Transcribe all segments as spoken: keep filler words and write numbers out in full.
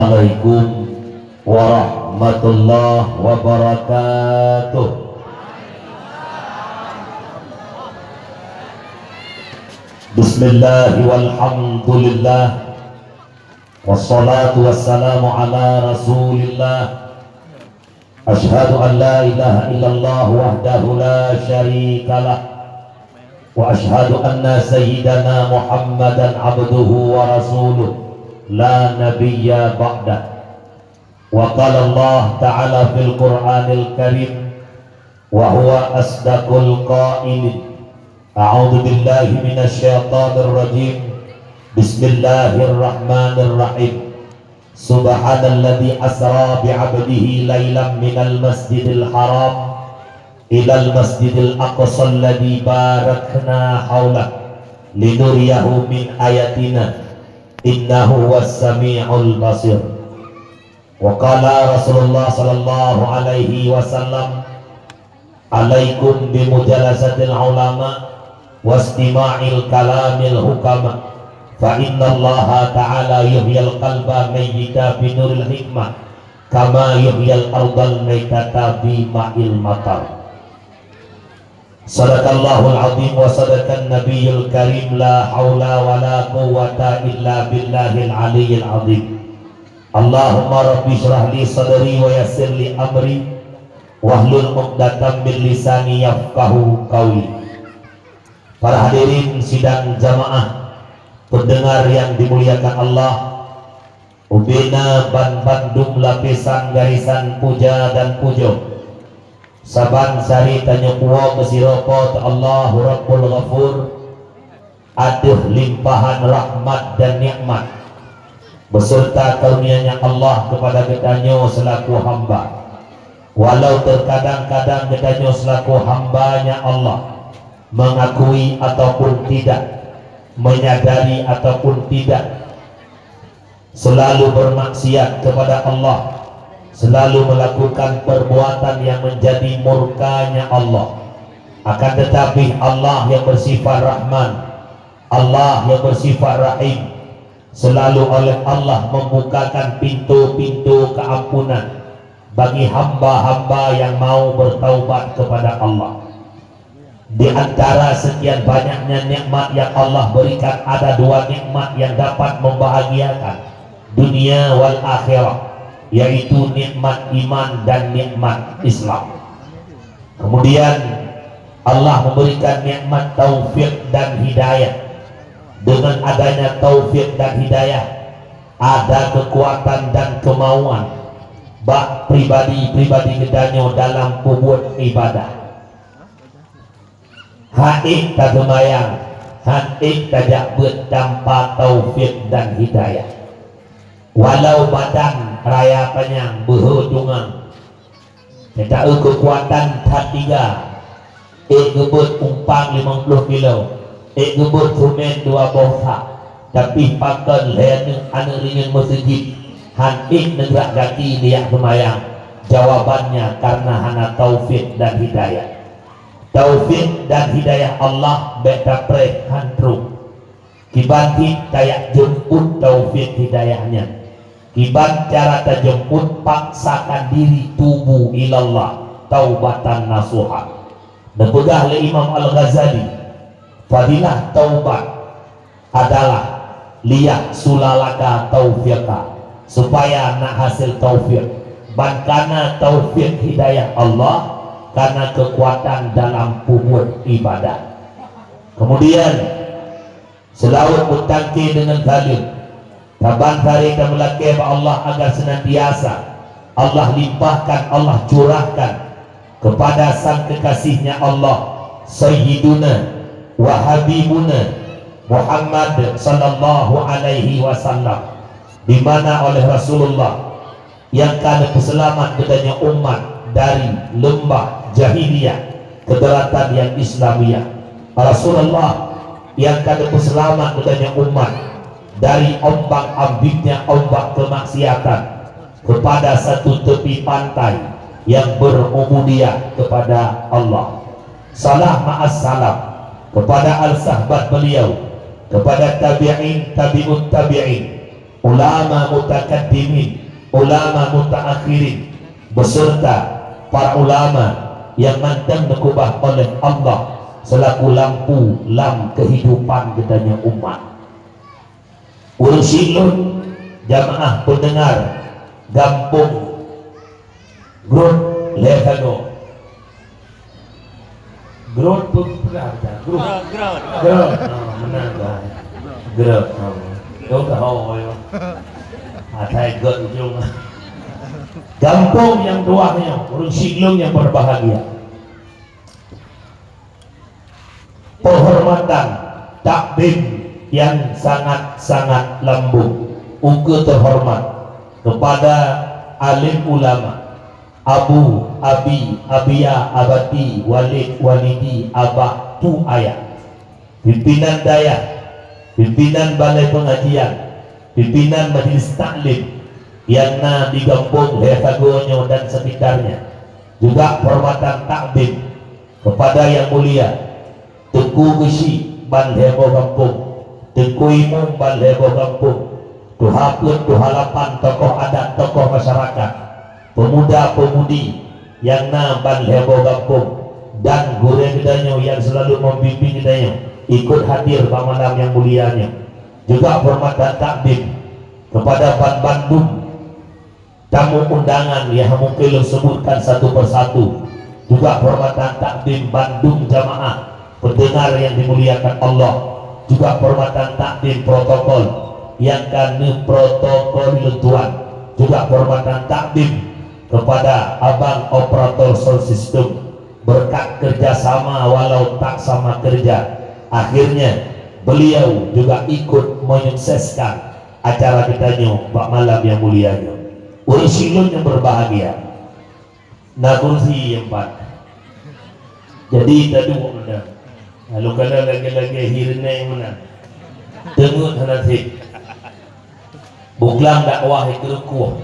Assalamualaikum warahmatullahi wabarakatuh. Bismillah walhamdulillah. Wassalatu wassalamu ala Rasulillah. Asyhadu an la ilaha illallah wahdahu la syarikalah. Wa asyhadu anna sayyidana Muhammadan abduhu wa rasuluh, la nabiyya ba'dah. Wa qala Allah Ta'ala fil Qur'anil Karim, wa huwa asdaqul qailin. A'udzu billahi minasy syaithanir rajim. Bismillahirrahmanirrahim. Subhanalladzi asra bi'abdihi lailam minal masjidil haram ilal masjidil aqsa alladzi barakna haulah linuriyahu min ayatina, innahu huwas sami'ul basir. Wa qala Rasulullah sallallahu alaihi wasallam, alaikum bimujalasatil ulama wastima'il kalamil hukama, fa innallaha ta'ala yuhyil qalba mayyita binuril hikmah, kama yuhyil ardal maitata bima'il matar. Sadaqallahul azim wa sadaqan nabiyyul karim, la haula wa la quwwata illa billahil aliyyil azim. Allahumma rabbi shrah li sadri wa yassir li amri, wahlul 'uqdatam min lisani yafqahu qauli. Para hadirin sidang jamaah, pendengar yang dimuliakan Allah, ubena ban bandum lapisan garisan puja dan pujoe. Saban sari tanyoe puwoe meusidroe Po teu Allah Rabbul Ghafur, ateueh limpahan rahmat dan nikmat, beserta karunia-Nya Allah kepada geutanyoe selaku hamba. Walau terkadang-kadang geutanyoe selaku hamba-Nya Allah mengakui ataupun tidak, menyadari ataupun tidak, selalu bermaksiat kepada Allah, selalu melakukan perbuatan yang menjadi murka-Nya Allah. Akan tetapi, Allah yang bersifat Rahman, Allah yang bersifat Rahim, selalu oleh Allah membukakan pintu-pintu keampunan bagi hamba-hamba yang mau bertaubat kepada Allah. Di antara sekian banyaknya nikmat yang Allah berikan, ada dua nikmat yang dapat membahagiakan dunia wal akhirah, yaitu nikmat iman dan nikmat Islam. Kemudian, Allah memberikan nikmat taufik dan hidayah. Dengan adanya taufik dan hidayah, ada kekuatan dan kemauan bak pribadi-pribadi geutanyoe dalam peubuet ibadah. Han ék taseumayang, han ék tajak beuet tanpa taufik dan hidayah. Walau badan raya panyang beuhe tungang, teuta eu keukuatan that tiga, ék geubeuet umpang limong ploh kilo, ék geubeuet seumén dua boh sak, tapi pakon lhèe aneuk, aneuk rinyeun meuseujid, han ék neugrak gaki neujak seumayang? Jawabannya, karena hana taufik dan hidayah. Taufik dan hidayah Allah bèk tapreh han trok. Kiban cit tajak jeumput taufik hidayah nyan? Kiban cara tajeumput? Paksakan diri, tubu ilallah taubatan nasuha. Neupeugah lé Imam Al-Ghazali, fadilah taubat adalah liyahsula laka taufiqa, supaya na hasé taufik. Ban kana taufik hidayah Allah, kana keukuatan dalam peubuet ibadah. Kemudian, seulaweuet meutangke deungon saleuem, saban sari tameulakèe bak Allah agar seunantiasa Allah limpahkan, Allah curahkan kepada sang kekasih-Nya Allah, Sayyiduna wa Habibuna Muhammad sallallahu alaihi wasallam, di mana oleh Rasulullah nyang ka neupeuseulamat geutanyoe umat dari leumbah jahiliyah keu daratan nyang Islamiyah. Rasulullah nyang ka neupeuseulamat geutanyoe umat dari ombak-ambiknya ombak keumaksiatan kepada satu tepi pantai nyang berubudiyah kepada Allah. Salam ma'as salam kepada al-sahbat beliau, kepada tabi'in, tabi'ut tabi'in, Ulama mutakaddimin, ulama mutaakhirin, beserta para ulama yang mantong neukeubah oleh Allah selaku lampu lam kehidupan geutanyoe umat. Ureuëng syiek lôn, jamaah pendengar gampông Grot lhée sagoe. Grot pun peugah dah. Grot. Grot, Grot. Grot. Oh, meunan dah. Grot. Oh. Grot dah, oh, ya. Asai Grot ujong. Gampông nyang tuwah nyoe, ureuëng syiek lôn nyang berbahagia. Penghormatan, takdim yang sangat-sangat lambung, ukeue terhormat kepada alim ulama, abu, abi, abia, abati, walid, walidi, abah, tu, ayah, pimpinan dayah, pimpinan balai pengajian, pimpinan majlis taklim yang na di gampông lhée sagoe nyoe dan sekitarnya, juga penghormatan takdim kepada yang mulia Teungku Geuchik ban lhée boh gampông, Teungku Imum ban lhée boh gampông, tuha peuet, tuha lapan, tokoh adat, tokoh masyarakat, pemuda-pemudi nyang na ban lhée boh gampông, dan gurée geutanyoe nyang seulalu membimbing geutanyoe ikot hadir bak malam nyang mulia nyoe. Juga penghormatan takdim kepada ban bandum tamu undangan nyang mungken lôn sebutkan satu persatu, juga penghormatan takdim bandum jamaah pendengar yang dimuliakan Allah, juga penghormatan takdim protokol yang ka neuprotokol lôn tuan, juga penghormatan takdim kepada abang operator sound system, berkat kerjasama walau tak sama kerja, akhirnya beliau juga ikut menyukseskan acara geutanyoe bak malam nyang mulia nyoe. Ureuëng syiek lôn nyang berbahagia, na kursi nyang pat. Jadi taduek meunan. Lalu kana lagée-lagée hi reuneng meunan. Teungeut hana seb. Buklam dakwah keurukoh.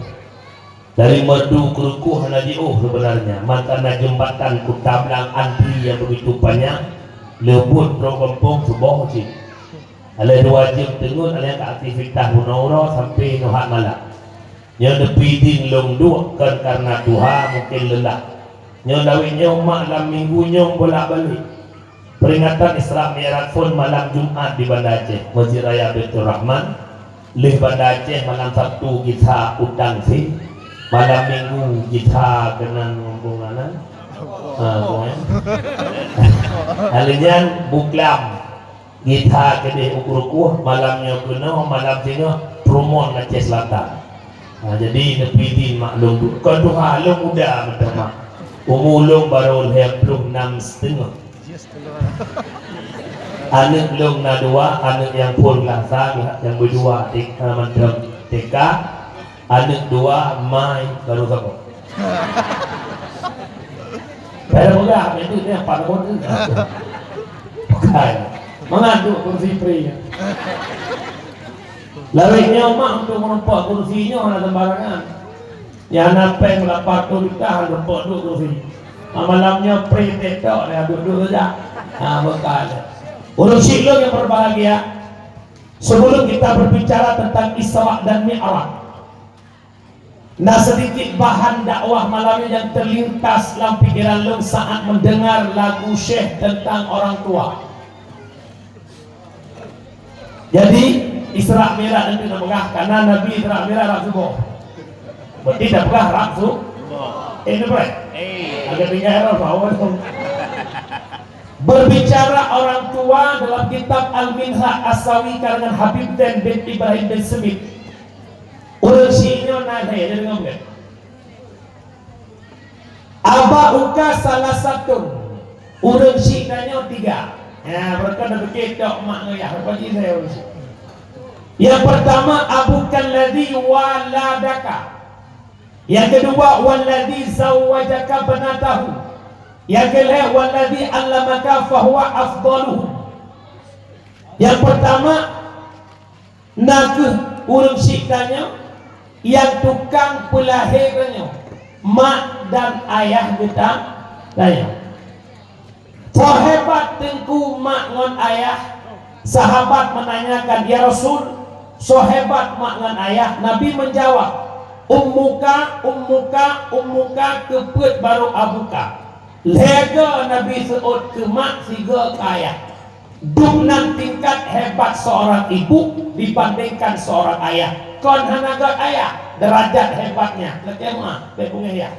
Dari Meureudu keurukoh hana jiôh sebenarnya. Mantong na jeumbatan Kuta Blang Antri yang begitu panjang, leubot droe gampông suboh cit. Alai dua jeuem teungeut, alai ka aktivitas bunoe uroe sampai nyoe hat malam. Nyoe neupidin lôn duek kon karena tuha, mungken leulah. Nyoe lawét nyoe mak lam minggu nyoe bolak-balik. Peringatan Isra Mi'raj phon malam Jumat di Banda Aceh, Masjid Raya Baiturrahman. Lheueh Banda Aceh malam Sabtu gisa utang si, malam Minggu gisa keunan rombongan. Ha, rombongan. Alai nyan buklam. Gisa keudeh u Krukoh, malam nyoe keunoe, malam singoh Prumon Aceh Selatan. Ha, jadi neupidin mak lôn duek. Kon tuha, lôn muda mantong mak. Umu lôn barô lhée ploh nam siteungoh. Aneuk lôn na dua, aneuk nyang phon glah sa, nyang meudua TK, mantong TK. Aneuk dua mai baru saboh. Pada peugah, itu dia empat tahun tu. Bukan. Mangat tu kursi pri. Lawét nyoe mak untuk meureumpok kursi nyoe hana sembarangan. Nyang na péng lapan ploh juta hana meureumpok duek kursi. Ha, malam nyoe pri TikTok dia duduk saja. Ha, bukan. Ureuëng syiek lôn nyang berbahagia, sebelum kita berbicara tentang Isra dan Mi'raj, na sedikit bahan dakwah malam ini yang terlintas lam pikiran lôn saat mendengar lagu Syekh tentang orang tua. Jadi, Isra Mi'raj nanti na peugah, karena Nabi Isra Mi'raj rab suboh. Berarti dah peugah rab su-, eh, ni, Bray? Eh. Agak tinggal rab bawah tu. Berbicara orang tua dalam kitab Al-Minhaj As-Sawi karangan Habib Zain bin Ibrahim bin Semit. Ureuëng syiek nyoe na lhée, deungoe beuet. Aba'uka salasatun, ureuëng syiek tanyoe tiga. Ya, mereka dah pikir tok mak ngon yah, apa ji saya ureuëng syiek. Yang pertama, abuka alladzi waladaka. Yang kedua, walladzi zawwajaka banatahu. Yang kelhée, walladzi allamaka fahuwa afdaluhum. Yang pertama, na kheueh ureuëng syiek tanyoe nyang tukang peulahé tanyoe, mak dan ayah geutanyoe. Soe hebat teungku mak ngon ayah? Sahabat menanyakan, "Ya Rasul, Soe hebat mak ngon ayah? Nabi menjawab, "Ummuka, ummuka, ummuka, keu peuet barô abuka." Lhée goe Nabi seuôt keu mak, sigoe keu ayah. Dum nan tingkat hebat seorang ibu dibandingkan seorang ayah. Kon hana göt ayah, derajat hebatnya. Lakée meuah, bék beungéh yah.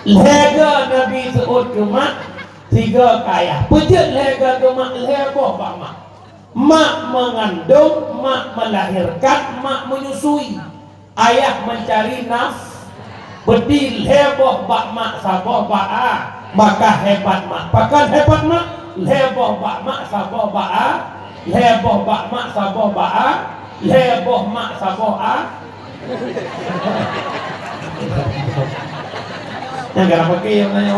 Lhée goe Nabi seuôt keu mak, sigoe keu ayah. Peujeuet lhée goe keu mak, lhée boh bak mak. Mak mengandung, mak melahirkan, mak menyusui. Ayah mencari naf-, berarti lhée boh bak mak, saboh bak a, maka hebat mak. Pakon hebat mak? Lhée boh bak mak, saboh bak a, lhée boh bak mak, saboh bak a, lhée boh mak, saboh a. Nyang galak pakai nyang nanya.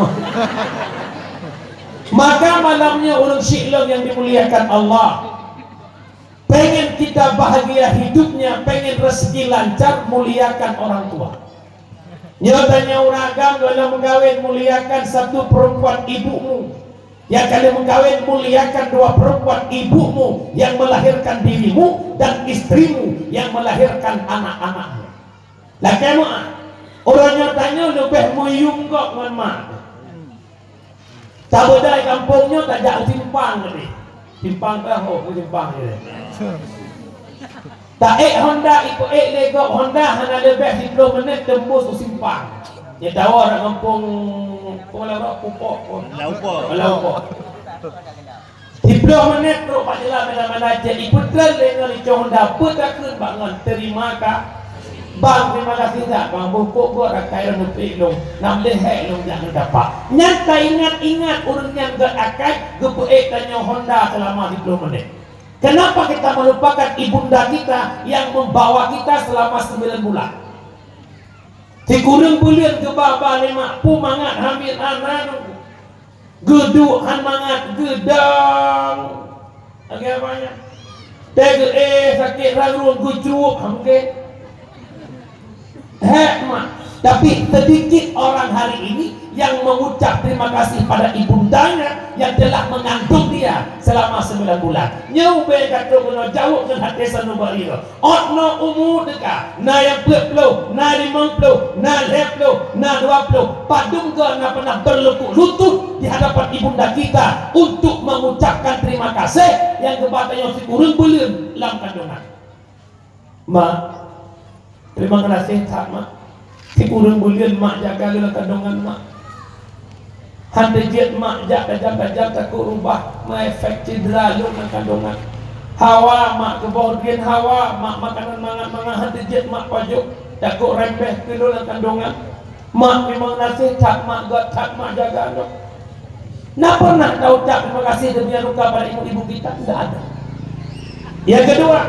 Maka malam nyoe ureuëng syiek lôn yang dimuliakan Allah, pengen kita bahagia hidupnya, pengen rezeki lancar, muliakan orang tua. Nyoe tanyoe ureuëng agam, gohlom meukawen, muliakan satu perempuan ibumu. Nyang ka lheueh meukawen, muliakan dua perempuan ibumu yang melahirkan dirimu dan istrimu yang melahirkan anak-anakmu. Lakée meuah, uroe nyoe tanyoe leubeh meuyuem gob ngon mak. Tabeudai gampông nyoe tajak u simpang tadi. Simpang tahu, u simpang je. Taék Honda, ipeuék lé gob Honda hana leubeh siplôh menit teumbus u simpang. Nyetawa rak gampông, Kuala Rok, Pupok, Kuala Upok. Siplôh menit trok bak jalan mana-mana cek, ipeutreun lé ngon icong Honda, beutakheun bak ngon, "Terima ka-, bang, terima kasih that, bang, bukok gok rakai lôn neupeuék lôn, nam lé hék lôn jak ngon dapat." Nyan taingat-ingat ureuëng nyan gét akai geupeuék tanyoe Honda selama siplôh menit. Kenapa kita melupakan ibunda kita yang membawa kita selama sembilan bulan? Sikureueng buleuen geuba-ba lé mak, peue mangat hamil hana nunggu. Geuduek han mangat, geudong. Lagée apa nyan? Teuh geu-, eh, sakét rang rueng geucruek, hana mungken. Hék mak. Tapi sedikit orang hari ini yang mengucap terima kasih pada ibundanya yang telah mengandung dia selama sembilan bulan. Nyoe ubé ka trok keunoe jaweueb ngon até sanubari. Ôt noe umu teuka, na nyang peuet ploh, na limong ploh, na lhée ploh, na dua ploh. Padum goe na pernah berlutut-lutut di hadapan ibunda kita untuk mengucapkan terima kasih nyang geuba tanyoe sikureueng buleuen lam kandungan. Mak, terima kasih that, Mak. Sikureueng buleuen mak jaga lé lam kandungan mak. Han teujeuet mak jak tajam-tajam takot rubah, meuefek cedera lôn lam kandungan. Hawa mak keuboh drien hawa, mak makanan mangat-mangat han teujeuet mak pajoh, takot rembeh keu lôn lam kandungan. Mak memang naseh that, mak gét that, mak jaga lôn. Na pernah taucap terima kasih demikian rupa pada ibu-ibu kita? Tidak ada. Yang kedua,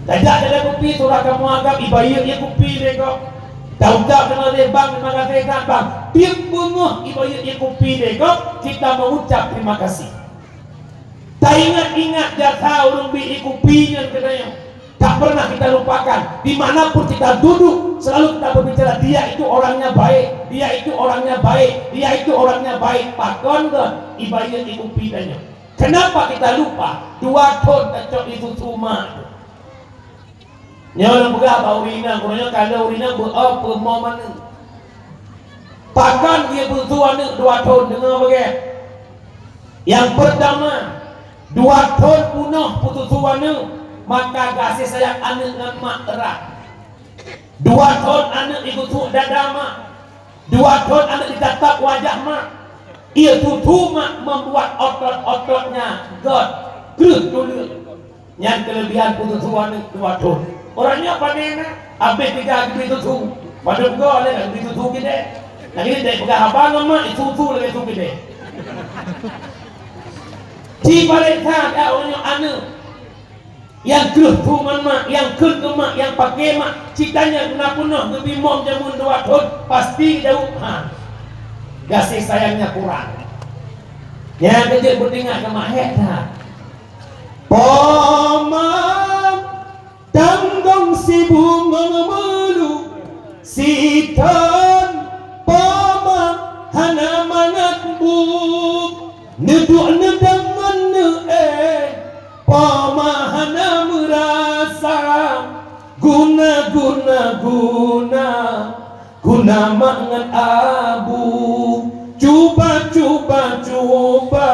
tajak jalan kupi, surah kamu agam, ibayeue ié kupi lé gob. Taucap deungon lé bang, terima kasih that bang. Tiep beungoh ibayeue ié kupi lé gob, kita mengucap terima kasih. Taingat-ingat jasa ureuëng bi ié kupi nyan keu tanyoe. Tak pernah kita lupakan. Di mana pun kita duduk, selalu kita berbicara, "Dia itu orangnya baik, dia itu orangnya baik, dia itu orangnya baik." Pakon gét ibayeue ié kupi tanyoe. Kenapa kita lupa? Dua thon tacok ié susu mak. Nyoe lôn peugah bak ureuëng inong, uroe nyoe ka lheueh ureuëng inong beu-o peue mo maneueng. Pakon ié susu aneuëk dua thon, deungoe beugét. Nyang peurtama, dua thon peunoh peususu aneuëk, maka gaséh sayang aneuëk ngon mak erat. Dua thon aneuëk ié susu dada mak. Dua thon aneuëk itatap wajah mak. Ié susu mak membuat otot-ototnya gét, kreueh tuleueng. Nyan keulebihan peususu aneuëk dua thon. Uroe nyoe pane na, abéh tiga geubi susu. Padub goe lé geubi susu keudeh. Lagée nyan peugah haba ngon mak, susu lagée susu keudeh. Ci paléng that, ya, uroe nyoe aneuëk nyang kreueh su ngon mak, nyang kheun keu mak, nyang paké mak, ci tanyoe na peunoh geubi mom jameun dua thon, pasti jaweueb han. Gaséh sayangnya kurang. Nyang keujeuet beutinggai keu mak hék that. Poma tanggong sibungong meulu, sithon poma hana mangat bu. Neuduek neudong ngon neu Guna, guna, guna, guna mak ngon abu. Cuba, cuba, cuba,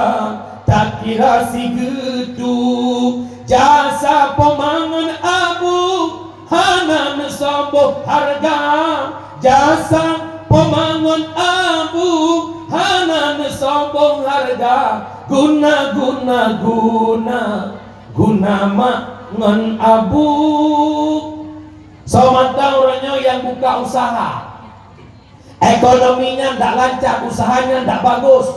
takira sigeutue. Jasa poma ngon abu hana neusoe boh hareuga. Jasa poma ngon abu hana neusoe boh hareuga. Guna, guna, guna, guna mak ngon abu. Soe mantong uroe nyoe nyang buka usaha, ekonomi nyan dak lancar, usaha nyan dak bagus.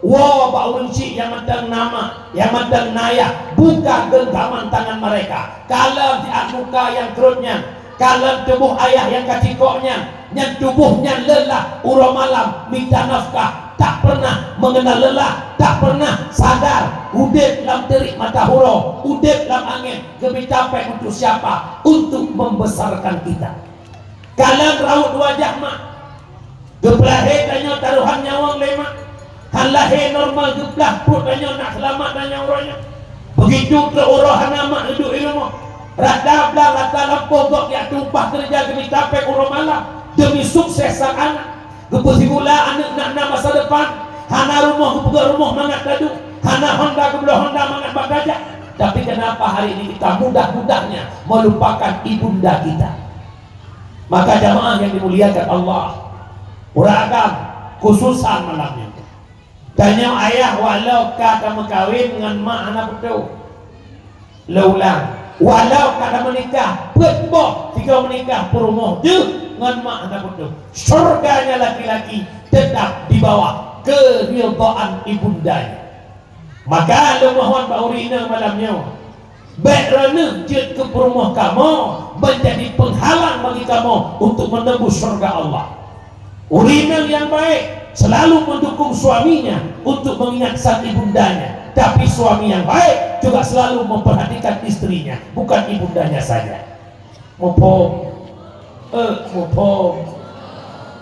Woe bak ureueng chik nyang mantong na mak, nyang mantong na ayah, buka genggaman tangan mereka. Kalon siat muka nyang krot nyan, kalon tuboh ayah nyang ka cikok nyan, nyan tuboh nyan lelah uroe malam mita nafkah, tak pernah mengenal lelah, tak pernah sadar, udeb lam teurik mata uroe, udeb lam angén, geumita péng untuk siapa? Untuk membesarkan kita. Kalon raut wajah mak. Geupeulahé tanyoe tarohan nyawöng lé mak. Han lahé normal geuplah pruet tanyoe nak seulamat tanyoe uroe nyoe. Beugitu trok uroe hana mak neuduek i rumoh. Rata blang rata lampôh gob jak tumpah keureuja geumita péng uroe malam deumi sukses sang aneuk. Geupeusigula aneuk nak na masa depan, hana rumoh geupeugöt rumoh mangat taduek, hana honda geubloe honda mangat bak tajak. Tapi kenapa hari ini kita mudah-mudahnya melupakan ibunda kita? Maka jamaah yang dimuliakan Allah, ureueng agam, khususan malam nyoe. Tanyoe ayah walau ka tameukawen ngon mak hana putôh. Lôn ulang, walau ka tameunikah, peuet boh sigoe meunikah peurumoh deuh ngon mak hana putôh. Syurganya laki-laki tetap di bawah keridhaan ibundanya. Maka lôn mohon bak ureueng inong malam nyoe, bék droeneuh jeuet keu peurumoh kamoe menjadi penghalang bagi kamoe untuk menembus syurga Allah. Ureueng inong nyang baik selalu mendukung suaminya untuk mengingat sang ibundanya, tapi suami yang baik juga selalu memperhatikan istrinya, bukan ibundanya saja. Muphom? Eh, muphom.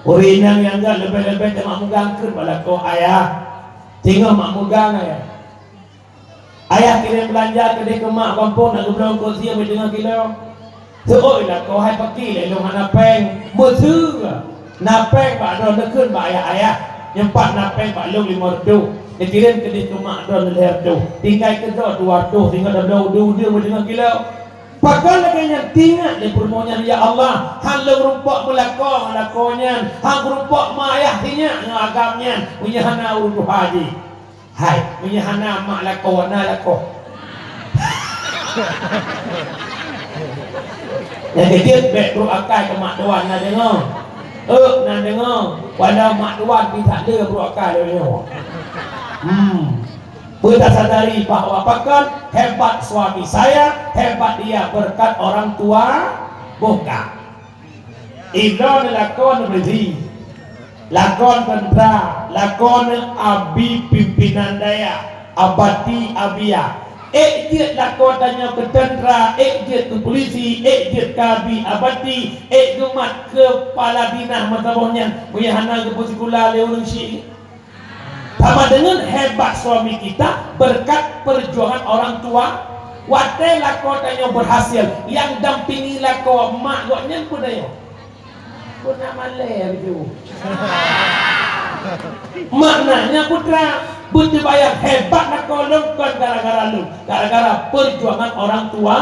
Ureueng inong nyang göt leubeh-leubeh teuma mugang kheun bak lakoe, "Ayah, singoh mak mugang, Ayah." Ayah kirém beulanja keudeh keu mak gampông nak geubloe eungkôt sie meuteungoh kilo. Seuôt lakoe, "Hai pakri lé lôn hana péng." "Meuseu na péng bak droeneuh?" Neukheun bak ayah, "Ayah, nyoe pat na péng bak lôn limong reutôh. Neukirém keudeh keu mak droeneuh lhèe reutôh. Tinggai keu droe dua reutôh, singoh tabloe udeueng-udeueng meuteungoh kilo." Pakon lagèe nyan teuingat lé peurumoh nyan, "Ya Allah, han lôn rumpok meulakoe ngon lakoe nyan, han kurumpok mak ayah sinyak ngon agam nyan, meunyoe hana ureueng tuha jih." Hai, meunyoe hana mak lakoe, na lakoe? Nyang keujeuet bèk brôk akai keu mak tuan, na deungö? Ôk, na deungö. Walau mak tuan pih that le brôk akai lagèe nyoe. Hmm. Peue tasadari bahwa pakon hebat suami saya, hebat dia berkat orang tua bukan. Ibloe neulakon polisi, lakon teuntra, lakon abi pimpinan dayah, abati abia. Ék jeuet lakoe tanyoe keu teuntra, ék jeuet keu polisi, ék jeuet keu abi abati, ék geumat keu kepala dinas masa boh nyan, meunyoe hana geupeusikula lé ureueng syiek. Sama dengan hebat suami kita berkat perjuangan orang tua. Watèe lakoe tanyoe berhasil, nyang dampingi lakoe mak gobnyan peue tanyoe? Peue na malèe laju. Maknanya putra, beuteubayang hebat lakoe lôn kon gara-gara lôn, gara-gara perjuangan orang tua.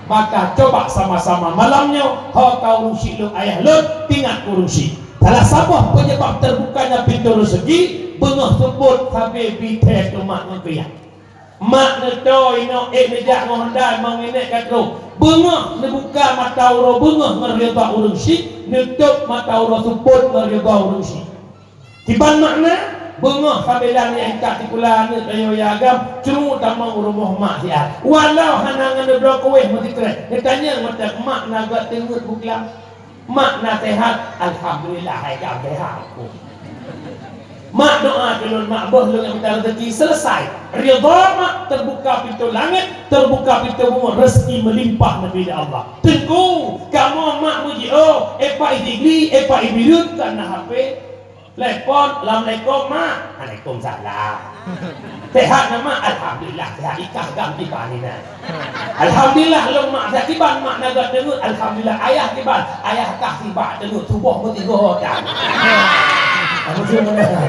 Maka coba sama-sama malam nyoe, ho ka ureueng syiek lôn, ayah lôn, teuingat ureueng syiek. Salah saboh penyebab terbukanya pintoe rezeki, beungoh seupôt sabe bithèe keu mak ngon keu yah. Mak neutoe inoe ék neujak ngon honda, mang nenek ka trôh. Beungoh neubuka mata uroe beungoh ngon ridha ureueng syiek, neutôb mata uroe seupôt ngon ridha ureueng syiek. Kiban makna, beungoh sabe lam nyang ka sikula aneuk tanyoe ya agam, cunguek tamong u rumoh mak siat. Walau hana ngon neubloe kueh meusikrek, neutanyong mantong, "Mak na göt teungeut buklam?" Mak na sehat, alhamdulillah, hai ka sehat. Mak doa keu lôn, mak beuh lôn nyang mita rezeki, selesai. Ridha mak terbuka pintu langit, terbuka pintu bumoe, rezeki melimpah neubri lé Allah. Teungku, kamoe mak meujiôh, eh Pak Isigli, eh Pak Ibirut, ka na H P. Telepon, "Assalamualaikum, Mak." "Waalaikumsalam." "Sehat na, Mak?" "Alhamdulillah, sehat." Ikah gam tiba ni na. "Alhamdulillah, lôn Mak sehat." Kiban mak na gam teungeut, "Alhamdulillah." Ayah kiban, ayah kah sibak teungeut, suboh meusigoe tan. Kamu sih benar.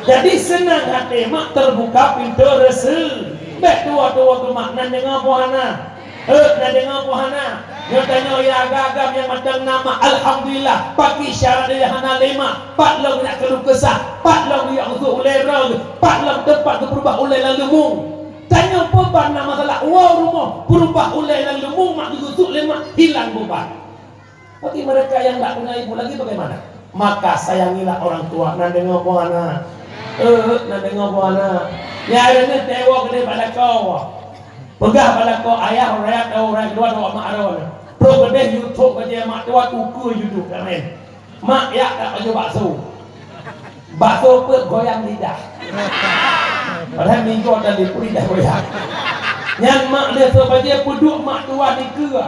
Jadi, senang hati mak, terbuka pintu rezeki. Bèk tuwo-tuwo keu mak, nan deungoe peue hana. Eh, na deungoe peue hana? Nyoe tanyoe ya agam-agam nyang mantong na mak, alhamdulillah. Pakri syarat dia hana lé mak. Pat lom jak keuluh keusah, pat lom jak usut ulèe droe, pat lom teumpat geupeurubah ulèe lam leumong. Tanyoe peue ban na masalah, woe u rumoh, peurubah ulèe lam leumong mak, geusut lé mak, hilang beuban. Bagi mereka yang tak punya ibu lagi bagaimana? Maka sayangilah orang tua, nan deungoe peue hana. Eh, nan deungoe peue hana. Ya, ini tewok geude bak lakoe. Peugah bak lakoe, ayah, ureueng raya, ureueng raya keudua, mak aron. Trok keudeh yue trok bajèe mak tuan, ukeue yue duek, tak main. Mak, jak that pajoh bakso. Bakso peuet goyang lidah. Padahai minggu tadi pun lidah goyang. Nyan mak lheueh trok bajèe peuduek mak tuan dikeue.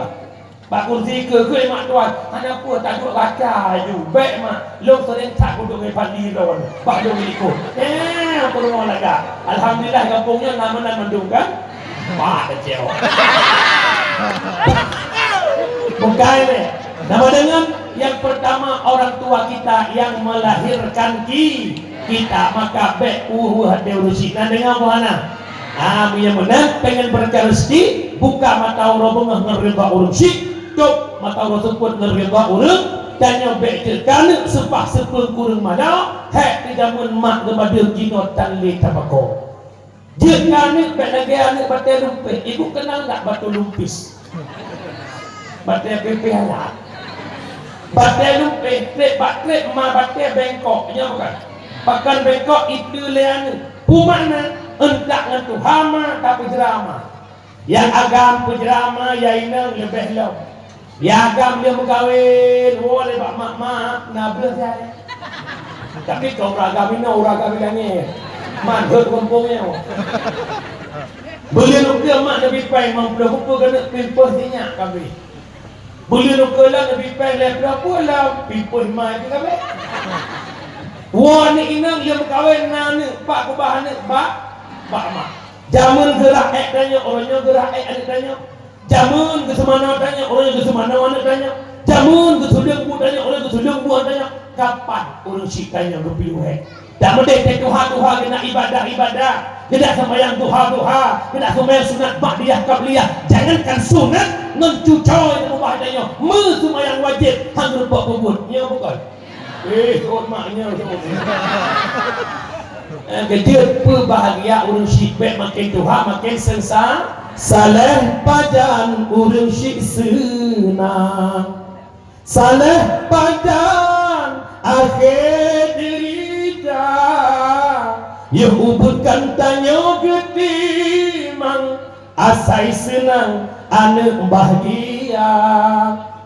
Bak kursi keue-keue mak tuan, hana peue, taduek baca aju. Bèk mak, lôn seuring that kuduek ngon Fadli lôn. Bah lôn ikôt. Eh, peurumoh lagak. Alhamdulillah, gampông nyoe na meunan mandum kan? Bah, keucil. Bukai lé. Nama dengan yang pertama orang tua kita yang melahirkan ki-, kita, maka bèk uhu hati urusi. Nan deungoe peue hana? Ah, meunyoe meunan, pengen berkah rezeki, buka mata uroe beungoh ngon ridha ureueng syik, cop mata uroe seupôt ngon ridha ureueng, tanyoe bèk jeuet keu aneuk seupah seupeueng kureueng mada, hèk keu jameun mak geumadeueng jinoe tan lé tapakoe. Jeuet keu aneuk bèk lagèe aneuk batèe lumpéh, ibu kenal nggak batu lumpis? Batèe pipih alat. Batèe lumpéh, trép bak trép ma batèe bengkok, nyo bukan? Pakon bengkok, iteue lé aneuk. Peue makna? Euntak ngon tuha ma, tapeujra ma. Nyang agam peujra ma, ya inong leubeh lom. Ya agam lheueh meukawen, woe lé bak mak-mak, na breuh jai. Tapi kon ureueng agam inong, ureueng agam ilangèe. Man hot gampông nyoe. Buleuen ukeue mak neubi pèng limong ploh, peue keuneuk pimpôh sinyak kabeh. Buleuen ukeue lom neubi pèng lhèe ploh, peue lom pimpôh ma itu kabeh. Woe aneuk inong lheueh meukawen na aneuk, pak keubah aneuk bak, bak mak. Jameun geurhah èk tanyoe, uroe nyoe geurhah èk aneuk tanyoe. Jameun geuseumanoe tanyoe, uroe nyoe geuseumanoe aneuk tanyoe. Jameun geuseuleueng bu tanyoe, uroe nyoe geuseuleueng bu aneuk tanyoe. Kapan ureueng syik tanyoe geupiôh èk? Dak meudeh teuh tuha-tuha geunak ibadah-ibadah, geunak seumayang duha-duha, geunak seumayang sunat ba'diyah qabliyah. Jangankan sunat, ngon cucoe nyang ubah tanyoe meuseumayang wajéb, han geureumpok peubuet. Nyoe bukon? Eh, seuôt mak nyoe, seuôt. Eh, keujeuet peubahgia ureueng syik bèk makin tuha makin seusa-, saleh pajan ureueng syik seunang. Saleh pajan akhé deurita, yoh ubeut geutanyoe geutimang. Asai seunang aneuk bahgia,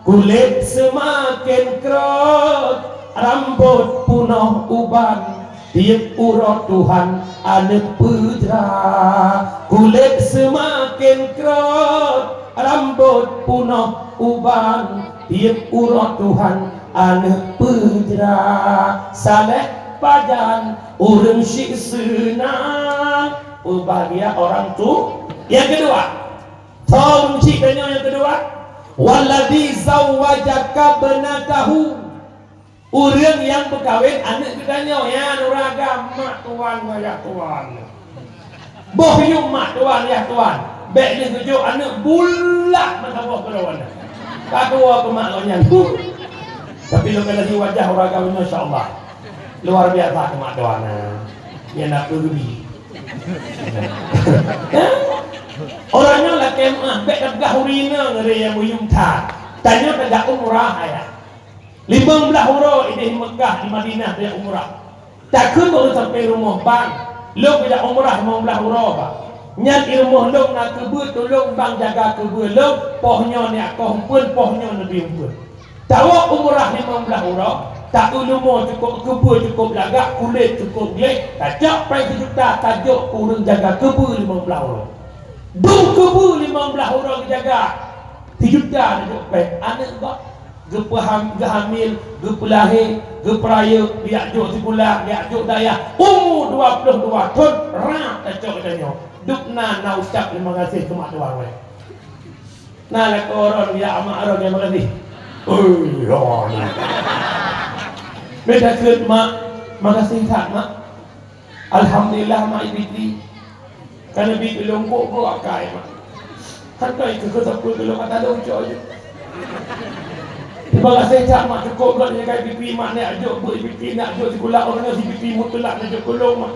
kulét seumaken krot, rambot punoh uban, tiep uroe Tuhan aneuk peujra. Kulét seumaken krot, rambot punoh uban, tiep uroe Tuhan aneuk peujra. Saleh pajan ureueng syik seunang, peubahgia orang tu. Nyang keudua, Tho ureueng syik tanyoe nyang keudua, "Walladzi zawwajaka ibnatahu." Ureueng nyang meukawen aneuk geutanyoe, nyan ureueng agam mak tuan ngon yah tuan. Boh yuem mak tuan, yah tuan. Bèk lheueh geujok aneuk bulat meusaboh keudroe. Ka tuwo keu mak lôn nyan. Huh. Tapi lôn kalon wajah ureueng agam, masya Allah. Luar biasa keu mak tuan. Nyan na peue geubi. Ureueng nyoe lakèe meuah, bèk tapeugah ureueng inong, ureueng nyang meuyuem that. Tanyoe tajak umrah, ayah. Limong blaih uroe idéh Meukah, di Madinah tajak umrah. Takheun baru sampai rumoh, "Bang, lôn kujak umrah limong blaih uroe, Bang. Nyan i rumoh lôn na keubeue, tulông Bang jaga keubeue lôn, poh nyoe neujak koh eumpeuen, poh nyoe neubi eumpeuen." Tawök umrah limong blaih uroe, ta-eu leumo cukôp, keubeue cukôp lagak, kulét cukôp gleh, tacok péng sijuta, tajok keu ureueng jaga keubeue limong blaih uroe. Dum keubeue limong blaih uroe geujaga, sijuta tajok péng, aneuk bak. Geupeuham-, geuhamil, geupeulahé, geupeurayeuk, geujak jok sikula, geujak jok dayah. Umu dua ploh dua thon, rab tacok tanyoe. Dubna na ucab terima kasih keu mak tuan wéh. Na lakoe droen geujak mak droen nyang meugaséh. Oi, ya Allah. Meutakheun mak, meugaséh that mak. Alhamdulillah mak, i Fitri. Ka neubi keu lôn gok-gok akai mak. Hana ikeu keu sapeue keu lôn ata lôn cok jih. Terima kasih that mak, cukôp gét neujagai pipi mak, neujok beuet pipi, neujok sikula, ureueng si pipi mutlak neujok keu lôn mak.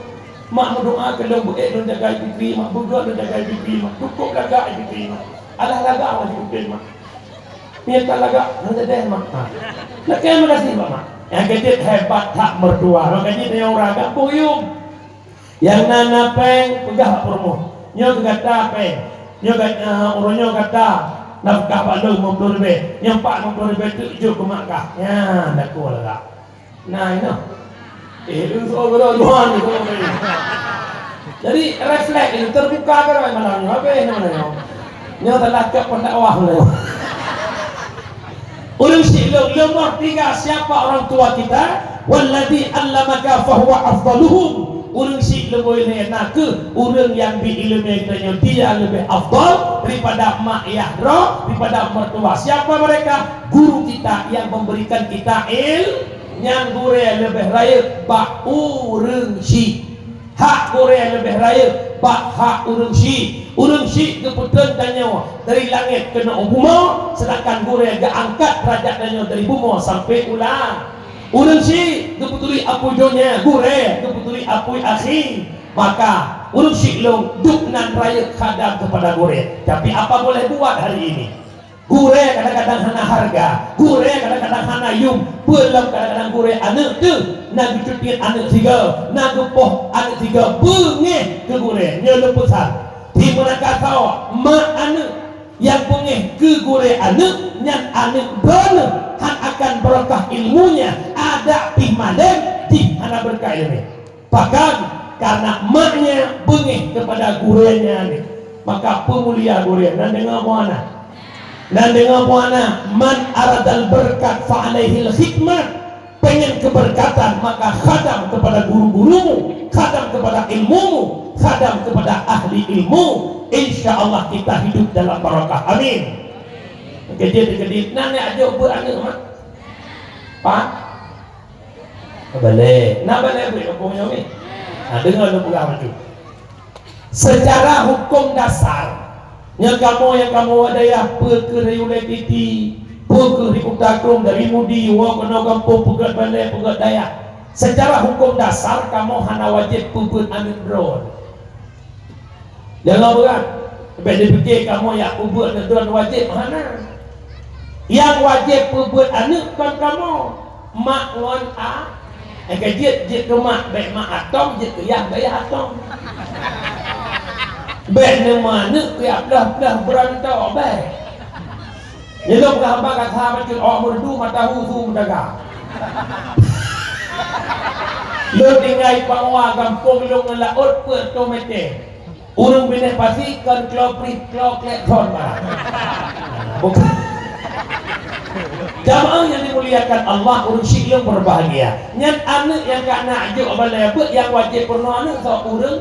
Mak meudoa keu lôn beuet lôn jagai pipi mak, beugét lôn jagai pipi mak. Cukôp lagak pipi mak. Alah lagak mak, cukôp mak. Mita lagak hana deh mak. Ha. Lakèe meugaséh bak mak. Nyang keujeuet hebat that mertua. Maka jih tanyoe ureueng agam peuyueng. Nyang na, na péng, peugah bak peurumoh. Nyoe keu gata péng. Nyoe ga-, eh, uroe nyoe gata nafkah bak lôn lima ploh ribèe. Nyoe pat lima ploh ribèe teuk jok keu mak kah. Nyan, lakoe lagak. Na inoe. Eh, lôn soe keudroe Tuhan ni, soe keudroe. Jadi, refleks ini terbuka keudroe malam nyoe. Apa nama nyoe? Nyoe telah cok pendakwah nyoe. Ureueng syiek lôn, nomor tiga, siapa orang tua kita? Walladzi allamaka fahuwa afdaluhum. Ureueng syiek lôn, na kheueh ureueng nyang bi ileumèe geutanyoe, dia lebih afdal daripada mak yah droe, daripada mertua. Siapa mereka? Guru kita yang memberikan kita il-, nyan gurèe leubeh rayeuk bak ureueng syiek. Hak gurèe leubeh rayeuk bak hak ureueng syiek. Ureueng syiek geupeutrön tanyoe dari langèt keunoe u bumoe, seudangkan gurèe geuangkat derajat tanyoe dari bumoe sampai u la-, ureueng syiek geupeuturi apui donya, gurèe geupeuturi apui akhé. Maka ureueng syiek lôn, dubnan rayeuk khadam keupada gurèe. Tapi apa boleh buat hari ini? Gurèe kadang-kadang hana hareuga, gurèe kadang-kadang hana yum, peue lom kadang-kadang gurèe aneuk teuh, na geucutiet aneuk sigoe, na geupoh aneuk sigoe, beungèh keu gurèe. Nyoe lôn peusan, di meunakasoe mak aneuk nyang beungèh keu gurèe aneuk, nyan aneuk droeneuh hán akan barokah ilmunya, adak pih malém jih hana beureukat ilmu. Bahkan karena maknya beungèh keupada gurèe nyan, maka peumulia gurèe. Nan deungoe bunoe na? Nan deungoe bunoe na, "Man aradal barakat fa alaihil khidmah." Pengen keberkatan, maka khadam kepada guru-gurumu, khadam kepada ilmumu, khadam kepada ahli ilmu. Insya Allah kita hidup dalam barakah. Amin. Keujeuet, keujeuet. Nan jak jok beuet aneuk, mak? Pak? Balèe. Na balèe beuet kampung nyoe ni. Ha, deungoe lôn peugah maju. Secara hukum dasar, nyoe kamoe nyang kamoe dayah, peue keuh di Ulèe Titi, peue keuh di Kuta Krueng, dari Mudi, woe keunoe gampông, peugöt balèe, peugöt dayah. Secara hukum dasar, kamoe hana wajéb peubeuet aneuk droe. Jangan beurat. Bèk dipike kamoe jak peubeuet aneuk droe wajéb, hana. Nyang wajéb peubeuet aneuk kon kamoe, mak ngon a-, eh, ka jeuet, jeuet keu mak, bèk mak atong, jeuet keu yah, bèk yah atong. Bèk neuma aneuk keu jak plah-plah beuranto, bèk. Nyoe lôn peugah haba gata bacut, awak meureudu mata hu su meudaga. Lôn tinggai Pangowa gampông lôn ngon laôt peuet reutôh mètè. Ureueng binéh pasi kon klo prih klo klek thon barang. Bukan. Jamaah yang dimuliakan Allah, ureueng syiek lôn berbahagia. Nyan aneuk nyang ka na jok balèe beuet nyang wajéb peurunoe aneuk soe ureueng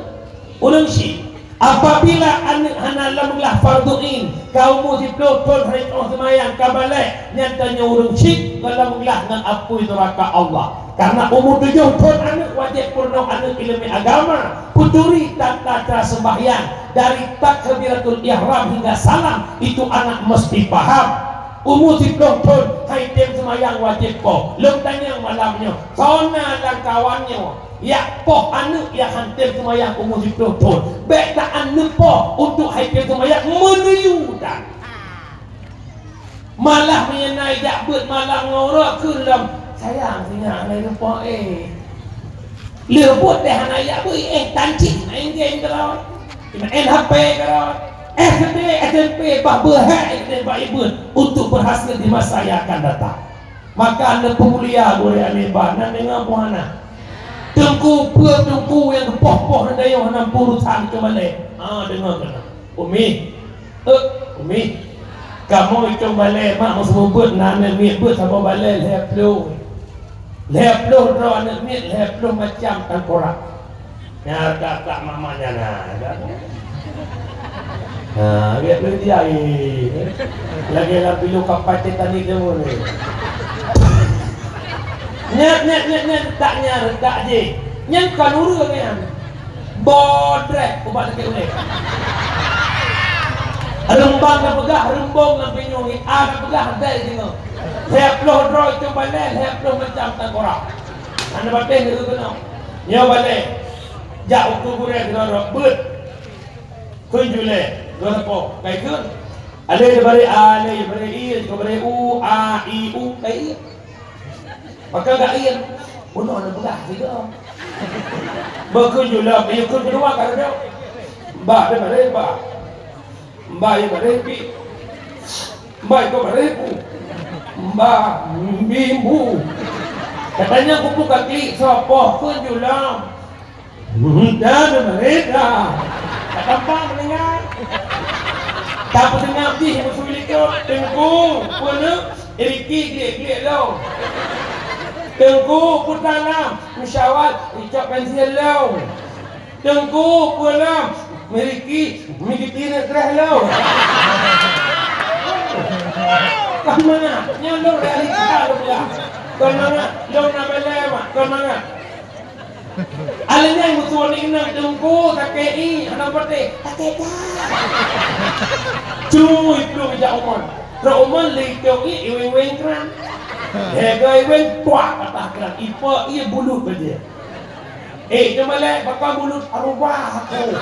Ureueng syiek, apabila aneuk hana lam glah fardhu ain, ka umu siploh thon hana jitroh seumayang, ka balek, nyan tanyoe ureueng syiek, ka lam glah ngon apui nuraka Allah. Karena umu tujoh thon aneuk wajéb peurunoe aneuk ileumèe agama, peuturi tata cara sembahyang, dari takbiratul ihram hingga salam, itu anak mesti paham. Umu siploh thon, hai tem seumayang wajéb poh. Lôn tanyong malam nyoe, soe na lam kawan nyoe jak poh aneuk nyang han tem seumayang umu siploh thon. Bèk ta-an neupoh untuk hai tem seumayang meuneuyu tan. Malah meunyoe na jak beuet malam ngon uroe kheun lom, "Sayang, sinyak hana neupoh, eh." Lheueh beuet deh hana jak beuet, eh, tan cit main game keudroe. Main H P keudroe. S D, S M P, bah beuhèk S D bah ibeuet untuk berhasil di masa yang akan datang. Maka neupeumulia gurèe aneuk ba, nan deungö peue hana? Teungku, peue teungku nyang geupoh-poh nan dayeuh hana peurusan keu malèe. Ha, deungö keunoe. Umi. Eh, Umi. Kamoe itong balée mak meusumbeuet na aneuk miet beuet saboh balée lhée ploh. Lhée ploh droe aneuk miet, lhée ploh macam tangkorak. Nyan dak-dak mak-mak nyan na. Ha, biar pergi ai. Lagi lam pilu kapal Titanic tu ni. Nyan, nyan, nyan, nyan, tak nyan, tak je. Nyan kan ureueng nyan. Bodrek ubat sakét ulée. Reumbang na peugah, reumbong lam pinyueng, a na peugah, dai deungoe. Lhée ploh droe cong balée, lhée ploh macam tangkorak. Hana patéh nyoe keunoe. Nyoe balée. Jak ukeue gurée keudroe-droe beuet. Kheun julée, dua leupah. Kai kheun. Alé baré a, alé baré i, baré u, a, i, u, kai i. Maka gak ié, bunoe neupeugah sigoe. Beukheun julom, ié kheun keudua ka lheueh. Mbak, dia baré, mbak. Mbak, ié baré, bi. Mbak, ié baré, bu. Mbak, bi, bu. Katanya kupu ka klik sopoh kheun julom. Dan mereka tak tampak mendengar. Tak pendengar jih musuh likot. Teungku, peue neuk? Riki gliek-gliek lom. Teungku, peue talam? Meusyawarat, icok pensil lom. Teungku, peue lom? Meuriki, meuriki neuk kreh lom. Kon mangat, nyan lôn realita lôn peugah. Kon mangat, lôn na belée mak, kon mangat. Aléh nyan meutuwah inong teungku, sakét ié, hana patéh, sakét that. Cui plueng jak umon. Trok umon lé itong ié iweng-weng kran. Lhée goe iweng, tuak atah kran, ipo ié bulut bajée. Eh, cuma lé baka bulut arubah aku.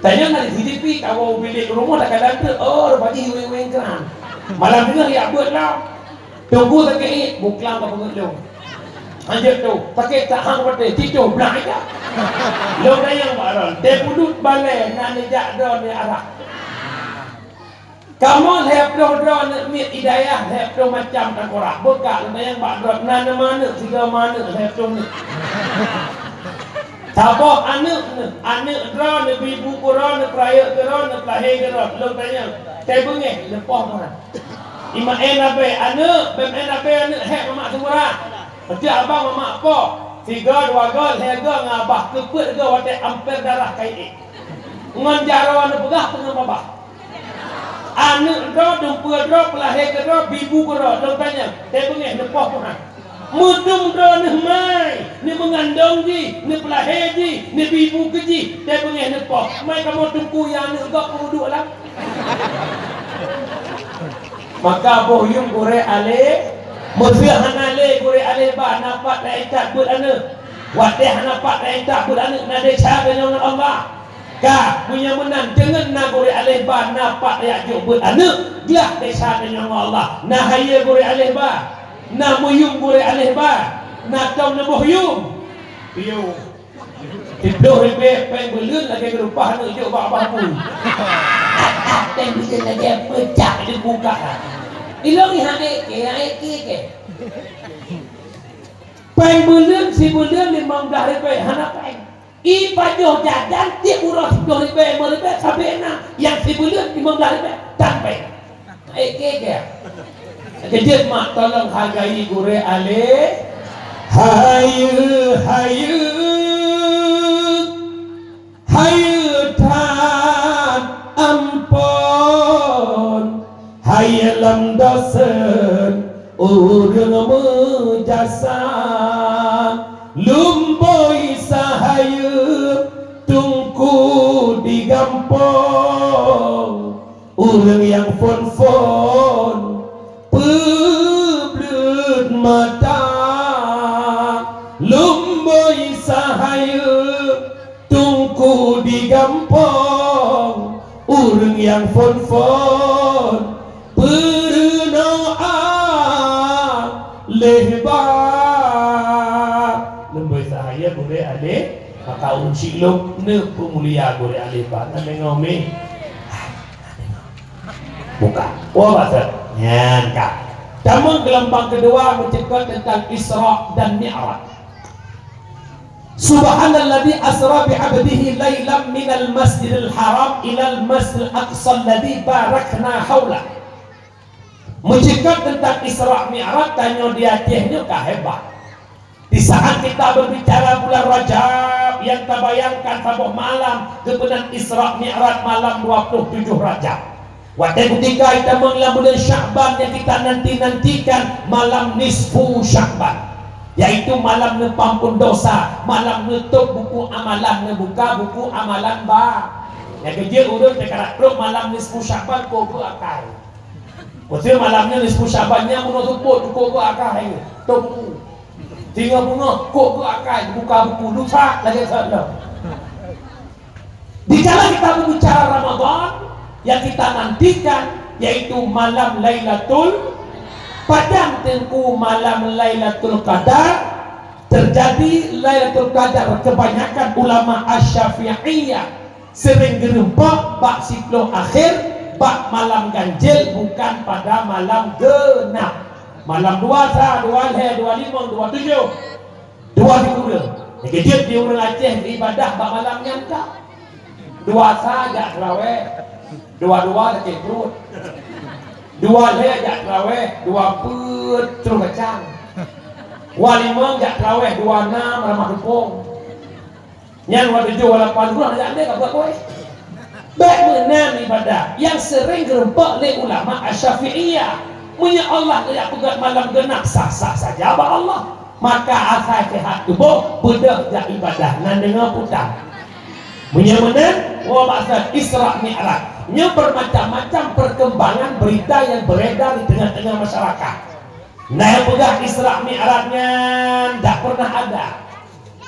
Tanyong na di C C T V, kawoe u bilék rumoh takadang treuk, oh, rupajih iweng-weng kran. Malam teungoh jak beuet lom. Teungku sakét ié, buklang ka peungeuet lôn. Hanjeuet tu, sakét that hang patéh, tijoh blah ija. Lôn tanyong bak droe, deh bulut balée na neujak droe neuarah. Kamoe lhée ploh droe aneuk miet i dayah, lhée ploh macam tangkorak. Beukak lôn tanyong bak droe, na nama aneuk, sigoe ma aneuk, lhée ploh aneuk. Saboh aneuk neuh, aneuk droe neuh, neubi bu keudroe, neupeurayeuk keudroe, neupeulahé keudroe. Lôn tanyong, teubeungéh neupoh meuhan. Ima en abée aneuk, bém en abée aneuk hék mamak seumura. Meujak abang mamak po, sigoe dua goe lhée goe ngon abah, keupeuet goe watée amper darah ka iék. Ngon jaroe neupeugah peungon babah. Aneuk droe, dumpeue droe, peulahé keudroe, bibu keudroe, lôn tanyong, teubeungéh neupoh meuhan. Meudum droe neuh mai, neumeungandong jih, neupeulahé jih, neubibu keu jih, teubeungéh neupoh. Mai kamoe teungku nyang aneuk gob peuduek lam. Maka boh yuem gurée aléh, meuseuh hana lé gurée aléh ba na pat rayeuk that beuet aneuk. Watée hana pat rayeuk that beuet aneuk na desya geunyong ngon Allah. Ka, meunyoe meunan deungon na gurée aléh ba na pat rayeuk jok beuet aneuk, glah desya geunyong ngon Allah. Na hayeue gurée aléh ba, na meuyuem gurée aléh ba, na tom neuboh yuem. Piôh. Siploh ribée péng buleuen lagée geureupah aneuk jok bak babah bui. Péng buleuen lagée peucak di buka. Ilong ihan ék ké, ihan ék ké. Péng buleuen sibuleuen limong blaih ribée hana péng. I pajoh jajan tieb uroe siploh ribée, lima ribée sabe na, nyang sibuleuen limong blaih ribée tan péng. Ék ké ké. Keujeuet mak tolong hargai gurée aléh. Hayeue, hayeue, hayeue that amphon, hayeue lam dosen ureuëng meujasa. Lumboi sahayeue teungku di gampông. Ureuëng nyang phon-phon peubleuet mata, lumboi sahayeue teungku di gampông. Ureuëng nyang phon-phon peurunoe aléh ba. Lumboi sahayeue gurée aléh, maka ureuëng siklop neupeumulia gurée aléh ba. Na deungoe mi? Buka. Oh, bahasa. Nyan ka. Tamong geulumbang keudua meucakap tentang Isra dan Mi'raj. Subhanalladzi asra bi 'abdihi lailam minal masjidil haram ilal masjidil aqsa alladzi barakna haulah. Meucakap teuntang Isra Mi'raj, tanyoe di Aceh nyoe ka hebat. Di saat kita berbicara bulan Rajab, nyang tabayangkan saboh malam geupeunan Isra Mi'raj malam dua puluh tujoh Rajab. Watée kutika itamong lam buleuen Syakban nyang kita nanti-nantikan, malam nisfu Syakban, yaitu malam neupampon dosa, malam neutôb buku amalan, neubuka buku amalan ba. Nyang keujeuet ureuëng teukarat trok malam nisfu Syakban, kok geu akai. Maksudnya malam nyoe nisfu Syakban nyan bunoe seupôt, kok geu akai, tôb buku. Tinggai bunoe, kok geu akai, buka buku, lusa lagée salah. Dikala kita berbicara Ramadan, yang kita nantikan yaitu malam Lailatul, pajan teungku malam Lailatul Qadar, terjadi Lailatul Qadar, kebanyakan ulama Asy-Syafi'iyah sering geureumpok bak siploh akhir, bak malam ganjil, bukan pada malam genap. Malam dua sa, dua lhée, dua limong, dua tujoh. Dua di ureuëng. Nyang keujeuet di ureuëng Aceh ibadah bak malam nyan ka. Dua sa jak teurawéh, dua dua sakét pruet. Dua lhée jak teurawéh, dua peuet troh kacang. Dua limong jak teurawéh, dua nam ramah teupông. Nyan dua tujoh, dua lapan, dua jak lhée ka buet kueh. Bék meunan ibadah nyang sering geureumpok lé ulama Asy-Syafi'iyah. Meunyoe Allah geujak peugét malam genap, sah-sah saja bak Allah. Maka asai seuhat tuboh, beudôh jak ibadah, nan deungoe peue tan. Meunyoe meunan, woe bak Isra Mi'raj. Nyoe bermacam-macam perkembangan berita yang beredar di tengah-tengah masyarakat. Na nyang peugah Isra Mi'raj nyan dak pernah ada.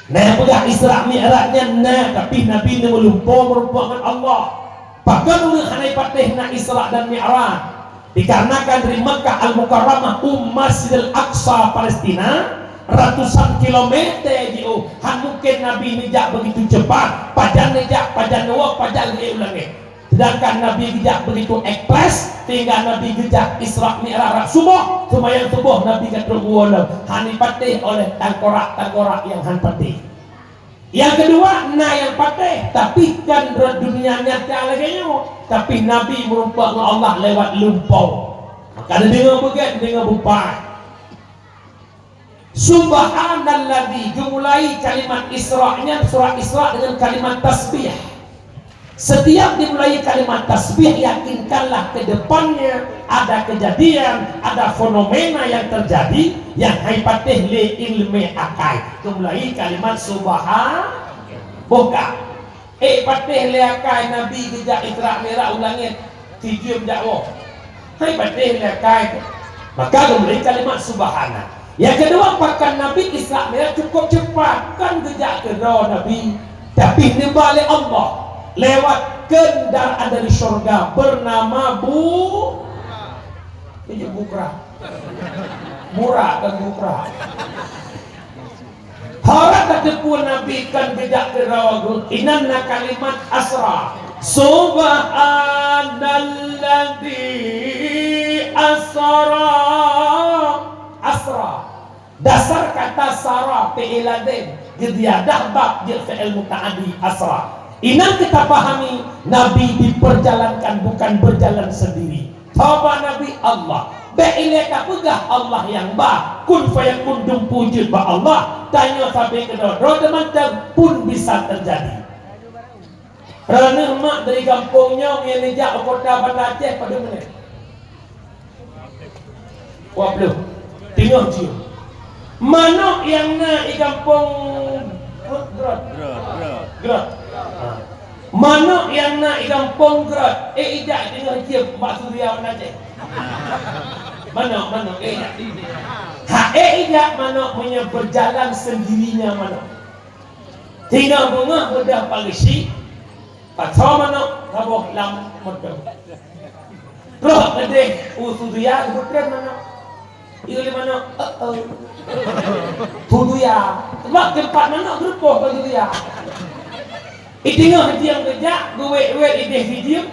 Na nyang peugah Isra Mi'raj nyan na, tapi Nabi neumeulumpoe meurumpok ngon Allah. Pakon ureuëng hana patéh na Isra dan Mi'raj? Dikarenakan dari Makkah Al-Mukarramah u Masjidil Aqsa Palestina, ratusan kilometer jiôh, hana mungkin Nabi neujak begitu cepat, pajan neujak, pajan neuwoe, pajan lhée u langét. Sedangkan Nabi geujak begitu ekspres, sehingga Nabi geujak Isra Mi'raj rab suboh, seumayang suboh Nabi ka trok geuwoe lom, hana patéh oleh tangkorak-tangkorak nyang hana patéh. Nyang keudua, na nyang patéh, tapi kan rot dunia nyata lagée nyoe. Tapi Nabi meurumpok ngon Allah lewat lumpoe. Maka neudeungoe beugét, neudeungoe beupaih. Subhanalladzi, dimulai kalimat Isra nyan, surat Isra dengan kalimat tasbih. Setiap dimulai kalimat tasbih, yakinkanlah ke depannya ada kejadian, ada fenomena yang terjadi yang hana patéh lé ileumé akai. Dimulai kalimat subhan-, buka. Eh, patéh lé akai Nabi geujak Isra Mi'raj u langét, sijeuem jak woe. Hai patéh lé akai. Maka geubri kalimat subhana. Nyang keudua, pakon Nabi Isra Mi'raj cukup cepat, kon geujak keudroe Nabi, tapi neuba lé Allah lewat kendaraan dari syurga bernama Bu-, Bukra. Burak dan Bukra. Hana tateupeue Nabi kon geujak keudroe geuh, inan na kalimat asra. Subhanalladzi asra. Asra. Dasar kata sara, fi'il lazim, geuziyadah bab jeuet fi'il muta'addi, asra. Inan kita pahami, Nabi di perjalankan, bukan berjalan sendiri. Toba Nabi Allah. Bék ilée tapeugah Allah nyang ba, kun fayakun dum peue jeuet bak Allah, tanyoe sabe keudroe-droe teumantong pun bisa teujadi. Reuneuh mak dari gampông nyoe nyang neujak u kota Banda Aceh padum menit? Dua puluh. Teungoh jeuem. Manok nyang na i gampông Grot. Grot. Ha. Manok nyang na i gampông Grot, eh, ijak teungoh jeuem bak Suria Banda Aceh. Manok, manok, eh, ijak. Ha, eh, ijak manok meunyoe berjalan sendirinya manok. Teungoh beungoh beudôh pageusi, pasoe manok saboh lam moto. Troh keudeh u Suria geupeutren manok. Ieu lé manok, "Eh, eh." Suria. Sebab teumpat manok geurupoh keu Suria. I teungoh jeuem geujak, geuwét-wét ideh sijeuem,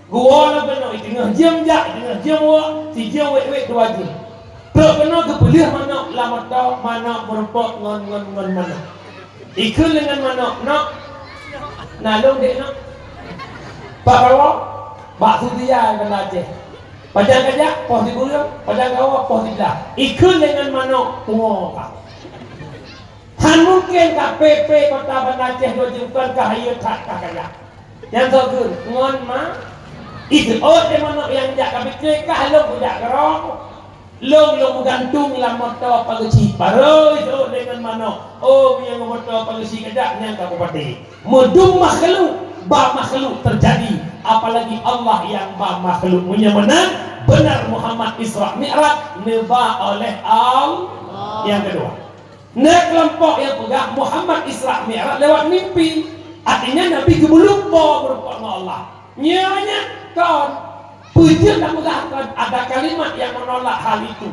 geuwoe lom keunoe, i teungoh jeuem jak, i teungoh jeuem woe, sijeuem wét-wét dua jeuem. Trok keunoe geupeulheueh manok lam moto, manok meurumpok ngon, ngon, ngon manok. Ikheun deungon manok, "Nok, na lôn dek nok." Bak kawoe, bak Sudia Banda Aceh. Pajan kajak, poh sikureueng, pajan kawoe, poh siblah. Ikheun deungon manok, pungo ka. Hán mungken ka P P Kota Banda Aceh dua jeuem kon ka hayeu that ka kajak. Nyang soe kheun? Ngon ma. Iseuôt lé manok nyang jak ka pike kah lôn kujak keudroe. Lôn, lôn meugantung lam moto pageusi. Barô iseuôt lé ngon manok. Oh, meunyoe ngon moto pageusi kajak nyan ka kupatéh. Meudum makhluk, ba makhluk teujadi, apalagi Allah nyang ba makhluk. Meunyoe meunan, beunar Muhammad Isra Mi'raj neuba oleh Allah. Nyang keudua. Na keulompok nyang peugah Muhammad Isra Mi'raj lewat mimpi. Artinya Nabi geumeulumpo meurumpok ngon Allah. Nyoe nyan kon. Peue jeuet tapeugah kon, ada kalimat yang menolak hal itu.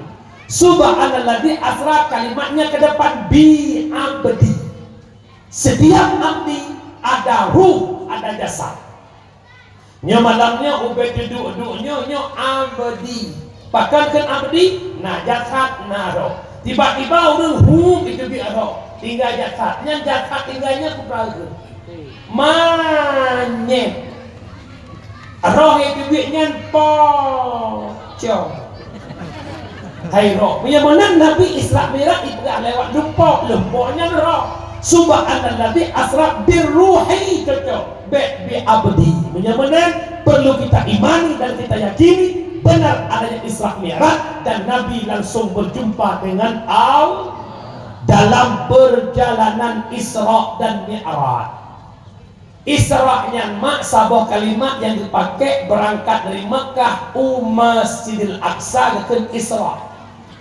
Subhanalladzi asra, kalimatnya ke depan bi abdi. Setiap abdi ada ruh, ada jasad. Nyoe malam nyoe ubé teuduek-duek nyoe, nyoe abdi. Pakon kheun abdi? Na jasad, na roh. Tiba-tiba ureueng hu geuteubiet roh, tinggai jasad. Nyan jasad tinggai nyan peue kheun? Manyét. Roh nyang teubiet nyan pocong. Hai roh. Meunyoe meunan Nabi Isra Mi'raj ipeugah lewat lumpo, lumpo nyan roh. Subhanalladzi asra birruhi, cocok. Bèk bi abdi. Meunyoe meunan, perlu kita imani dan kita yakini benar adanya Isra Mi'raj dan Nabi langsung berjumpa dengan Allah dalam perjalanan Isra dan Mi'raj. Isra nyan mak saboh kalimat nyang geupaké beurangkat dari Meukah u Masjidil Aqsa geukheun Isra.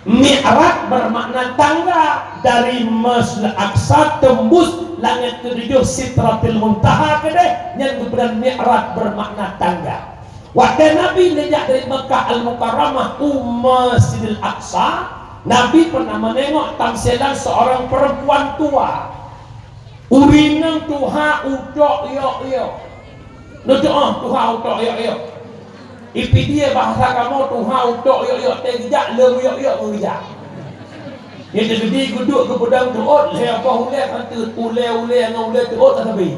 Mi'raj bermakna tangga dari Masjidil Aqsa tembus langét ketujuh Sidratil Muntaha keudeh, nyan geubeunan Mi'raj bermakna tangga. Watèe Nabi neujak dari Meukah Al-Mukarramah u Masjidil Aqsa, Nabi pernah menengok tamsilan seorang perempuan tua. Ureueng inong tuha utok yok-yok. Neutu'oh tuha utok yok-yok. Ipidie bahasa kamoe tuha utok yok-yok, teuh geujak leuem yok-yok ngon geujak. Nyan teugedi geuduek geupeudong teuôt, lhèe boh ulèe mantong, ulèe-ulèe ngon ulèe teuôt sabe.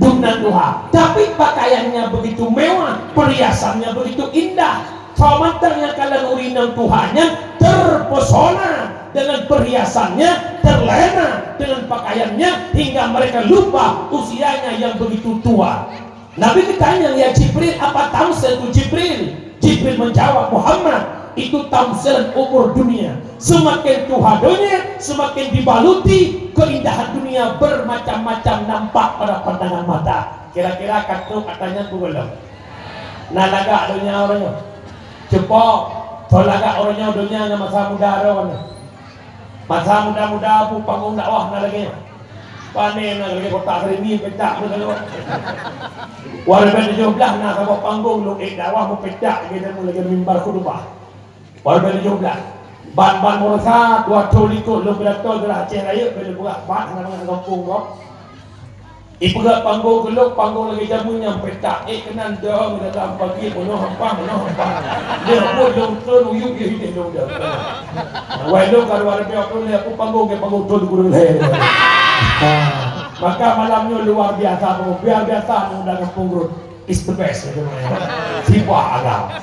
Dumnan tuha. Tapi pakaiannya begitu mewah, perhiasannya begitu indah. Soe mantong nyang kalon ureueng inong tuha nyan terpesona dengan perhiasannya, terlena dengan pakaiannya, hingga mereka lupa usianya yang begitu tua. Nabi geutanyong, "Ya Jibril, apa tamsil tu Jibril?" Jibril menjawab, "Muhammad, itu tamsilan umur dunia. Semakin tuha donya, semakin dibaluti keindahan dunia bermacam-macam nampak pada pandangan mata." Kira-kira ka trôk ata nyan peue gohlom? Na lagak donya uroe nyoe? Cupo, soe lagak uroe nyoe donya ngon masa muda droeneuh? Masa muda-muda peue panggong dakwah na lagèe nyoe? Pane na lagèe kotak serimi peucak pun lalu. Dua ribèe tujoh blah na saboh panggong lôn ék dakwah meupeucak lagèe jameun lagèe mimbar khutubah. Dua ribèe tujoh blah. Ban-ban meurasa dua thôn likot lôn pidato geurah Aceh Rayeuk, bèk lôn peugah, ban hana mangat gampông gob. Ipeugah panggong keu lôn, panggong lagèe jameun nyang peutak, ék keunan dong dalam pagi, meunoh hampang, meunoh hampang. Lheueh buet lôn treun uyueb, lheueh idéh lôn dong. Wai lôn ka dua ribèe dua puluh lhèe, aku panggong keu panggong thôn gurèe lhèe. Ha. Maka malam nyoe luar biasa, luar biasa, muda gampông Rot. Is the best, gitu, ya. Sibah agam.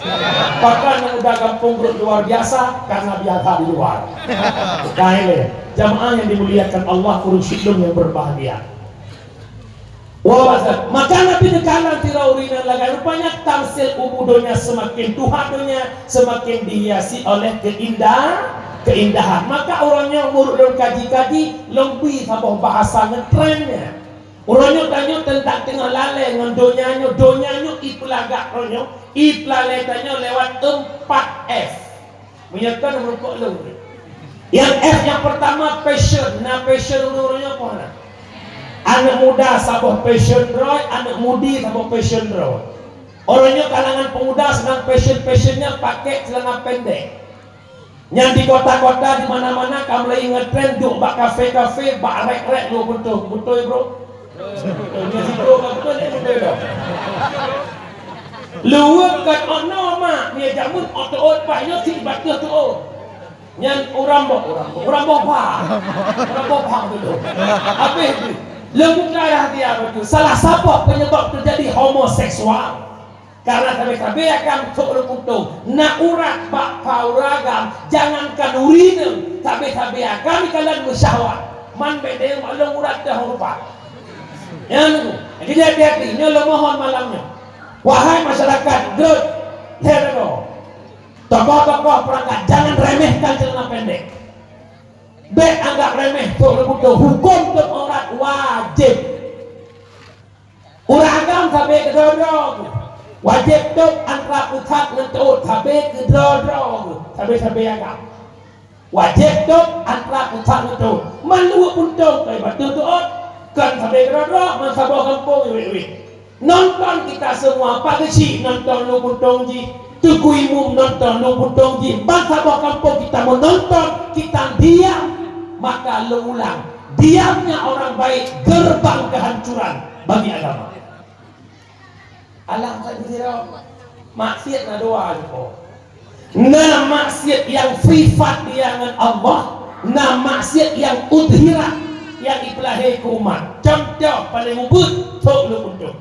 Bahkan yang udah gampông Rot luar biasa karena biasa di luar. Nah, ini, jamaah yang dimuliakan Allah, ureueng sidroe yang berbahagia. Wah, maka Nabi neukalon sidroe ureueng inong lagak, rupanya tamsil umu donya, semakin tuha donya, semakin dihiasi oleh keindah, keindahan. Maka uroe nyoe meunurot lôn kaji-kaji, lôn bri saboh bahasa ngeutren nyan. Uroe nyoe tanyoe teuntang teungoh lalè ngon donya nyoe, donya nyoe ipeulagak uroe nyoe, ipeulalè tanyoe lewat empat F. Meunyoe kon meureumpok lôn. Nyang F nyang pertama passion, na passion ureueng-ureueng nyoe peue hana? Aneuk muda saboh passion droe, aneuk mudi saboh passion droe. Uroe nyoe kalangan pemuda seunang passion-passion nyan pakai celana pendek. Nyan di kota-kota, di mana-mana ka mulai ngetren duek bak kafe-kafe, bak rek-rek lôn beutôi. Beutôi, bro? Nyan si bro ka beutôi, nyan beutôi dah. Luweue kon ono mak, nyan jameun oto-ot bah nyoe si bak teuh tuot. Nyan urang boh, urang boh, urang boh pha. Urang boh pha beutôi. Habéh tu, leumu ka dah dia beutôi. Salah saboh penyebab terjadi homoseksual. Karena sabe-sabe agam sôk lôn puntông, na urat bak pha ureueng agam, jangankan ureueng inong, sabe-sabe agam ikalon meusyahwat. Man bék deungon lôn urat teuh rupa. Nyan tu. Jadi hati-hati, nyoe lôn mohon malam nyoe. Wahai masyarakat Grot, Herero, tokoh-tokoh perangkat, jangan remehkan celana pendek. Bék anggap remeh sôk lôn puntông, huköm tôb aurat wajéb. Ureueng agam sabe keudroe-droe geuh. Wajéb tôb antara pusat ngon teuôt sabe keudroe-droe geuh, sabe-sabe agam. Wajéb tôb antara pusat ngon teuôt. Man luweue puntông keu bak teuôt, kon sabe keudroe-droe, man saboh gampông iwet-iwet. Nonton kita semua, Pak Geuchik nonton lôn puntông jih, Teungku Imum nonton lôn puntông jih, ban saboh gampông kita menonton, kita diam. Maka lôn ulang, diamnya orang baik gerbang kehancuran bagi agama. Alah, maksiat na dua juga. Na maksiat nyang privat dia ngon Allah, na maksiat nyang udhirat, nyang ipeulahé keu umat. Contoh paléng ubit, sôk lôn puntông.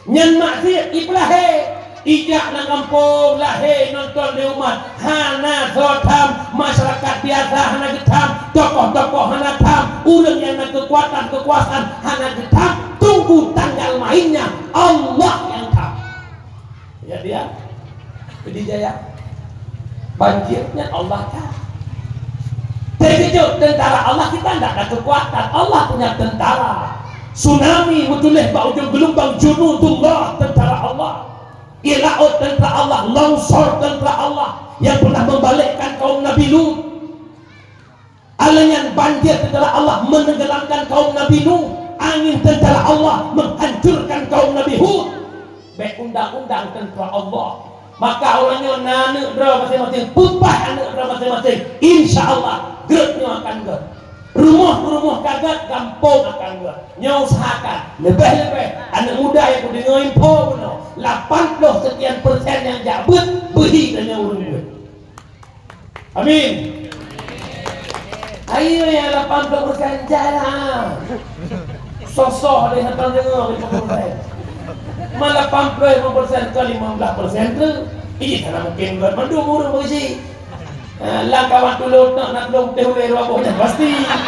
Nyan maksiat ipeulahé, ijak lam gampông lahé nonton lé umat, hana soe tham, masyarakat biasa hana geutham, tokoh-tokoh hana tham, ureueng nyang na keukuatan keukuasaan hana geutham, tunggu tanggal mainnya, Allah nyang tham. Ya dia, Pidie Jaya. Banjir nyan Allah tham. Terkejut tentara Allah, kita ndak ada kekuatan. Allah punya tentara. Tsunami meutuléh bak ujong geulumbang, junudullah, tentara Allah. Ie laôt tentara Allah, longsor tentara Allah yang pernah membalikkan kaum Nabi Lut. Alèh nyan banjir tentara Allah menenggelamkan kaum Nabi Nuh, angin tentara Allah menghancurkan kaum Nabi Hud. Bèk undang-undang tentara Allah. Maka uroe nyoe na aneuk droe maséng-maséng, peupah aneuk droe maséng-maséng. Insya Allah, gét nyoe akan gét. Rumoh-rumoh ka gét, gampông akan gét. Nyoe usahakan, leubeh-leubeh aneuk muda nyang kudeungoe info bunoe, lapan ploh sekian persen nyang jak beuet, beuhi tanyoe ureueng beuet. Amin. Ayo ya, lapan puluh persen jalan. Sosoh deh, hana deungoe lima puluh persen. Ma lapan puluh lima persen ke lima belas persen tu, ih, hana mungkin buat mandum ureueng beurisi. Ha, lam kawan tulông nak, nak tulông teh ulèe dua boh nyan pasti. Ha,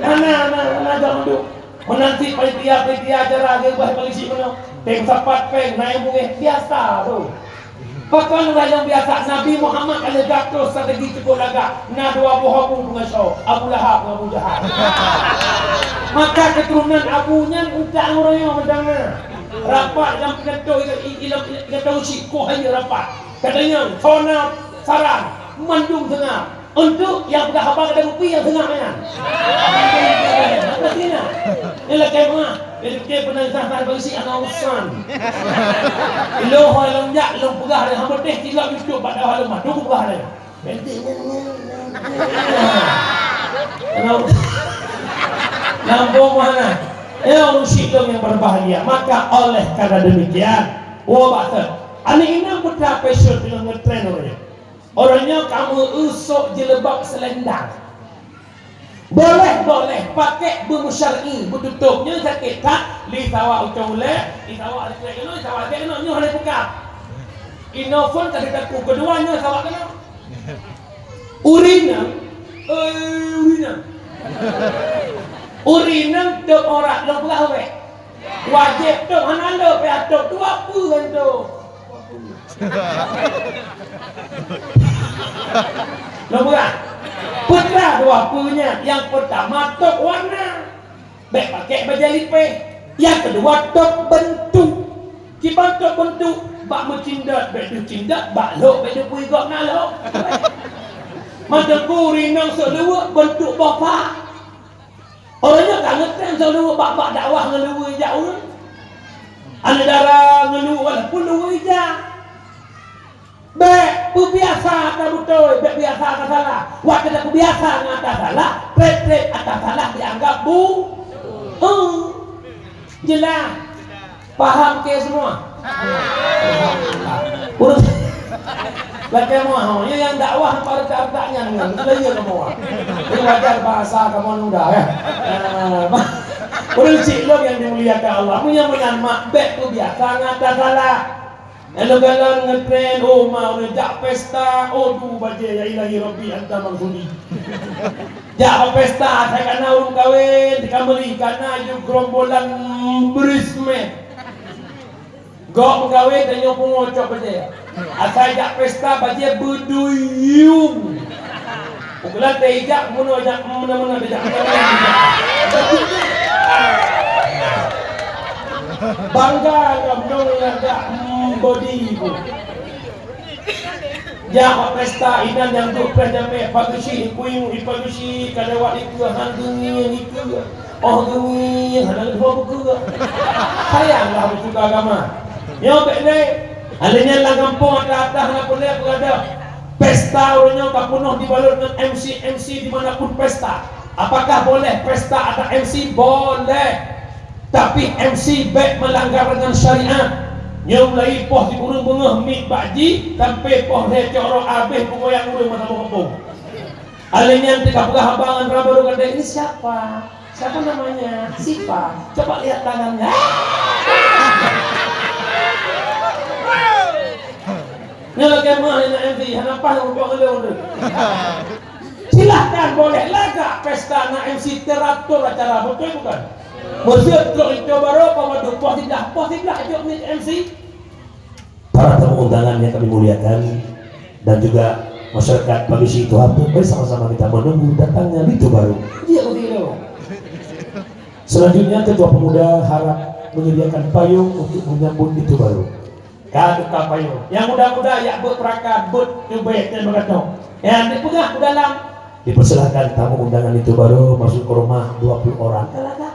hana, hana, hana jak mandum. Meunan cit panitia-panitia acara geubah bagi cit meunoe. Péng sapat péng, na nyang beungéh, biasa tu. Pakon ureueng nyang biasa, Nabi Muhammad ka lheueh gatoh strategi cukôp lagak, na dua boh abu beungoh soe, Abu Lahab ngon Abu Jahal. Maka keuturonan abu nyan utak ureueng nyoe meudangan. Rapat lam pidato, i-, i-, i-, lam pidato cit, koh hayeue rapat. Katanyong, soe na saran, mandum seungab. Untuk nyang peugah haba gata kupi nyang seungab nyan. Haba sina. Nyan lakèe meuah. Jadi, oke, peunah sah-sah bagi si anak urusan. Lo ho lom jak, lo peugah deh, hamba teh tilak YouTube bak dakwah lo mah. Tunggu peugah deh. Nanti nyan, nyan, nyan, nyan. Kenapa? Nampak mana? Ya, ureueng syik lôn nyang berbahagia. Maka oleh karena demikian, wah, bak teuh. Aneuk inong putra fashion teungoh ngetren ureueng nyoe. Ureueng nyoe ka meu-eu sôk jilbab selendang. Boleh-boleh, pakèk beumusyar'i, beututôp. Nyoe sakét that, li sawak ucong ulèe, li sawak sakét keunoe, li sawak sakét keunoe, nyoe hana peugah. Inoe phon ka teuteupue keudua nyoe sawak keunoe. Ureueng inong, eh, ureueng inong. Ureueng inong tôb aurat lôn peugah wèh. Wajéb tôb, hana lé payah tôb, dua peue nyan tôb. Lôn peugah. Peue dua peue nyan, nyang peurtama tôb warna. Bèk pakèk bajèe lipéh. Nyang keudua tôb beuntuk. Kiban tôb beuntuk, bak meucindot bèk teucindot, bak lhôk bèk teupeue gob na lhôk. Mantong ureueng inong sôk leuweuk beuntuk boh pha. Ureueng nyoe ka ngeutren sôk leuweuk bak-bak dakwah ngon leuweuk jak ureueng. Aneuk dara ngon leuweuk walaupun leuweuk ija. Bèk peubiasa ata beutôi, bèk biasa ata salah. Watèe tapeubiasa ngon ata salah, trép-trép ata salah dianggap bu-, eh, jeulaih. Paham ke semua? Ureueng, Lakée meuah, nyoe nyang dakwah hareuta-hareuta nyan ngon, lagée kamoe. Jadi wajar bahasa kamoe muda, ya. Ah, ureuëng syiek lôn nyang dimuliakan Allah, meunyoe meunan mak bék peubiasa ngon ata salah. Nyang lôn kalon ngeutren, oh, ma ureuëng jak pesta, oh, tu bajée, ya Ilahi Rabbi anta maksudi. Jak pesta, asai kana ureuëng kawen, di kameri, kana ju gerombolan bridesmaid. Gok meukawen tanyoe pungo cok bajée. Asai jak pesta bajée beuduyueng. Ukeulante ijak meunoe jak meunoe-meunoe jak meunoe-meunoe jak. Bangga lom dong nyang jak, mm, body pun. Jak bak pesta inan nyang duek preh jamé pageusi ipui ipageusi ka lewat ikeu han geungieng ikeu. Oh geungieng hana leuho bukeuek. Sayang lah bukeuek agama. Nyoe bék lé. Alé nyan lam gampông ata-ata hana peureulée peugadôh. Pesta uroe nyoe ka peunoh dibalot ngon M C-M C di mana pun pesta. Apakah boleh pesta ada M C? Boleh. Tapi M C bék meulanggar dengan syariat. Nyoe mulai poh sikureueng beungoh miet bak jih sampai poh lhée cok rot abéh peugoyang ureuëng masa boh gampông. Alé nyan teuka peugah haba ngon raba rot gata, "Ini siapa? Siapa namanya?" "Sipa." "Coba lihat tangannya." Nyoe lagée meuah na M C, hana paih ureuëng ngon lôn tu. Silahkan boleh lagak pesta na M C teratur acara, betul bukan? Meuseuet trok itu baru pemadu poh siblah, poh siblah jok miet M C. Para tamu undangan yang kami muliakan dan juga masyarakat Pageusi Tuha Peuet, mari sama-sama kita menunggu datangnya Linto Baru. Iya, begitu. Selanjutnya, Ketua Pemuda harap menyediakan payung untuk menyambut Linto Baru. Ka teuka payung. Nyang muda-muda, yak beuet perakan, beuet tubéh, dan begatong. Nyang dipeugah u dalam. Dipersilahkan tamu undangan Linto Baru masuk ke rumah dua puluh orang. Ka lagak.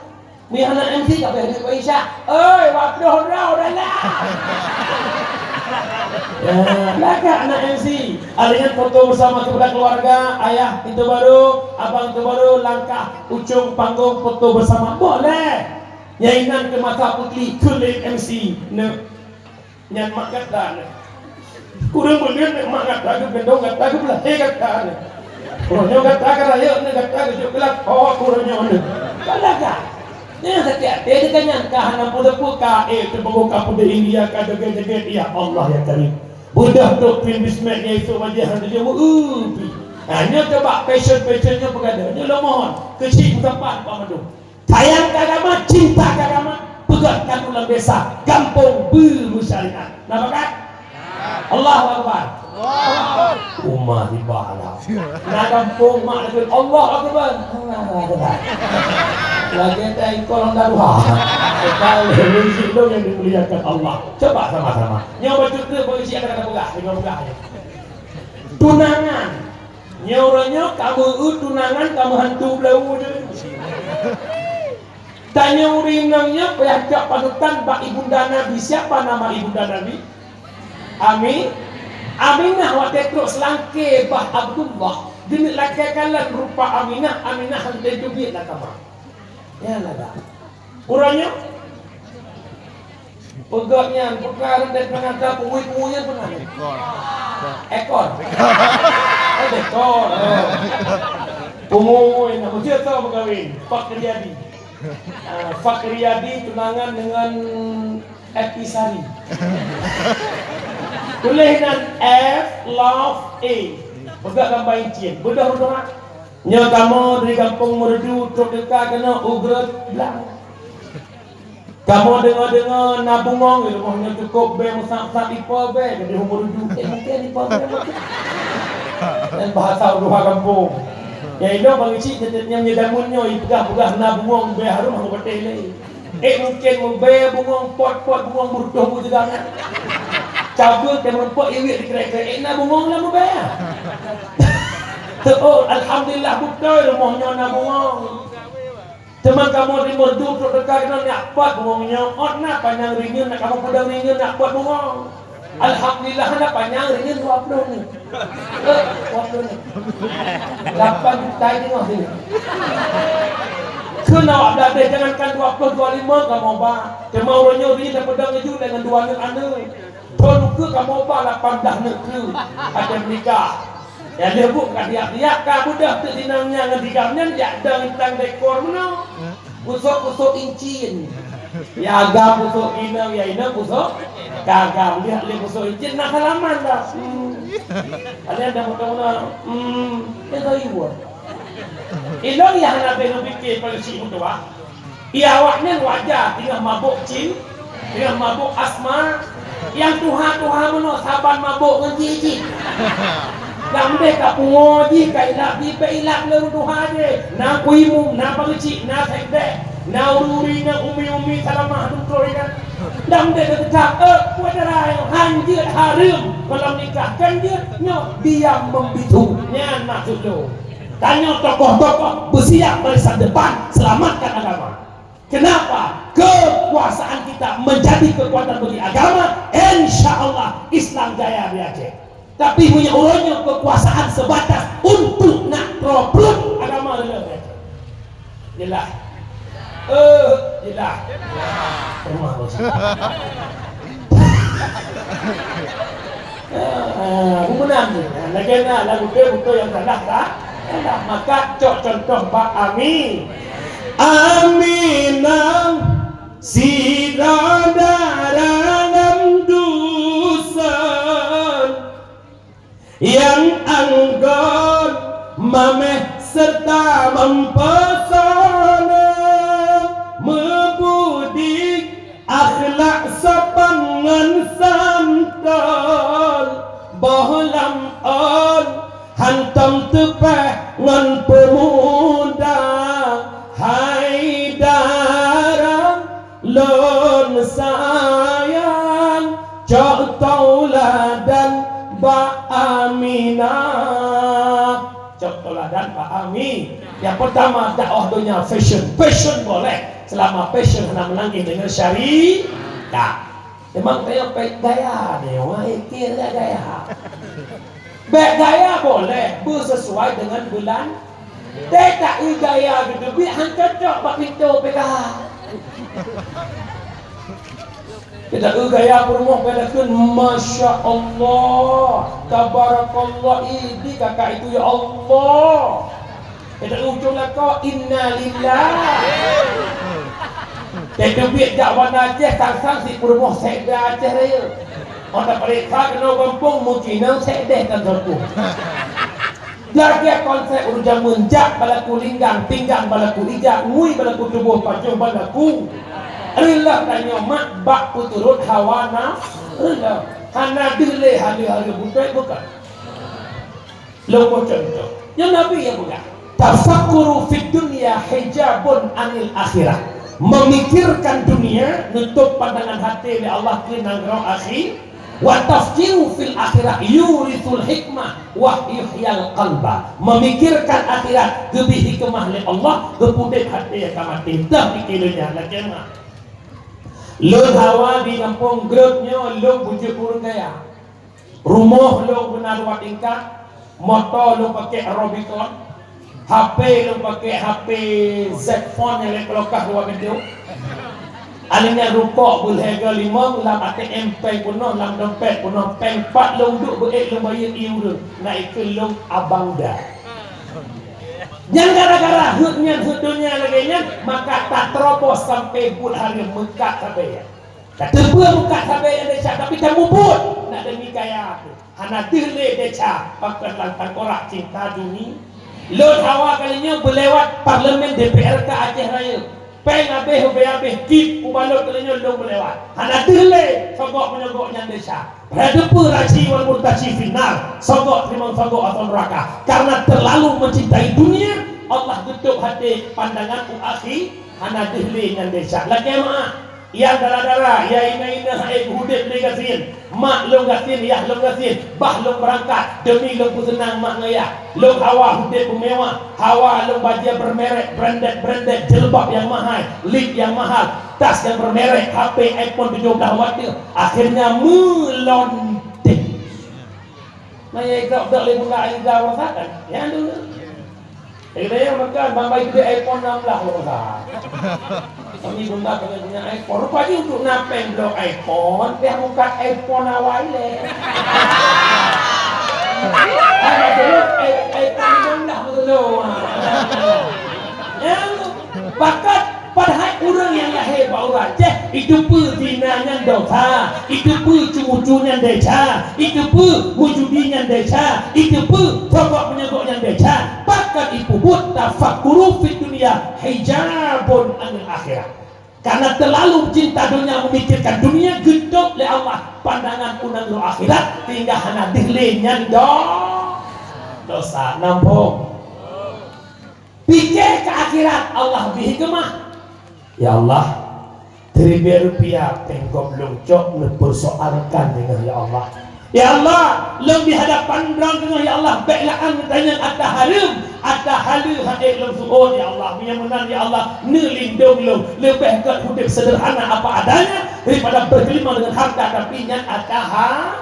Meuhana M C ka beuet duit bak Isya. Oi, waploh droe dalam. Ya, lagak anak M C. Alingan foto bersama kepada keluarga, ayah Linto Baru, abang Linto Baru, langkah ujong panggung foto bersama. Boleh. Nyang inan keu mata putih, keu lé M C. Neu. Nyan mak gata nyan. Kureueng beuneueng nyan mak gata geugendong gata geubeulahé gata nyan. Uroe nyoe gata ka rayeuk nyan gata geujok keu lakoe uroe nyoe nyan. Ka lagak. Nyan até-até teuka nyan ka hana peue-peue ka ék teupeugah ka peudeh India ka joget-joget, ya Allah ya Karim. Beudôh trok pin bismillah nyan isok wajah hana jeuet meu-eu pih. Ha, nyoe coba passion-passion nyoe peugah nyoe lôn mohon. Keuchik meusapat Pak Mandum. Sayang keu agama, cinta keu agama, peugöt keu lam desa, gampông beumeusyariat. Na pakat? Allahu Akbar. Allahu Akbar. Umat ibadah. Na gampông mak lagèe Allahu Akbar. Allahu Akbar. Lagèe tai kolong daruha. Kalau musik dong yang dimuliakan Allah. Coba sama-sama. Nyoe bacut tu bagi siapa kata peugah, peugah, peugah. Tunangan. Nyoe uroe nyoe ka meu-eu tunangan ka meuhantu blau je. Tanyoe ureueng inong nyoe payah jak panutan bak ibunda Nabi. Siapa nama ibunda Nabi? Ami-, Aminah. Watèe trok seulangké bah Abdullah, geuneuk lakèe kalon rupa Aminah, Aminah hana teubiet lam kama. Nyan lagak. Uroe nyoe peugöt nyan, peugöt dan peugöt peue-peue nyan peugöt. Ekor. Ekor. Oh, ekor. Oh. Peue nyan, meusti tau meukawen. Pak Riyadi. Ah, Pak Riyadi tunangan dengan Epi Sari. Tuléh nan F love A. Peugöt gambar incien. Beudôh-beudôh. Nyoe kamoe dari gampông Meureudu trok teuka keunoe u Grot Blang. Kamoe deungoe-deungoe na bungöng di rumoh nyoe cukôp bèe meusak-sak ipo bèe, jadi u Meureudu, eh, mungken ipo bèe mungken. Dan bahasa ureueng gampông. Nyang inong bang cit nyan, nyan jameun nyoe ipeugah-peugah na bungöng bèe hareuem hana patéh lé. Eh, mungken meubèe bungöng, pot-pot bungöng beureutoh beujeudang nyan. Cabeueng teuh meurumpok iwet dikeurek-keurek, eh, na bungöng lam meubèe. Teuôt, alhamdulillah beutôi rumoh nyoe na bungöng. Teuma kamoe di Meureudu trok teuka keunoe nyak pot bungöng nyoe, ôt na panyang rinyeun nak kamoe peudong rinyeun nyak pot bungöng. Alhamdulillah na panyang rinyeun dua ploh ni. Eh, dua ploh ni. Lapan juta teungoh sini. Kheun awak blah deh, jangankan dua ploh, dua lima kamoe ba. Teuma uroe nyoe rinyeun tapeudong laju dengan dua aneuk-aneuk. Thôn ukeue kamoe ba lapan blaih neuk treuk até meunikah. Nyang lheueh buet ka riak-riak, ka beudôh teuk inong nyan ngon tigam nyan jak dong intan dekor meunoe. Pusok-pusok incin. Ya agam pusok inong, ya inong pusok ka agam. Lihat lé pusok incin na salaman dah. Hmm. Ada dah meunoe. Hmm. Dia tahu ibu. Inong ya hana beu pikir pada si meutuah. Di awaknyan waja teungoh mabök cin, teungoh mabök asma. Nyang tuha-tuha meunoe saban mabök ngon jih-jih. Dam deh ka pungo jih, ka ilap jih, bèk ilap lé ureueng tuha jih. Na kuimum, na pangeucik, na sekdeh, na uri-uri, na umi-umi salamah dum troe nyan. Dam deh ka teucap, eh, putra nyoe han jeuet hareuem, malam nikah kan jeuet nyoe diam membisu. Nyan maksud lôn. Tanyoe tokoh-tokoh bersiap barisan depan selamatkan agama. Kenapa? Kekuasaan kita menjadi kekuatan bagi agama, insya Allah Islam jaya di Aceh. Tapi meunyoe uroe nyoe kekuasaan sebatas untuk nak troplot agama di Aceh. Jelas. Eh, jelas. Rumah bos. Ah, bukan nanti. Nah, lagi nak lagu dia betul yang salah tak? Salah. Maka cok contoh bak Ami. Aminah sidroe dara lam dusun. Nyang anggot mamèh seureuta meupeusona, meubudi akhlak sopan ngon santôn, boh lam ôn hantom teupèh ngon peumuda. Hai dara lôn sayang, cok tauladan bak Aminah. Cok tauladan bak Ami. Yang pertama, dakwah donya fashion. Fashion boleh selama fashion hana meulangkah dengan syariat. Memang kaya baik gaya deh, orang ikir gaya. Bèk gaya boleh, beusesuai dengan bulan. Teuka eu gaya geuteubiet han cocok bak pintoe P K H. Teuka eu gaya peurumoh ka takheun, "Masya Allah, tabarakallah, idi kakak itu ya Allah." Teuka eu ucong lakoe, "Innalillah." Teubiet jak Banda Aceh, sang-sang si peurumoh sekda Aceh Raya. Óh tapareksa keunoe gampông, meucinang sekdeh tan soe. Lagèe konsep ureueng jameun, jak balaku linggang, pinggang balaku ija, ngui balaku tuboh, pajoh balaku. Reuloh tanyoe mak bak peuturot hawa nafsu. Hana deuh lé haleue-haleue beutôi bukan. Lôn boh contoh. Nyoe Nabi nyang peugah, "Tafakkuru fid dunya hijabun anil akhirah." Memikirkan dunia, nutup pandangan hati lé Allah keu nanggroe akhi-, "Wa tafkiru fil akhirah yurisul hikmah wa yuhyal qalba." Memikirkan akhirat geubri hikmah lé Allah, geupeudép hati nyang ka maté. Dah pikir dunia lagèe meunan. Lôn hawa di gampông Grot nyoe lôn bujuk ureueng kaya. Rumoh lôn beuna dua tingkat, moto lôn pakai Rubicon, H P lôn pakai H P Z Fold nyang lhèe ploh kah dua pintoe. Aneuk nyan rukok beuharga limong, lam A T M pèng peunoh, lam dompet peunoh pèng, pat lôn duek beuet lôn bayeue ié ureueng, na ikheun lôn abang da. Nyan gara-gara heuet nyan, heuet donya lagèe nyan, maka tateurobos sampoe buet hareuem meukat sabe. Tateupeue meukat sabe nyang desya, tapi tamubuet nak demi kaya. Hana deuh lé desya, pakon lam tangkorak cinta duni. Lôn hawa kali nyoe beulewat parlemen D P R K Aceh Raya. Pèng habéh, ubé habéh, kip ubalot kali nyoe lôn beulewat. Hana deuh lé sogok meunyoe gobnyan desya. Padahai teupeue raci wal murtaci finnar, sogok teurimong sogok atau neraka. Karena terlalu mencintai dunia, Allah geutôp hati pandangan u akhi, hana deuh lé nyan desya. Lagèe meuah. Nyang dara-dara, nyang inong-inong hai udép lé gasien. Mak lôn gasien, yah lôn gasien, bah lôn beurangkat, demi lôn peuseunang mak ngon yah. Lôn hawa udép beumewah, hawa lôn bajèe bermerek, branded-branded, jilbab nyang mahai, lip nyang mahal, tas nyang bermerek, H P iPhone tujoh blah watt. Akhirnya meulonting. Nah, ya, idok-dok lé buka Aida Rosa kan? Ya, dulu. Jadi, dia makan, bang baik dia iPhone enam belas kalau nggak salah. Kami guna punya-punya iPhone. Rupanya untuk napeng blok iPhone, dia buka iPhone awai leh. Ada dulu i-, iPhone lima belas betul. Ya, pakat padahal ureuëng nyang lahé bak urat jih, itu pun zina nyan dosa, itu pun cucu nyan desya, itu pun mujudi nyan desya, itu pun sogok menyogok nyan desya. Pakat ipubuet tafakkuru fid dunya hijabun anil akhirah. Karena terlalu cinta dunia, memikirkan dunia, geutôb lé Allah pandangan u nanggroe akhirat, sehingga hana deuh lé nyan do-, dosa. Nampung. Pike keu akhirat, Allah bri hikmah. Ya Allah, triliun rupiah péng gob lôn cok neupeursoalkan deungon, ya Allah. Ya Allah, lôn di hadapan droe teungoh, ya Allah, bék laan geutanyoe ata hareuem, ata haleue han ék lôn seuôt, ya Allah. Meunyoe meunan, ya Allah, neulindong lôn, leubeh gét udeb seudeurhana apa adanya daripada bergelimang dengan harta tapi nyan ata ha-,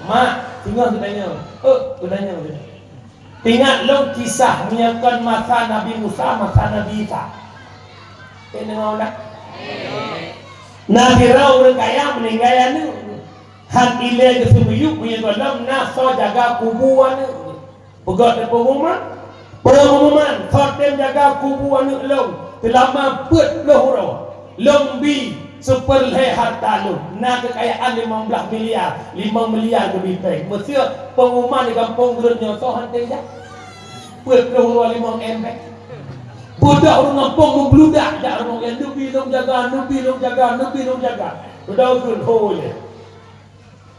mak, teungoh geutanyoe. Oh, geutanyoe. Ingat lôn kisah meunyoe kon masa Nabi Musa, masa Nabi Isa. Ék deungoe ulang? Na sidroe ureuëng kaya meuninggai aneuëk. Han ilée geuseumiyueb meunyoe gohlom na soe jaga kubu aneuëk. Peugah teupengumuman, pengumuman, soe tem jaga kubu aneuëk lôn seulama peuet ploh uroe. Lôn bi seupeurlhée harta lôn, na keukayaan limong blaih miliar, limong miliar geubri péng. Meuseu pengumuman di gampông geureun nyoe soe han tem jak? Peuet ploh uroe limong M péng. Beudôh ureuëng gampông meubludak jak limong M, neubi lôn jaga, neubi lôn jaga, neubi lôn jaga. Beudôh geureun ho ilée.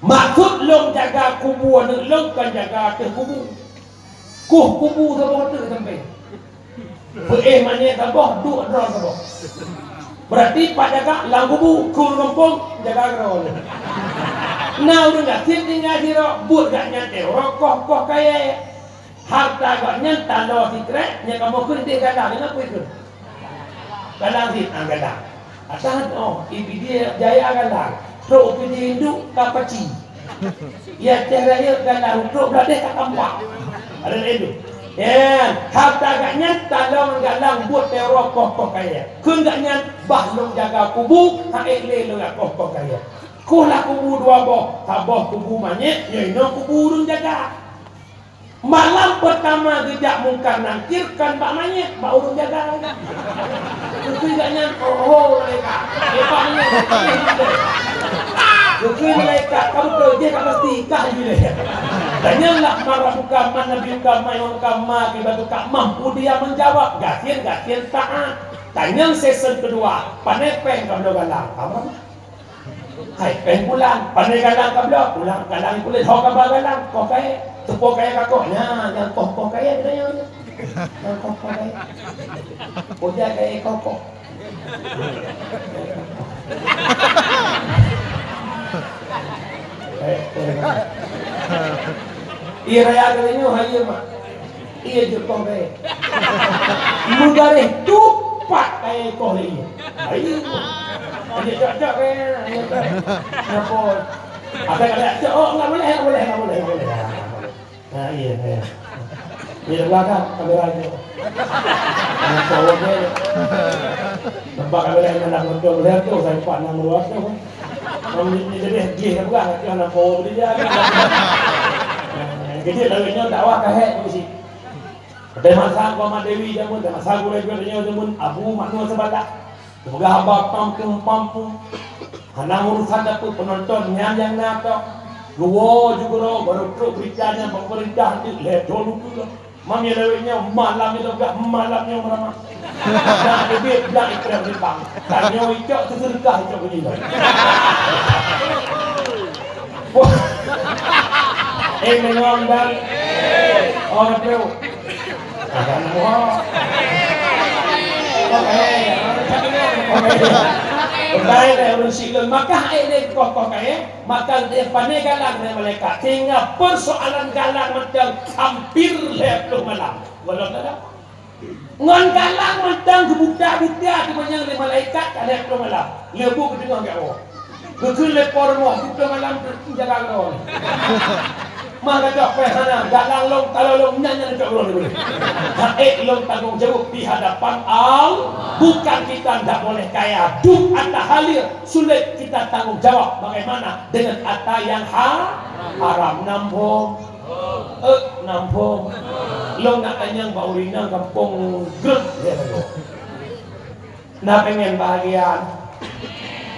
Maksud lôn jaga kubu aneuëk lôn kon jaga ateueh kubu. Kuh kubu saboh teuk sampai. Peuéh manyét saboh, duek droe saboh. Berarti pat jaga lam kubu, keu ureuëng gampông jaga droe. Na ureuëng gasien tinggai sidroe, buet gobnyan teuh rôh koh-koh kayée. Harta gobnyan taloe sikrek, nyang kamoe kheun deh galang, deungon peue kheun? Galang sit, ah, galang. Atas, oh, i Pidie Jaya galang. Trok Pidie Induk ka paci. Ya, Aceh Rayeuk galang, trok Blahdeh ka tampak. Ada laén tu. Ya, harta gobnyan taloe ngon galang buet teurôh koh-koh kayée. Kheun gobnyan, bah lôn jaga kubu, han ék lé lôn jak koh-koh kayée. Kuh lah kubu dua boh, saboh kubu manyét, nyoe inoe kubu ureuëng jaga. Malam peurtama geujak Mungkar Nakir kon bak manyét, bak ureuëng jaga. Geukheun gobnyan, "Oh, ho, malaikat." Lepas nyan, geukheun malaikat, "Ka beutôi, jih ka pasti, kah jih lé." Dan nyan lah man rabbuka, man nabiyuka, ma imamuka, ma qiblatuka, mampu dia menjawab, gasien-gasien taát. Dan nyan season keudua, pané péng ka bloe galang. Apa? Hai, péng pulang, pané galang ka bloe, pulang galang puléh, ho ka ba galang, koh kayée, teupeue kayée ka koh, nyan, nyang koh-koh kayée geutanyoe nyan. Nyang koh-koh kayée. Peue jak kayée koh-koh. Eh, eh. Ié raya geutanyoe hai ié mak. Ié jeuet koh kayée. Meugaréh tupat kayée koh lé ié. Hai ié. Ayo cok-cok kayée, ayo cok. Napa? Ada, ada cok, oh, enggak boleh, enggak boleh, enggak boleh, enggak boleh. Nah, iya, iya. Iya, belakang kamera itu. Nah, cowok dia. Nampak kamera yang nak betul, lihat tu, saya empat enam dua tu. Kamu ni jadi gih dah pegang, tapi anak cowok dia. Nah, jadi lalu nyo dakwah kahek polisi. Ada masa Muhammad Dewi jamun, ada masa gurée-gurée nyoe jamun, Abu Maknur Sebadak. Geupeugah haba pam keu pam pun. Hana urusan dapur penonton nyan nyang na tok. Geuwoe ju keudroe, barô trok beurita nyan bak pemerintah nyan lhèe thôn ukeue. Mam nyang lewat nyoe, malam nyoe tok, malam nyoe meuramah. Blang teubiet, blang ipreh simpang. Tanyoe icok, seuseudekah icok keu jinoe. Wah. Eh, meunyoe dan. Oh, betul. Ada nama. Oke. Oke. Baik, eh, ureueng syiek lôn. Maka, eh, lé koh-koh ka, eh. Maka, eh, pané galang lé malaikat. Sehingga persoalan galang macam hampir lhèe ploh malam. Walau dalam. Ngon galang mantong geubuta-buta teumanyong lé malaikat ka lhèe ploh malam. Lheueh bu geuteungoh geuwoe. Geukheun lé po rumoh, siplôh malam teuh jaga droe. Maka dak payah hana, dalam lôn, kalau lôn nyan, nyan cok lôn dulu. Hak ék lôn tanggong jawab di hadapan Allah. Bukan kita ndak boleh kaya. Dup ata halal, sulit kita tanggung jawab. Bagaimana dengan ata yang ha-, haram? Nampung. Eh, nampung. Lôn nak tanyong bak ureueng inong gampông Greuet, ya, Na pengen bahagia?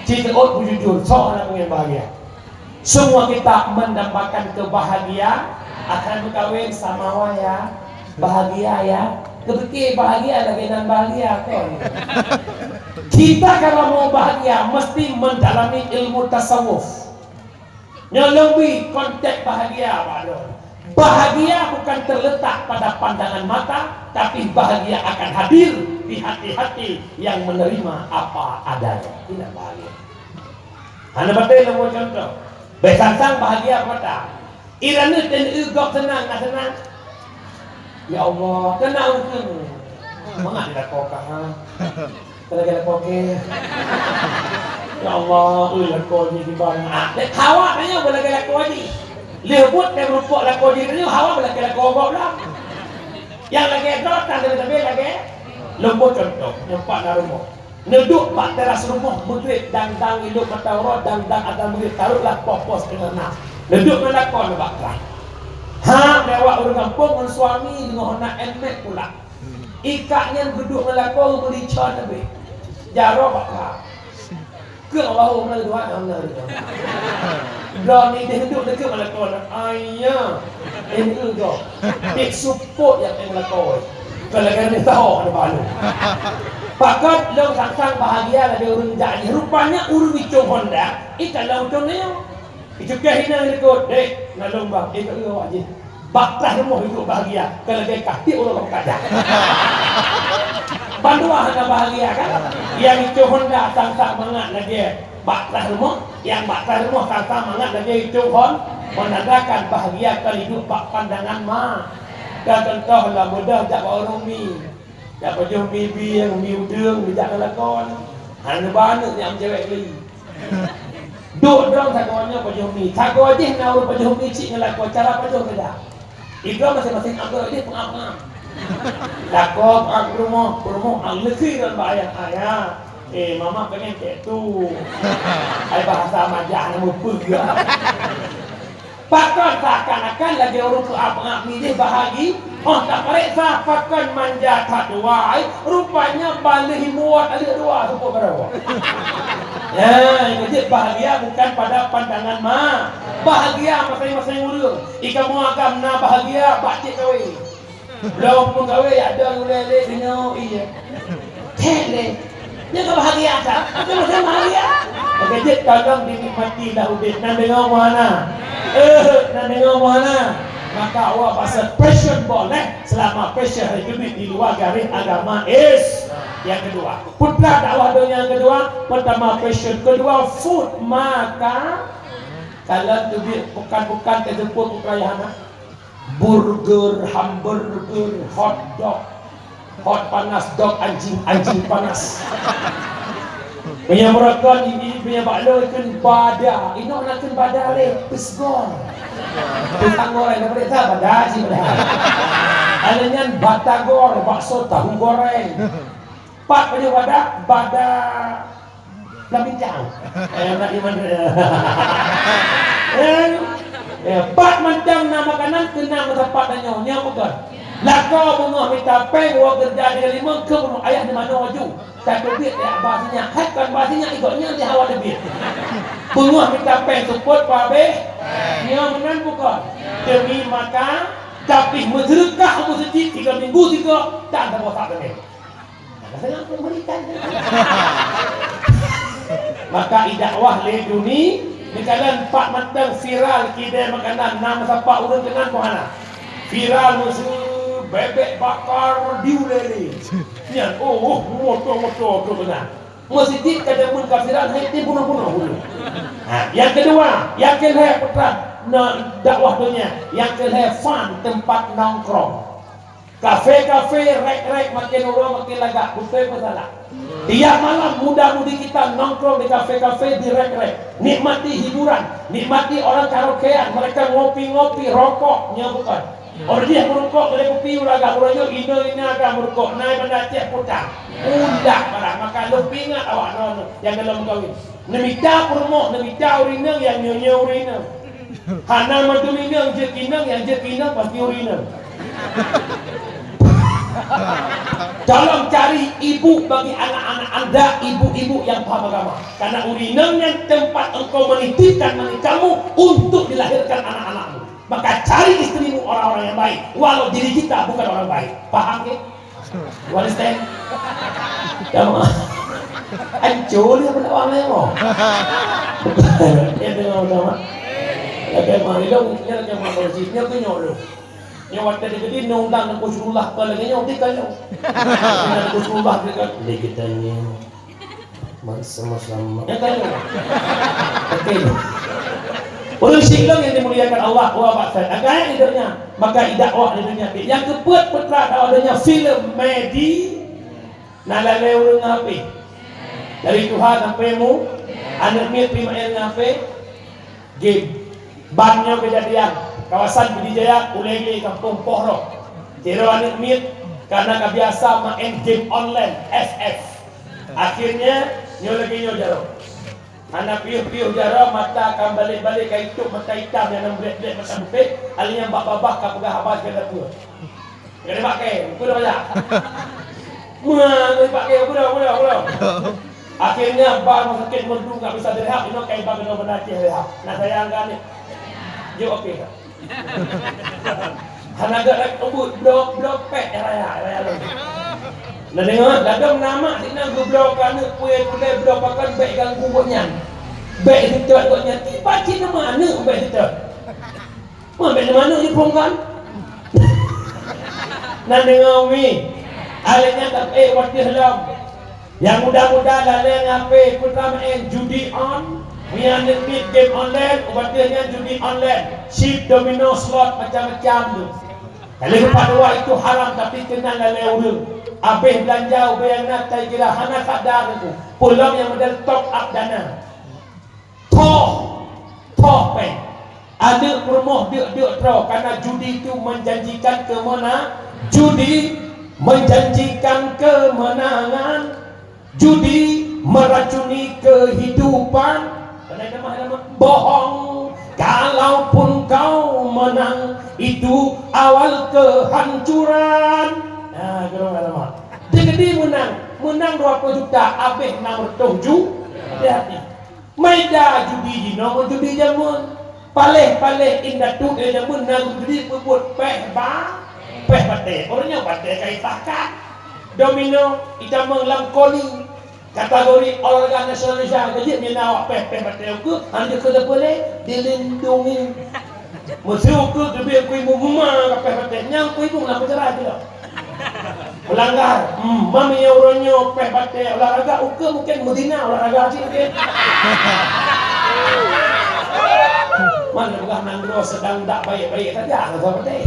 Ci teuôt beujujur, soe hana pengen bahagia? Semua kita mendambakan kebahagiaan, akan meukawen sama wae ya. Bahagia ya. Keupike bahagia lagèe nan bahagia kon. Kita kalau mau bahagia mesti mendalami ilmu tasawuf. Nyoe lôn bri konteks bahagia bak lôn. Bahagia bukan terletak pada pandangan mata, tapi bahagia akan hadir di hati-hati yang menerima apa adanya. Inilah bahagia. Hana batèe lôn bri contoh. Bèk sang-sang bahagia mata. Iran nyoe teuneuk gob seunang, na seunang. Ya Allah, keunan ureueng. Mangat dilakoe ka, ha? Ka lagèe lakoe kèe. Ya Allah, ui lakoe jih kiban. Ah, dek hawa tanyoe beulagèe lakoe jih. Lheuh buet teumeureumpok lakoe jih tanyoe, hawa beulagèe lakoe gob lom. Nyang lagèe droe tan sabe-sabe lagèe. Lôn bri contoh, nyoe pat na rumoh. Neuduek bak teras rumoh, Maghrib, dang-dang ilop mata uroe, dang-dang azan Maghrib, taroklah poh-poh siteungoh nam. Neuduek ngon lakoe nibak teras. Ha, meuwah ureueng gampông ngon suami deungon na Nmax pula. Ikak nyan geuduek ngon lakoe geumeulica teubiet. Jaroe bak ka. Keu Allah, Allah ridha, Allah ridha. Droeneuh ideh geuduek deukeuet ngon lakoe na. Aiya. Eh, eu gob. Pih seupôt nyang ngon lakoe. Kon lagèe nyoe taho ada balu. Pakon lôn sang-sang bahagia lagèe ureueng jak jih. Rupanya ureueng icong Honda, ikalon icong nyoe. Icukéh inong likot, "Dek, na lôn bang, eh, ka awak jih." Bak teras rumoh hidup bahagia, ka lagèe kah tiep uroe ka jak. Bandua hana bahagia kan? Nyang icong Honda sang-sang mangat lagèe bak teras rumoh, nyang bak teras rumoh sang-sang mangat lagèe icong Hon-, menandakan bahagia ka hidup bak pandangan ma-, ka contoh lah mudah jak bak warong mi. Jak pajoh mi bieng, mi udeueng, dijak ngon lakoe. Hana neuba aneuk nyak meucewek lé. Duek droe sagoe nyoe pajoh mi. Sagoe jih na ureueng pajoh mi cit ngon lakoe, cara pajoh beda. Idroe maséng-maséng agam jih peungap-peungap. Lakoe peungap peurumoh, peurumoh leukhi lom bak ayah, "Ayah, eh, mama pengen cek tu." Ai bahasa majah na meupeue. Pakon seakan-akan lagèe ureueng keu apeunak mideh bahagi, oh tapareksa pakon manja that dua, rupanya baleh muat aleuh dua seupôt baroe. Ya, jadi bahagia bukan pada pandangan ma. Bahagia masing-masing ureueng. Ikamoe agam na bahagia bak cit kawé. Lom peugawe yak dong ulèe lé deungoe iya. Cek lé. Nyoe ka bahagia that. Macam-macam bahagia. Maka jeuet tolong dinikmati lah udép. Nan deungoe meuhana? Eh, nan deungoe meuhana? Maka awak bahasa passion boleh selama passion hari Jumaat di luar garis agama is. Yang kedua, putra dakwah donya yang kedua, pertama passion, kedua food, maka kalau tu bukan-bukan ke jemput putra Yohana. Burger, hamburger, hot dog, hot panas, dog anjing, anjing panas. Meunyoe meurokon ini, meunyoe bak lôn kheun bada, inoe na kheun bada lé, peusgor. Peusgor, eh, na peurintah bada cit bada. Ada nyan batagor, bakso tahu goreng. Pat pajoh bada, bada Lam bincang. Eh, anak iman. Eh, eh, pat mantong na makanan keu na meusapat tanyoe. Nyoe bukan. Lakoe beungoh mita péng, woe keureuja di limong keu bunoe ayah di manoe aju. Ka teubiet ya bah sinyak. Hai kon bah sinyak, igoe nyan di hawa teubiet. Beungoh mita péng seupôt pabeh. Nyoe meunan bukan. Demi makan, tapi meuseudeukah meuseujid tiga minggu tiga, dan saboh sak teumé. Maka idakwah lé duni, meukalon pat mantong viral kidée makanan, na meusapat ureueng keunan keu hana. Viral meuseu bebek bakar di ulée lé. Nyan, oh, moto-moto tu keunan. Meuseujid ka jameun ka viral, hai ti bunoe-bunoe ureueng. Ha, nyang keudua, nyang keu lhée putra, na dakwah donya, nyang keu lhée fun, teumpat nongkrong. Kafe-kafe, rek-rek, makin uroe makin lagak. Beutôi peue salah? Tiap malam muda-mudi kita nongkrong di kafe-kafe, di rek-rek. Nikmati hiburan, nikmati orang karaokean, mereka ngopi-ngopi, rokok, nyoe bukan. Orang dia merokok, boleh kopi, ulah agak uroe nyoe, ina-ina agak merokok, naik banda cek putang. Mudah barang, maka lôn peuingat awak nyoe nyang golom kawin. Neumita peurumoh, neumita ureueng inong, nyang nyoe-nyoe ureueng inong. Hana mandum inong jeuet keu inong, nyang jeuet keu inong pasti ureueng inong. Tolong cari ibu bagi anak-anak anda, ibu-ibu yang paham agama. Karena ureueng inong nyan tempat engkau menitipkan anak kamu untuk dilahirkan anak-anakmu. Maka cari istrimu orang-orang yang baik, walau diri kita bukan orang baik. Paham ke? You understand? Jamaah. Hancur dia pula orang lain, oh. Ya, dengar, dengar. Lagi mah, dia dah, dia lagi mah, kalau si, dia tu nyok lu. Yang waktu dia jadi, dia undang Teuku Seuleulah, apa lagi nyok, dia kan nyok. Dia Teuku Seuleulah, dia kan, dia kita ni. Sama-sama. Ya, kan nyok. Oke. Ureueng syiek lôn yang dimuliakan Allah, wa bakat. Agak hidupnya. Maka idak awak di dunia. Yang keempat, putra awak dunia, film, medi. Nah, lalai ureueng ngapi. Dari Tuhan sampai mu, aneuk miet pi main ngapi. Game. Ban nyoe kejadian, kawasan Pidie Jaya, Ulèe Glé, Kampung Poh Roh. Sidroe aneuk miet, karena ka biasa main game online, F F. Akhirnya, nyoe lagèe nyoe jaroe. Hana piôh-piôh jaroe, mata ka balek-balek, ka itôp, mata itam, nyang na blek-blek, mata putéh, akhirnya bak babah ka peugah haba sigoe dapur. Kena pakai, buku dah banyak. Meuah, kena pakai, buku dah, buku dah, buku dah. Akhirnya, ba rumah sakit Merdu nggak bisa direhab, inoe kai ba keunoe banda Aceh rehab. Nah, sayang kan ni? Jok okey tak? Hana gak lagi ubit, blok, blok pek raya, raya lom. Nah, dengar, ladom nama sina geubloe ka aneuk, puye pulai bloe pakan, bèk ganggu gobnyan. Bèk seutôt gobnyan. Tiba cit nama aneuk, bèk seutôt. Meuh, bèk neumanök jipông kan? Nan deungoe umi. Akhirnya, eh, watèe lom. Nyang muda-muda lalè ngon H P, putra main judi on. Nyang aneuk miet game online, watèe nyan judi online. Chip, domino, slot, macam-macam tu. Kalau tempat dua itu haram, tapi keunan lalè ureueng. Abéh beulanja ubé nyang na, tai kira hana sadar tu. Peue lom nyang model top up dana. Thoh, thoh péng. Aneuk peurumoh deuk-deuk droe, karena judi itu menjanjikan kemenang-, judi menjanjikan kemenangan, judi meracuni kehidupan. Bohong, kalaupun kau menang, itu awal kehancuran. Nah, kira nama. Dia gede menang, menang dua puluh juta, habis enam ratus ju-, hati-hati. Maeda judi jinoe ngon judi jameun. Paléh-paléh indatu di jameun na judi peubuet péh ba-, péh batèe. Ureueng nyoe batèe ka isahkan. Domino, itamong lam koni. Kategori olahraga nasional Indonesia, jadi mina awak péh, péh batèe ukeue, hana jeuet keu leupah lé, dilindungi. Meuseu ukeue geubri kui muma ka péh batèe, nyang kui muma penjara jih. Melanggar. Hmm, mami ya uroe nyoe péh batèe olahraga, ukeue mungkin meuzina olahraga cit mungkin. Man peugah nanggroe sedang tak baik-baik saja rasa batèe.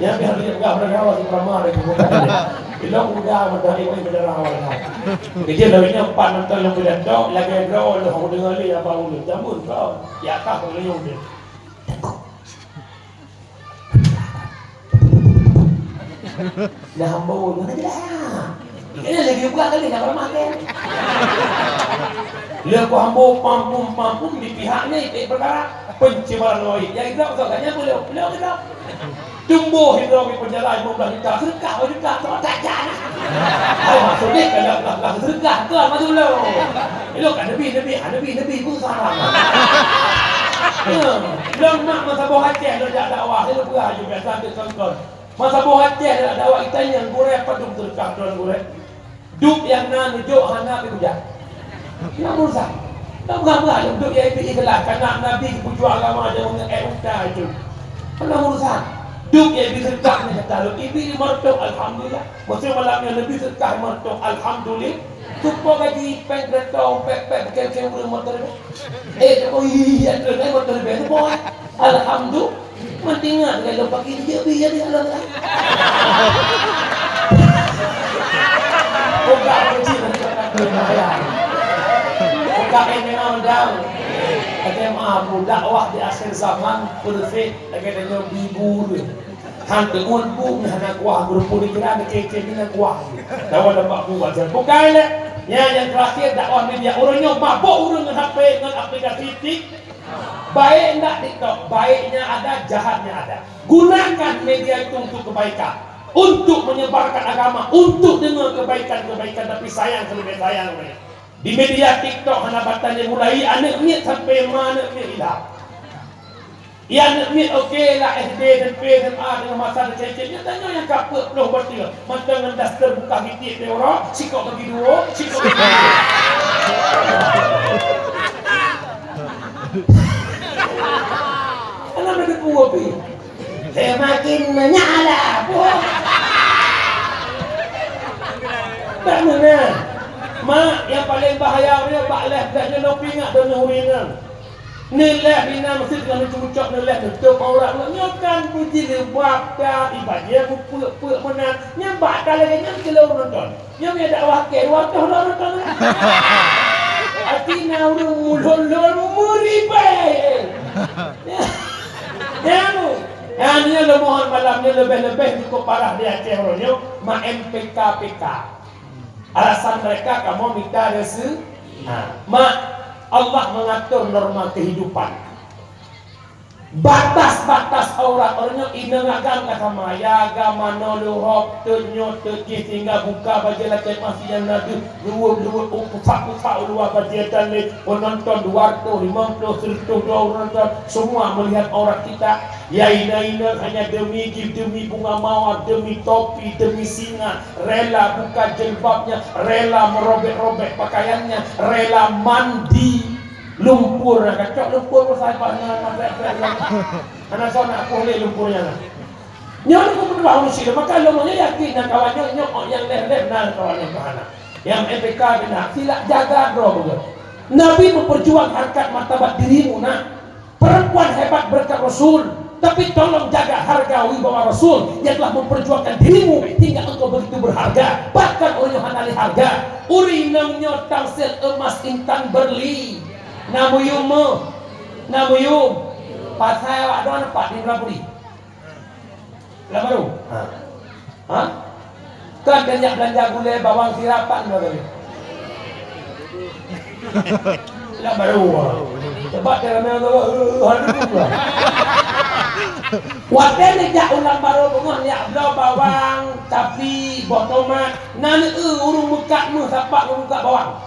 Ya biar dia peugah olahraga awak si Brahma dari buku tadi. Ilok muda matahari wai bendera awak dah. Kecil dari nya empat nonton yang pidato lagi bro, lu hong dengar lé apa ulun. Jamun kau. Ya kah pengeluh dia. Dah hamba, dah jelas. Ini lagi buka kali, dah ramah kan? Lé ku hamba pampum-pampum di pihak ni, eh, perkara pencemaran laut. Yang itu, tu kan, yang boleh, boleh kita. Tumbuh hingga di penjara lima belas juta, sedekah dua juta, tu tak jalan. Hai, maksudnya, kalau, kalau, kalau sedekah, tu apa dulu? Elok kan, lebih, lebih, ah, lebih, lebih pun salah. Ya, lama masa boh Aceh, lo jak dakwah, lo peugah je, biasa dia tonton. Masa boh Aceh dak dakwah, itanyong gurèe padum teureukah droen gurèe. Duek nyang na neujok hana pih bujang. Hana urusan. Dak peugah-peugah lom duek nyang ibi ikhlas, kana Nabi geupeujok agama jameun ngon ék unta itu. Hana urusan. Duek nyang ibi seudeukah nyan kata lôn ibi lima reutôh, alhamdulillah. Meuseu malam nyan leubeh seudeukah lima reutôh, alhamdulillah. Tupo gaji péng keureutô, pék-pék, bukon-bukon ureueng motor. Eh, tupo, iya, iya, iya, motor, tupo. Alhamdulillah. Meuingat lé lôn pagi jijak bi jadi Allah Taala. Buka kunci dari kata berbahaya. Buka yang memang dang. Kata maaf, dakwah di akhir zaman perfect. Lagèe tanyoe bibu tu. Han teuun bu hana kuah, geurumpok di kira, di kecil ni hana kuah. Dawa dapat bu aja. Bukan lé. Ya, yang terakhir dakwah media. Ureueng nyoe mabok ureueng ngon H P, ngon aplikasi tik. Baik ndak TikTok, baiknya ada, jahatnya ada. Gunakan media itu untuk kebaikan, untuk menyebarkan agama, untuk dengar kebaikan-kebaikan, tapi sayang, keuleubeh sayang. Di media TikTok hana batal nyang mulai aneuk miet sampai ma aneuk miet ilham. Ya aneuk miet oke lah S D, S M P, S M A dengan masa kecil-kecil. Nyoe tanyoe nyang ka peuet ploh bateu, mantong ngon daster buka gitiek teuh uroe, sikok bagi dua, sikok bagi dua. Alah, ada dua pi. Semakin menyala. Wah. Tak menang. Mak, yang paling bahaya ni bak leh dah nyoe, nopi ingat dah nyoe uringan. Neuleh bina meusit ngon cucok neuleh tutup aurat nyoe kan bujilbab ka ibadah bupeuek-peuek meunan. Nyang bak ka lagèe nyan keu lôn nonton. Nyoe meudakwah keu dua ratus lôn nonton. Arti na ureueng mulon-lon meuribèe. Nyang, nyang nyoe lôn mohon malam nyoe leubeh-leubeh cukup parah di Aceh uroe nyoe, ma M P K P K. Alasan mereka kamoe mita reuseu-, ha, mak, Allah mengatur norma kehidupan. Batas-batas aurat ureueng nyoe inong agam ka sama, ya agam manoe leuhob, teunyoe teujih sehingga buka bajèe lakèe masih nyang na deuh, luweuh-luweuh, u-, usak-usak u luwa bajèe dan lé penonton dua ratus lima puluh, seratus dua nonton, semua melihat aurat kita. Ya inong-inong hanya demi jih, demi bunga mawar, demi topi, demi singa, rela buka jilbabnya, rela merobek-robek pakaiannya, rela mandi lumpur. Nah, kacok lumpur pun sahabat na, na, na, na, na. Anak soe nak pulih lumpurnya na. Nyoe ni pun berdoa manusia, maka lom nyoe yakin nak kawan nyoe, nyoe yang leh-leh na kawan nyoe bahana. Yang M P K benar, sila jaga droe begitu. Nabi memperjuang harkat martabat dirimu, nak. Perempuan hebat berkat Rasul, tapi tolong jaga harga wibawa Rasul yang telah memperjuangkan dirimu hingga engkau begitu berharga. Bahkan ureueng nyoe hana lé harga. Ureueng inong nyoe tamsil emas intan berli. Na meuyum meuh. Na meuyum. Pasai awak droe nampak di Indrapuri. Lam barô. Ha. Ha? Kan keu nyak beulanja gulèe bawang sirap pat nyoe tadi. Lam barô. Sebab dia ramè tu, eh, ada juga. Watèe neujak u lam barô beungoh nyak bloe bawang, tapi boh tomat, na neu ureueng meukat meuh sapat meukat bawang.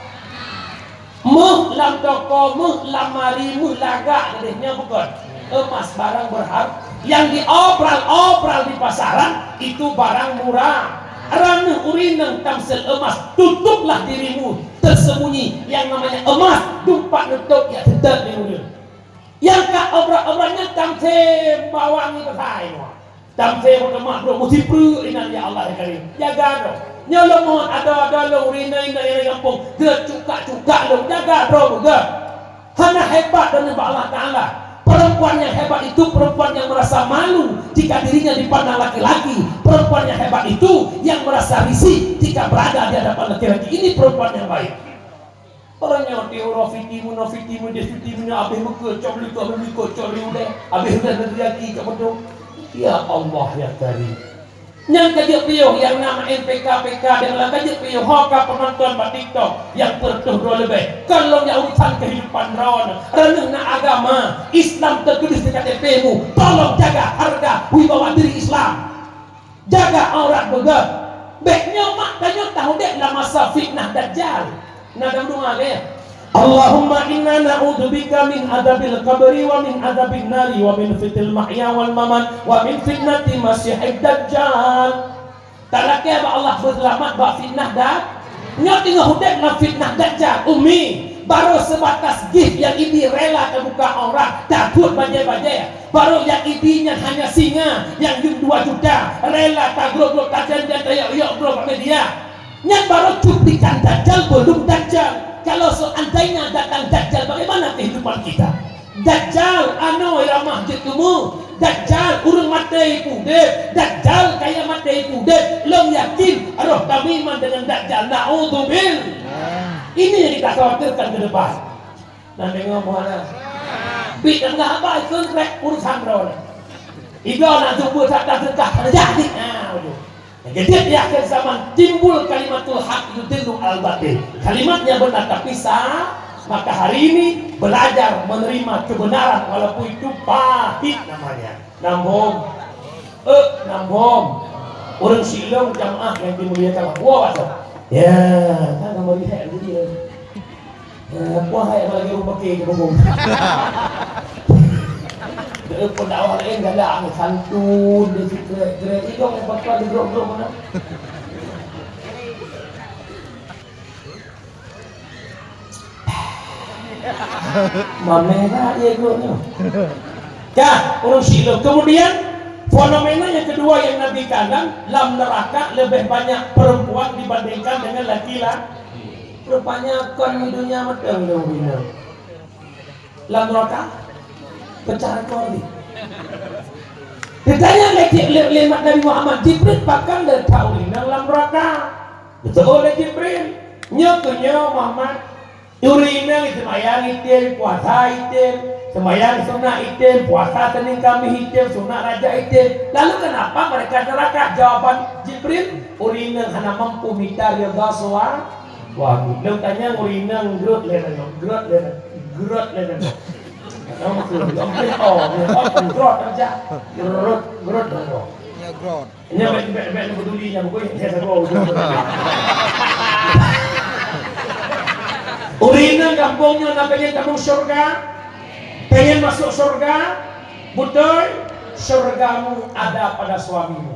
Meuh lam toko, meuh lam mari, meuh lagak gadeh nyoe bukon. Emas barang berhar-, yang diobral-obral di pasaran itu barang murah. Raneuh ureueng nyang tamsil emas, tutuplah dirimu tersembunyi. Yang namanya emas, dumpat nutup ya sedot di mulut. Nyang ka obral-obral nyan tamsil bawang ni pasai nyoe. Tamsil meuteumah brôk meusipreuk inan, ya Allah ya Karim. Jaga droe. Nyoe lôn mohon adoe-adoe lôn, rinda-rinda nyang di gampông, geucukak-cukak lôn, jaga droe beugah. Hana hebat dan bak Allah Taala. Perempuan yang hebat itu perempuan yang merasa malu jika dirinya dipandang laki-laki. Perempuan yang hebat itu yang merasa risih jika berada di hadapan laki-laki. Ini perempuan yang baik. Ureueng nyoe tiep uroe fiti meunoe, fiti meudeh, fiti meunyoe, abéh meukeue cok likot, abéh likot cok riulée, abéh udah neuteuaki cok beutôi. Ya Allah ya Karim. Nyang ka jeuet piôh nyang na M P K P K deungon ka jeuet piôh ho ka penonton bak TikTok nyang peureutôh droe leubeh. Kon lôn jak urusan kehidupan droeneuh. Raneuh na agama Islam teutuléh di K T P mu. Tolong jaga harga wibawa diri Islam. Jaga aurat beugah. Bék nyoe mak tanyoe taudép lam masa fitnah Dajjal. Na dang doa lé. Allahumma inna na'udzubika min adzabil qabri wa min adzabin nari wa min fitnatil mahya wal mamat wa min fitnati masihid dajjal. Talakée bak Allah beuseulamat bak fitnah da-, nyoe teungoh udép lam fitnah Dajjal, umi, barô seubatas gift nyang ibi rela tabuka aurat, tabuet bajée-bajée. Barô nyang ibi nyan hanya singa nyang yum dua juta, rela taglok-glok, tajan-jan, tayok-yok glok bak media. Nyan barô cuplikan Dajjal, beulom Dajjal. Kalau seandainya datang Dajjal, bagaimana kehidupan kita? Dajjal, anoe ramah jeuet keu mu. Dajjal, Maté pudeb, Dajjal kaya maté pudeb. Lôn yakin roh tamiman dengan Dajjal. Naudzubillah. Ini yang kita khawatirkan ke depan. Nah, deungoe muhana. Bit dah haba ikheun trek urusan droe. Iga nak jumpa tak dah dekat terjadi. Nah, betul. Jadi di akhir zaman timbul kalimatul haq yudillu al batil. Kalimatnya benar tapi salah. Maka hari ini belajar menerima kebenaran walaupun itu pahit namanya. Nambong. Eh, nambong. Ureuëng silong jamaah yang dimuliakan Allah. Wah, masa. Ya, kan nama lihat dia. Ya, wah, hai malah guru pakai ke bubung. Dia pun dakwah lain galak, santun, dia suka, dia idong yang patah di grup-grup mana. Mameh lah ia gurunyo. Kah, ureuëng silong. Kemudian fenomena yang kedua yang Nabi kandang, lam neraka lebih banyak perempuan dibandingkan dengan laki-laki. Rupanya kon di dunia meuteung dong bina. Lam neraka pecah rekor ni. Ditanya lagi lewat Nabi Muhammad, Jibril, pakon le that ureuëng inong lam neraka? Beutôi lé Jibril. Nyoe keu nyoe Muhammad, ureuëng inong seumayang item, puasa item, seumayang sunat item, puasa Senin Kamis item, sunat Rajab item. Lalu kenapa mereka neraka? Jawaban Jibril, ureuëng inong hana mampu mita ridha suami. Wah, lôn tanyong ureuëng inong grot lé nyoe, grot lé nyoe, grot lé nyoe. Grot, grot. Nyoe grot. Nyoe grot. Nyoe bèk, bèk, bèk peduli nyan, pokoknya dia sagoe. Ureuëng inong gampông nyoe na pengen tamong syurga, pengen masuk syurga, beutôi, syurgamu ada pada suamimu.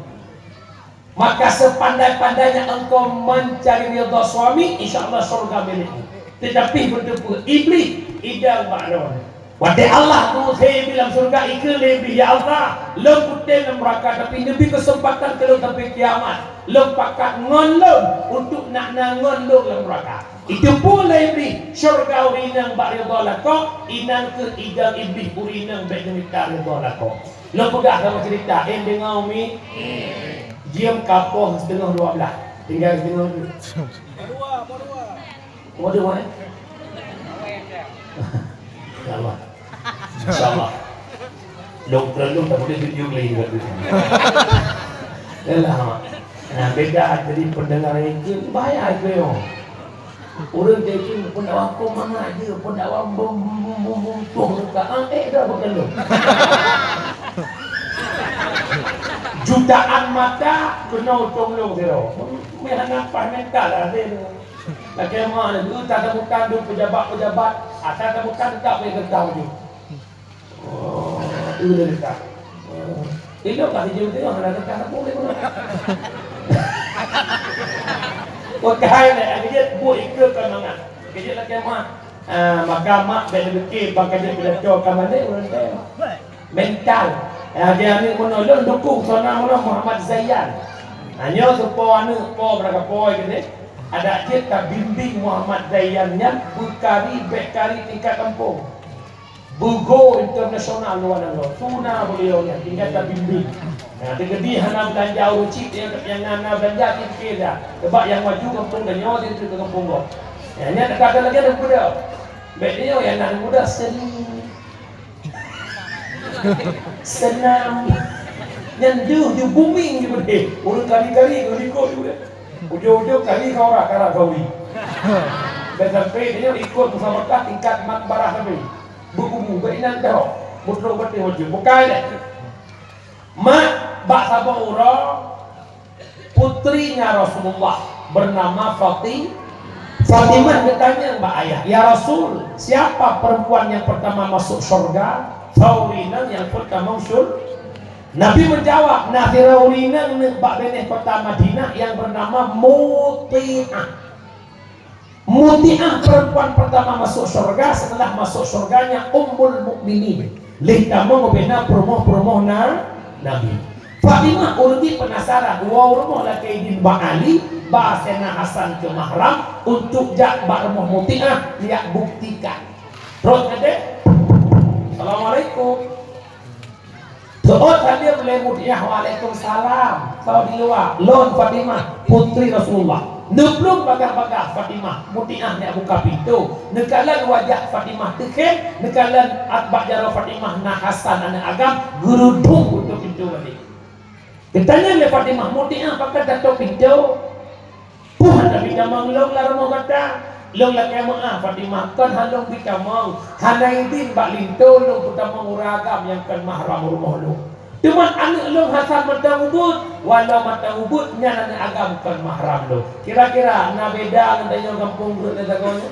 Maka sepandai-pandainya engkau mencari ridha suami, insya Allah syurga milikmu. Tetapi beuteupeue, Iblih idang bak droe. Watèe Allah geuusé Iblih lam syurga, ikheun lé Iblih, "Ya Allah, lôn kutem lam neuraka, tapi neubri keuseumpatan keu lôn sampai kiamat. Lôn pakat ngon lôn untuk nak na ngon lôn lam neuraka." Iteupeue lé Iblih, syurga ureuëng inong bak ridha lakoe, inan kheueh idang Iblih ureuëng inong bèk neumita ridha lakoe. Lôn peugah kamoe ceurita, eh, deungoe umi. Jeuem ka poh siteungoh dua blah. Tinggai siteungoh tu. Poh dua, eh? Insya Allah. Insya Allah. Lôn, lôn tak boleh tunjuk lagi dekat tu. Yalah, Mak. Nah, beda jadi pendengar itu, bahaya itu, yo. Ureuëng teukheun pendakwah keu mangat jih, pendakwah bum, bum, bum, bum, bum, tuh muka, ah, eh, dah beukeuloh. Jutaan mata keunoe utông lôn sidroe. Meuhana paih mental lagèe nyoe. Lagèe ma lagèe, eh, tasebutan dum pejabat-pejabat, asai tasebutan teutap lé geutah ju. Oh, iya dah dekat. Oh. Tengok kat sini tengok, dah dekat apa boleh pun. Pakai leh, kejut buat ikut kan mangat. Kejut lagi mak. Ah, maka mak dah demikian, bang kejut pidato ka balik, urang tengok. Mental. Ah, dia ni menolong dukung sona mula Muhammad Zayan. Hanya supaya anak po berapa po gitu. Ada cit ka bimbing Muhammad Zayan nyan beukari, bèk kari tingkat kampung. Beugo internasional luwa nanggroe. Suna beliau nyan, tinggai tabimbing. Nah, teukeudi hana beulanja ureueng chik, nyang, nyang na, na beulanja, pike dah. Sebab nyang maju gampông tanyoe, dia tu gampông gob. Nah, nyan kata lagèe aneuk muda. Bèk tanyoe nyang na aneuk muda seni. Senam. Nyan deuh, deuh booming di beudeh. Ureueng kali-kali, ureueng ikot di beudeh. Ujong-ujong kali khaura, kara khauri. Dan sampai tanyoe ikot musabaqah tingkat makbarah Nabi. Beukubu, beuinan dahok, meutrok batèe wajéb. Bukai lé. Mak, bak saboh uroe, putrinya Rasulullah bernama Fati-, Fatimah geutanyong bak ayah, "Ya Rasul, siapa perempuan yang pertama masuk syurga?" Thauri nan nyang pertama usul. Nabi menjawab, "Na sidroe ureueng inong bak binéh kota Madinah yang bernama Muti'ah." Muti'ah perempuan pertama masuk syurga, setelah masuk syurganya Ummul Mukminin. Lheuh tamong ubena peurumoh-peurumoh na-, Nabi. Fatimah ureueng penasaran, woe u rumoh lakèe idin bak Ali, ba Saidina Hasan keu mahram, untuk jak bak rumoh Muti'ah, jak buktikan. Terus kata, "Assalamualaikum." Seuôt sabe Lé Mutiah, "Waalaikumsalam." Soe di luwa? "Lôn Fatimah, putri Rasulullah." Neuplueng bagaih-bagaih Fatimah, Mutiah nyang buka pintoe. Neukalon wajah Fatimah teukhém, neukalon bak jaroe Fatimah na Hasan aneuk agam, geurudong pintoe-pintoe balik. Geutanyong lé Fatimah, "Mutiah, pakon tatok pintoe?" "Peue hana bitamong lôn lam rumoh gata?" "Lôn lakée meu'ah Fatimah, kon hana lôn bitamong, hana idin bak linto lôn peutamong ureuëng agam nyang kon mahram rumoh lôn. Teuma aneuk lôn Hasan mantong ubit, walau mantong ubit nyan aneuk agam kon mahram lôn." Kira-kira na beda ngon tanyoe gampông Brut lé sagoe nyoe?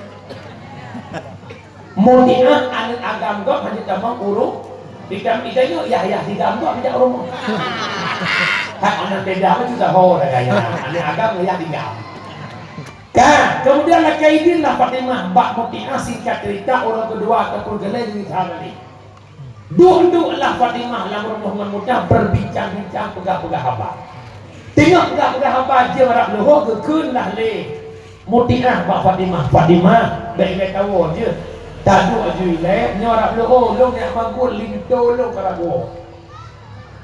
Mutiah aneuk agam gob hana tamong ureuëng, idam idam nyoe Yahya higam gob jak rumoh. Hai aneuk beda mah juga ho dah gaya. Aneuk agam ngon Yahya higam. Ka, kemudian lakée idin lah Fatimah bak Mutiah, singkat cerita, ureuëng keudua ataupun keulhèe geuyue that tadi. Duek-duek lah Fatimah lam rumoh ngon Mutiah, berbincang-bincang, peugah-peugah haba. Teungoh peugah-peugah haba, jeuem rab leuhô, geukheun lah lé Mutiah bak Fatimah, "Fatimah, bèk ilèe tawoe jeuet. Taduek aju ilèe, nyoe rab leuhô, lôn jak maguen linto lôn ka rab woe."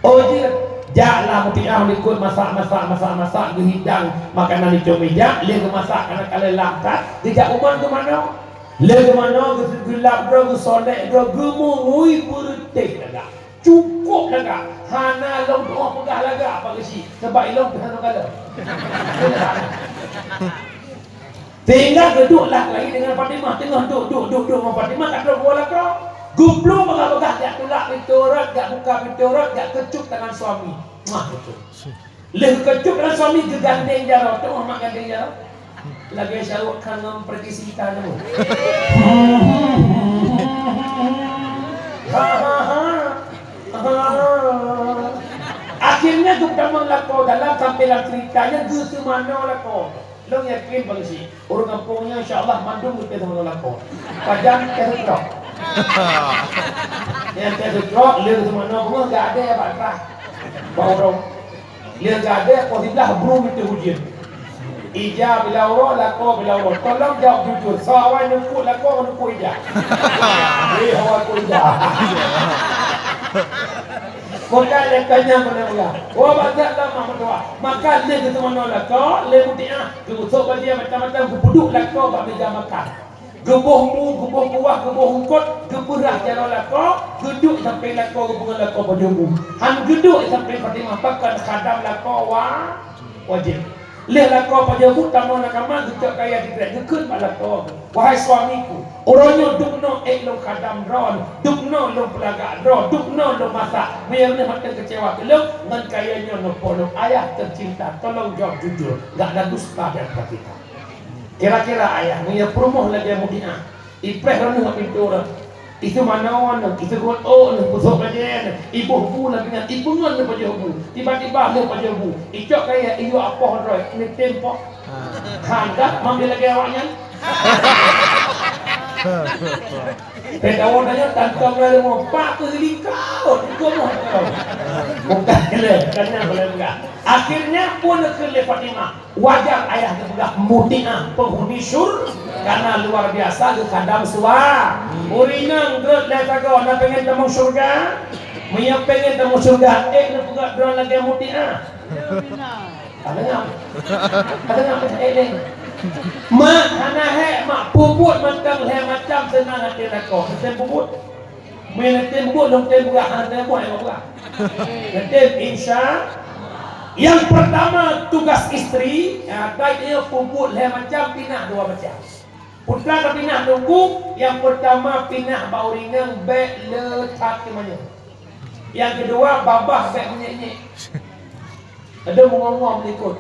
"Oh jeuet." Jak lah Mutiah likot masak-masak, masak-masak, geuhidang makanan icong meja, lheueh geumasak kana ka lheueh lam that, geujak u mon geumanoe. Lheueh geumanoe, geu-, geulap droe, geusolek droe, geumungui beureutéh lagak. Cukôp lagak. Hana lôn tu'oh peugah lagak bak geuchik, sabab ilôn pih hana kalon. Sehingga geuduek lah lagi dengan Fatimah, teungoh duek, duek, duek, duek ngon Fatimah, ka trok geuwoe lakoe. Geuplueng bagah-bagah, jak tulak pintoe rot, jak buka pintoe rot, jak keucup tangan suami. Muah, keucup. Lheueh keucup tangan suami, geugandeng jaroe, tu'oh mak gandeng jaroe. Lagèe Shah Rukh Khan ngon Preity Zinta nyoe. Ha, ha, ha. Ha, ha, ha. Akhirnya geutamong lakoe, dalam sampai lam cerita nyan geuseumanoe lakoe. Lôn yakin bang si ureueng gampông nyoe insya Allah mandum geupeu seumanoe lakoe. Pajan teuh trok. Nyang teuh trok lé seumanoe beungoh gak adé bak trah. Bak ureueng. Lheueh gadée poh siblaih bru meuteue ujeuen. Ija bila uroe, lakoe bila uroe. Tolong jaweueb jujur. Soe awai neupeuet lakoe ngon neupeuet ija? Hei, awai peuet ija. Maka lé kanyang keuneuk peugah. Oh, bak zat lama meutuah. Maka lé geuseumanoe lakoe, lé Mutiah, geusok bajée macam-macam, geupeuduek lakoe bak meja makan. Geuboh mu, geuboh kuah, geuboh eungkot, geupeurah jaroe lakoe, geuduek sampoe lakoe geupeungon lakoe pajoh bu. Han geuduek sampoe Fatimah pakon khadam lakoe wa-, wajéb. Lheueh lakoe pajoh bu tamong lam kama, geucok kayèe sikrek, geukheun bak lakoe, "Wahai suamiku, uroe nyoe dubnoe ék lôn khadam droeneuh, dubnoe lôn peulagak droe, dubnoe lôn masak. Meunyoe lôn mantong keucewa keu lôn, ngon kayèe nyoe neupoh lôn. Ayah tercinta, tolong jawab jujur, nggak ada dusta di antara kita." Kira-kira ayah, meunyoe peurumoh lagèe Mutiah, ipreh droeneuh bak pintoe droe, iseumanoe neuh, iseugot ôk neuh, peusok bajée neuh, iboh bu lam pinggan, ipeungon neuh pajoh bu, tiba-tiba lheueh pajoh bu, icok kayèe, iyue apoh droe, neutem poh. Ha. Handak mambi lagèe awaknyan. Peue tawoe tanyoe tantong lagèe nyoe, pak keuh lingkaut, ikoh moh. Bukan lé, kan nyan boleh peugah. Akhirnya pun keu lé Fatimah. Wajar ayah geupeugah Mutiah penghuni syur-, karena luar biasa geukhadam sua-, ureueng inong geuh lé sagoe na pengen tamong syurga? Meunyoe pengen tamong syurga, ék neupeugah droe lagèe Mutiah. Ka deungö? Ka deungö peue ék lé? Mak hana hék, mak peubuet mantong lhèe macam seunang até lakoe. Meusten peubuet. Meunyoe neutem buet, lôn tem buet, hana tem buet, hana buet. Neutem, insya. Yang pertama, tugas istri, ya, baik dia peubuet lhèe macam, pinah dua macam. Peue ka pinah Teungku, yang pertama pinah bak ureueng inong bèk le that teumanyong. Yang kedua, babah bèk meunyék-nyék. Ada meu'oh-'oh meulikot.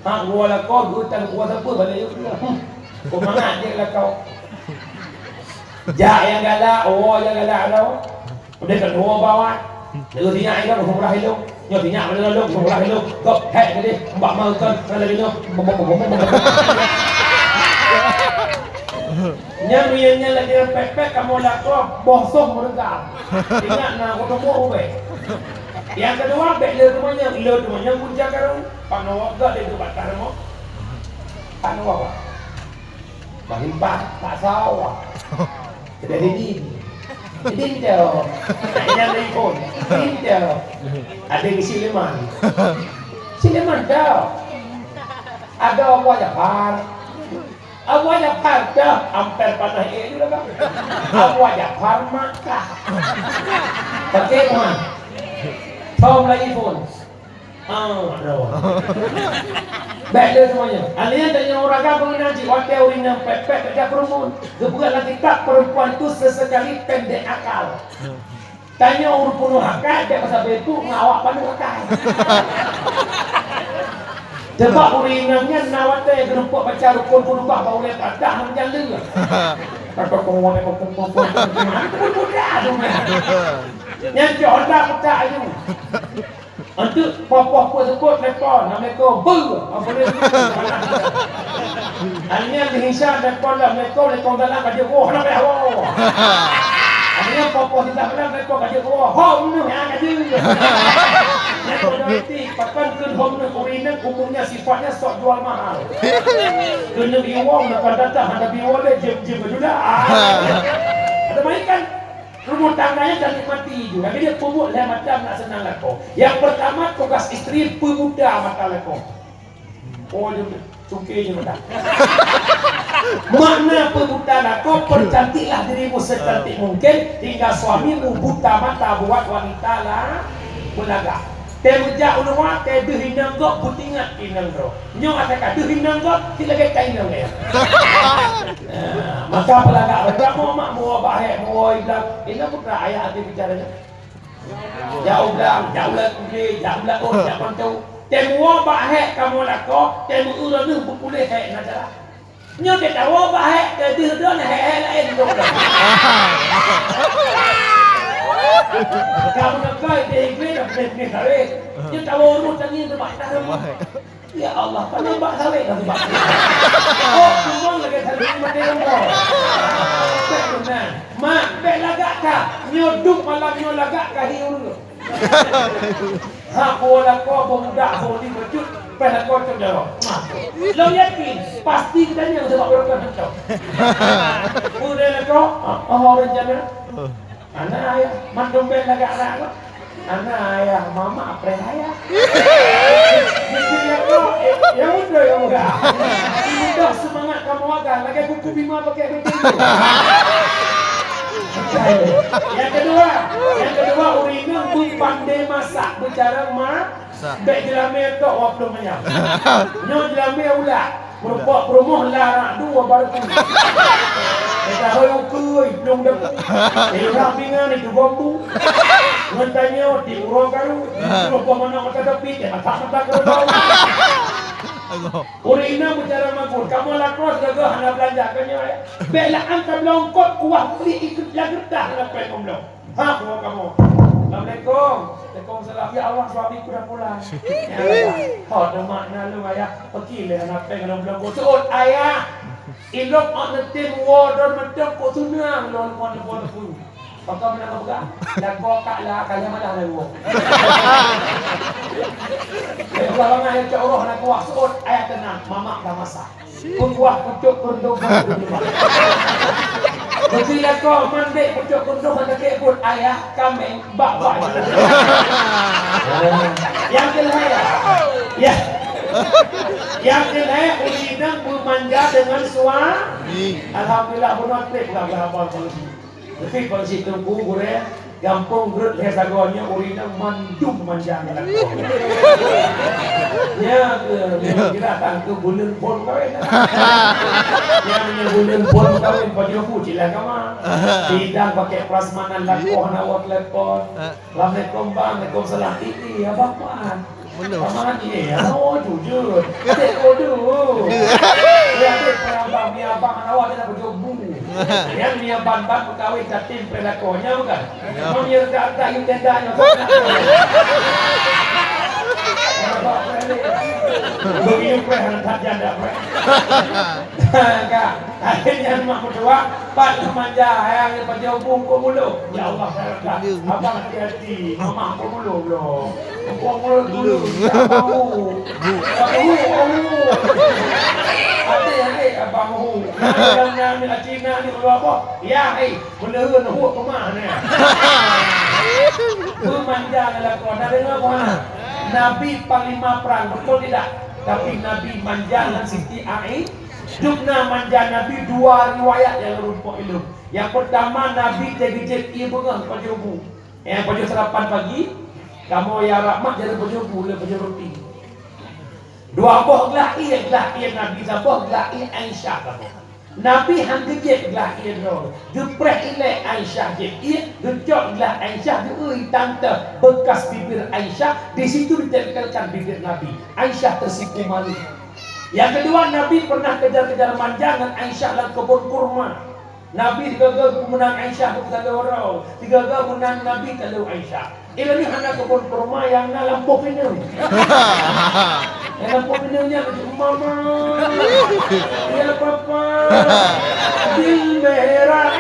Ha, geuwoe lakoe, geutanyoe geuwoe sapeue, balik yue keudroe. Hmm. Keu mangat jeuet lakoe. Jak nyang galak, woe nyang galak lakoe. Udeh ka woe bawah. Lheueh sinyak ilong, seumurah ilong. Nyoe sinyak bak ilong, seumurah ilong. Kok, hék keudeh, mbak mau kon, kan lagèe nyoe. Nyan, nyan lagèe pèt-pèt kamoe lakoe, boh soh meureuga. Ingat na, kuteupeue ubé. Nyang keudua, bèk le teumanyong, le teumanyong gunca karu. Panoe gak lé geubat tah rumoh. Panoe apa? Bak simpang, bak sawa. Kedai dini. Jadi, macam. Nyang lagi pun. Pintar. Ada di Sileman. Sileman dah. Ada Abu Jafar. Abu Jafar dah hampir panas eh juga kan. Abu Jafar Makkah. Pakai mah. Tom lagi pun. Ah, ada. Baik dah semuanya. Alien tanya orang agam pengenal cik watèe ureueng nyang pèt-pèt baca perumun. Geupeugah lam kitab perempuan itu sesekali pendek akal. Tanyoe ureueng peunoh akai, bèk masa beupu ngon awak paneuk akai. Sebab ureueng inong nyan na watèe geurumpok baca rukun keudua bak ulèe patah ngon jalan. Kata penguat kata penguat. Nyan cok honda putak aju. Untuk poh-poh peuet seupôt telepon, "Assalamualaikum." Beuh, apa dia tu? Akhirnya di Isya telepon lah, "Assalamualaikum, waalaikumsalam," ka jeuet, "Oh, kenapa ya, oh?" Akhirnya poh-poh tiga belas telepon, ka jeuet, "Oh, ho, meunoh ya, ka jeuet." Yang kau dah reti, pakan keu ho meunoh, ureueng inong umumnya sifatnya sok jual mahal. Keuneuk iwong, lepas datang, ada biwong dia, jem-jem baju dah. Ah. Ada main kan? Rumah tangganya dan nikmati ju. Lagèe nyan peubuet lhèe macam nak seunang lakoe. Yang pertama, tugas istri peubuta mata lakoe. Oh, dia cukai je mata. Makna peubuta lakoe, percantiklah dirimu secantik mungkin hingga suamimu buta mata buat wanita la-, belagak. Teumeujak u luwa, teuh deuh inong gob, beutingat inong droe. Nyoe asai ka deuh inong gob, cit lagèe ka inong ya. Ah, maka peulagak, "Bang, mo mak, mo bak hèk, mo iblang." Inong putra ayah hati bicara nyoe. Jak u blang, jak u lakoe, jak u laôt, jak mantong. Teuh mo bak hèk kamoe lakoe, teuh meu uroe neuh beupuléh hèk na cara. Nyoe teuh tawoe bak hèk, teuh deuh droe na hèk-hèk laén dong. Kamoe neugoi deh ié na peuléh-peuléh kawé. Nyoe tawoe ruh tangieng teuh bak hèk. Ya Allah, kan nampak sawét dah sebab. Oh, memang lagi sawét mati Allah. Bèk beuna. Mak, bèk lagak ka. Nyoe duek malam nyoe lagak ka hi ureueng. Ha, boh lakoe, boh muda, boh ni bacut, pèh lakoe cok jaroe. Mak. Lôn yakin, pasti geutanyoe sebab ureueng kan cok. Peue lakoe? Oh, rencana. Ana ayah, mandum bèk lagak anak kah? Ana ayah, mamak preh ayah. Bisi lakoe, eh, nyang muda, nyang muda. Muda seumangat kamoe agam, lagèe kuku bima pakèk beuti. Nyang keudua, nyang keudua, ureueng inong beupandai masak, beucara ma-, Sa- bèk jeulamèe tok waploh manyam. Nyoe jeulamèe ulak. Meureumpok peurumoh la rak dua baru tu. Kita hoi ukui, plueng debu. Irah bingan itu bombu. Ngon tanyoe di uroe karu. Terus boh manok mata tepi, teh masak mata kerbau. Allah. Ureueng inong beucara magun. Kamoe lakoe sigoe hana beulanja keu nyoe, ya. Bèk la an tabloe eungkôt kuah beulik ikôt lam geureutah hana pèng kamoe. Ha, buat kamu. Assalamualaikum. Waalaikumsalam. Ya Allah, suamiku dah pulang. Ya Allah. Ho, demak na lôn, ayah. Pergi lé anak pèng dalam belenggu. Seut, ayah. Ilok mak neutém wo don meutong kok tunang lôn pon pon pun. Pakon nak peugah. Lakoe kak la, kalian malah lalu. Eh, ulah bangai cak roh nak kuah. Seut, ayah tenang. Mamak dah masak. Peukuah pucôk keureuntông. Beutôi lakoe mandék pucôk keureuntông hana keuh buet ayah kaméng bak-bak. Nyang keulhèe, ya. Nyang keulhèe, ureueng inong beumanja deungon suami. Alhamdulillah, bunoe trép lah, lah, abang polisi. Tapi polisi Teungku gurèe, gampông Greuet lhèe sagoe nyoe ureueng inong mandum manja ngon lakoe. Nyan keuh, nyoe kira tan keu buleuen phôn kawén. Nyan meunyoe buleuen phôn kawén, pajoh bu cit lah kama. Sidang pakai prasmanan lakoe hana woe telepon. Assalamualaikum bang, waalaikumsalam. Ih, ih, abang maan. Belum. Paman, eh, oh, jujur. Cek kodo. Ya, cek abang, ni abang, awak dah berjobu. Yang ni abang, bang berkawin, tapi pelakunya bukan. Ya. Mau ni redak-redak, you tenda, you tak nak. Abang, balik. Begitu, peh, anak janda, peh. Ka, akhirnya mak meutuah, pat manja, ayang dia panjang ubu kok mulo. Ya Allah, ya Allah. Abang hati-hati, mamah kok mulo, bro. Kok mulo dulu, tak mau. Tahu, tahu. Ada yang, eh, abang hu. Yang, yang, yang Cina ni, kalau apa? Ya, eh, meneru, hu, kemah ni. Beumanja ngon lakoe, na deungoe bunoe? Nabi panglima prang, beutôi tidak? Tapi Nabi manja ngon Siti Aisyah. Dum na manja Nabi dua riwayat nyang lôn peurumpok ilôn. Nyang peurtama, Nabi teugeujép ié beungoh pajoh bu. Nyang pajoh sarapan pagi, kamoe nyang rahmat jadi pajoh bu, lé pajoh ruti. Dua boh glah ié, glah ié Nabi saboh, glah ié Aisyah saboh. Nabi han geujép glah ié droe, geupreh ilée Aisyah jép ié, geucok glah Aisyah geu-eu tante bekas bibir Aisyah, di situ ditempelkan bibir Nabi. Aisyah tersipu malu. Nyang keudua, Nabi pernah kejar-kejar manja ngon Aisyah lam keubon kurma. Nabi sigoe-goe meunan Aisyah beutaloe uroe, sigoe-goe meunan Nabi taloe Aisyah. Ilôn nyoe hana keubon kurma nyang na lampôh pineung. Nyang lampôh pineung nyan, "Mama, ya Papa, bil merah."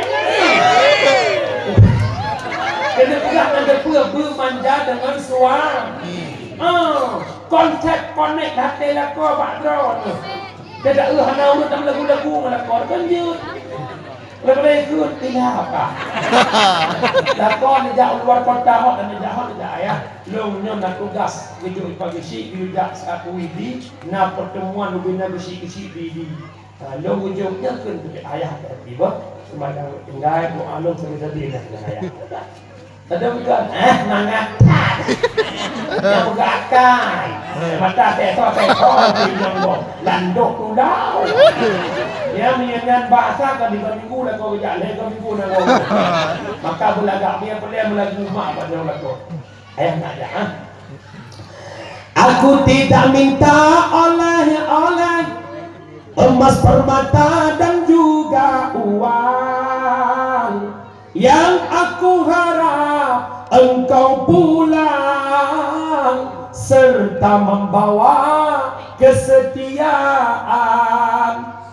Keuneuk peugah ngon teupeue beumanja deungon suami. Ah, konsep konek até lakoe bak droeneuh. Tidak, eh, hana ureuëng tam lagu-lagu ngon lakoe, kan jeuet. Leubeh ikut tidak apa. Lakoe neujak u luar kota hot dan neujak hot neujak ayah. Lôn nyoe na tugas, geujok ipageusi, geujak sapu idi, na pertemuan ubena geusi-geusi di idi. Ha, lôn geujok nyoe kheun keu ayah teuka tiba, seumayang tinggai, doa lôn sabe-sabe na keu ayah. Kadang bukan, eh, mangat that. Nyang peugah akai. Mata teto-teto di nyang boh. Landok tulau. Ya, meunyoe nyan bahasa kan tiga minggu lakoe geujak, lhèe minggu na lakoe. Maka beulagak dia peureulèe meulagu mak bak nyang lakoe. Ayah nak jak, ah. Aku tidak minta oleh-oleh, emas, permata, dan juga uang. Yang aku harap engkau pulang serta membawa kesetiaan.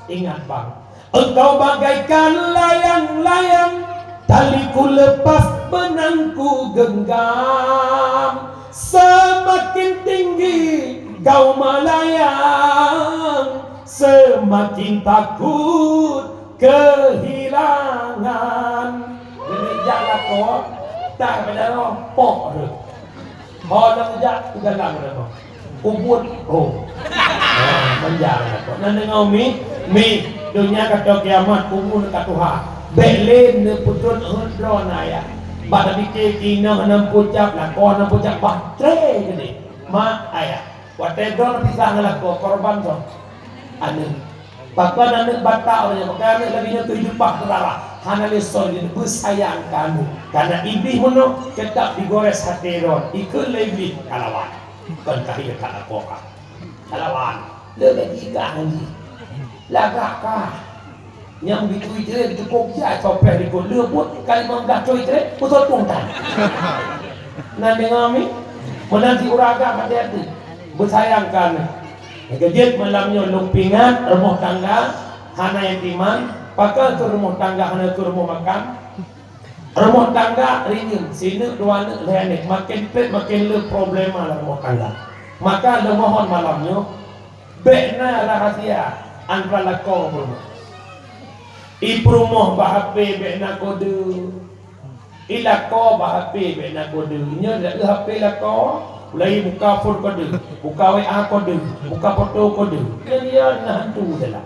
Ingat, Bang, engkau bagaikan layang-layang, taliku lepas, benangku genggam. Semakin tinggi kau melayang, semakin takut kehilangan. Keuneuk jak lakoe, tak pada roh, pok reuh. Ho lom jak, u dalam pada roh. Ubun, oh. Ah, manja lakoe. Nan deungoe mi, mi, donya ka tô kiamat, ubun ka tuha. Bèk lé neupeutrön heuet droe na ayah. Bak tapike kinoe hana meupucap, lakoe hana meupucap, bah tré keudéh. Mak, ayah. Watèe droe neupisah ngon lakoe, korban soe? Aneuk. Pakon aneuk batak ureueng nyan, pakon aneuk lagèe nyoe teuh jubah teularah. Hana lé soe jeuet beusayang keu aneuk. Karena Iblih meunoe teutap digores até droe. Ikheun lé Iblih, kalawan. Kon ka hireuen that lakoe kah. Kalawan. Le lagèe kah ngon jih. Lagak kah. Nyang beutôi jih cukôp jai soe preh likot, lheueh buet ka limong blah troi trép, beutôi tueng tan. Nan deungoe mi? Meunan si ureueng agam hati-hati. Beusayang keu aneuk. Nyang keujeuet malam nyoe lôn peuingat, rumoh tangga hana yatimang, pakon keu rumoh tangga hana keu rumoh makan. Rumoh tangga rinyeun, sineuk dua neuk lhèe aneuk, maken pèt maken le problema lam rumoh tangga. Maka lôn mohon malam nyoe, bèk na rahasia antara lakoe ngon peurumoh. I peurumoh bak H P bèk na kode. I lakoe bak H P bèk na kode. Nyoe dak H P lakoe, mulai buka phone kode, buka W A kode, buka foto kode. Nyan dia na hantu dalam.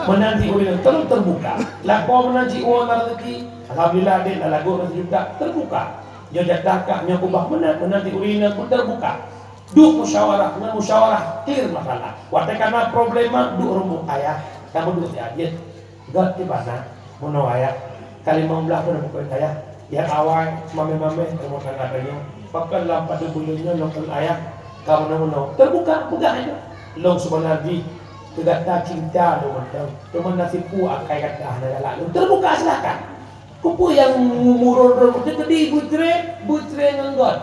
Meunan si ureueng teuh teubuka. Lakoe meunan si uroe na rezeki. Alhamdulillah, dek na lagoe na sijuta. Teubuka. Nyoe jatah kah, nyoe kubah meunan, meunan si ureueng na pun teubuka. Duek musyawarah, ngon musyawarah clear masalah. Watèe ka na problema, duek rumoh ayah, ka meuduek siat jeuet. Gèt kibana, meunoe ayah. Ka limong blah thôn peubuet ayah. Nyang awai, mamèh-mamèh, rumoh tangga tanyoe. Pakon lam padub buleuen nyoe lôn kheun ayah, ka meunoe-meunoe. Teubuka, peugah aja. Lôn seubeuna jih, keu gata cinta lôn mantong. Cuma nasib peue akai gata hana galak lôn. Teubuka, silakan. Keupeue nyang murôn-rôn teukeudi beutre, beutre ngon gèt?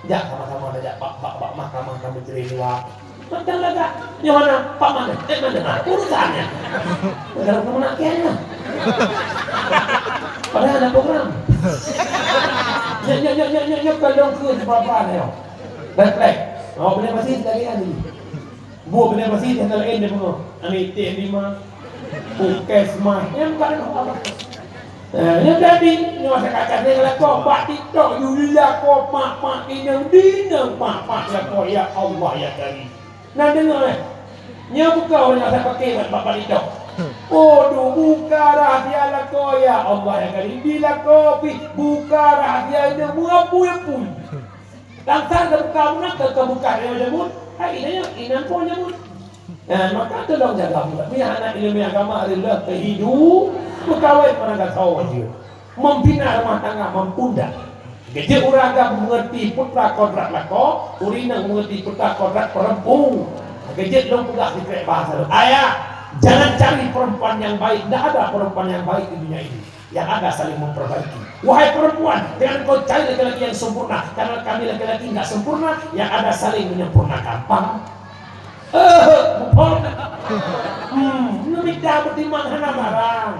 Jak sama-sama tajak bak, bak, bak mahkamah keu beutre dua. Mantong lagak. Nyoe hana, Pak Mandor, eh, Mandor, ah, urusan nyan. Mandor keu meunak kian nyoe. Padahai ada program. Nyoe, nyoe, nyoe, nyoe, nyoe, nyoe, ka lôn keu sipa-pa nyoe. Baik, baik. Oh, boleh masih lagi kan ni? Bu, boleh masih dah lain dia bunga. Ani T lima. Puskesmas. Yang bukan ada apa-apa. Eh, nyoe jadi, nyoe masa kaca dia lakoe bak TikTok, you lakoe mak-mak inong dinong mak-mak lakoe, ya Allah, ya Karim. Nah, deungoe, eh. Nyoe buka ureueng nyang asai paké bak, bak, bak TikTok. Oh, du buka rahsia lakoe, ya Allah, ya Karim. Di lakoe pih buka rahsia inong meuapui-apui. Langsar teubuka meunan, teubuka lé jameun, hai inong, inong po jameun. Nah, maka tolong jaga budak. Biar anak ilmu agama adalah kehidup, pegawai menegak sawo dia. Membina rumah tangga, mampu dak? Kejeuet ureueng agam mengerti peue teuma kodrat lakoe, ureueng inong mengerti peue teuma kodrat perempu. Kejeuet lôn peugah sikrek bahasa lôn. Ayah, jangan cari perempuan yang baik. Tidak ada perempuan yang baik di dunia ini. Yang ada saling memperbaiki. Wahai perempuan, jangan kau cari laki-laki yang sempurna, karena kami laki-laki nggak sempurna, yang ada saling menyempurnakan. Paham? Eh, muphom. Hmm, neu mita beutimang hana barang.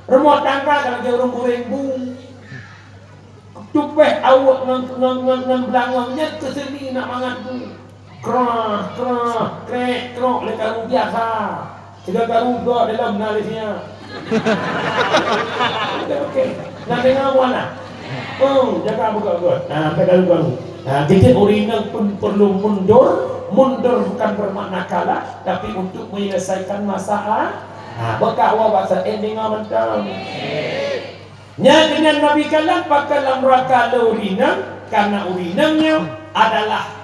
Rumoh tangga ka lagèe ureueng gurèng bu. Tupèh aweuek ngon, ngon, ngon, ngon beulangong nyan keu seuni nak mangat bu. Krah, krah, krek, krok, lé karu biasa. Sigoe karu gok dalam na lé sia. Oke, oke. Nak dengar buah nak? Oh, jaga buka-buka. Nah, sampai karu-karu. Nah, jadi ureueng inong pun perlu mundur. Mundur bukan bermakna kalah, tapi untuk menyelesaikan masalah. Nah, beuka wa basa, eh, dengar mantong. Nyan keunan Nabi kalon pakon lam raka lé ureueng inong, karena ureueng inong nyoe adalah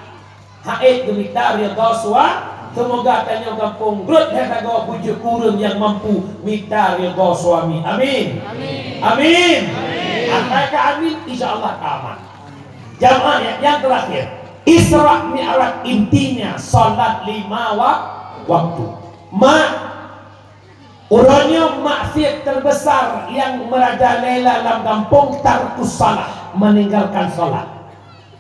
hak geumita ridha sua-, seumoga tanyoe gampông rhot lhèe sagoe beujeuet ureueng nyang mampu mita ridha suami. Amin. Amin. Amin. Amin. Asai ka amin, insya Allah ka aman. Jamaah yang, yang terakhir, Isra Mi'raj intinya salat lima wa-, waktu. Mak, Uroe nyoe maksiet terbesar nyang merajalela lam gampông tarkus shalah, meninggalkan salat.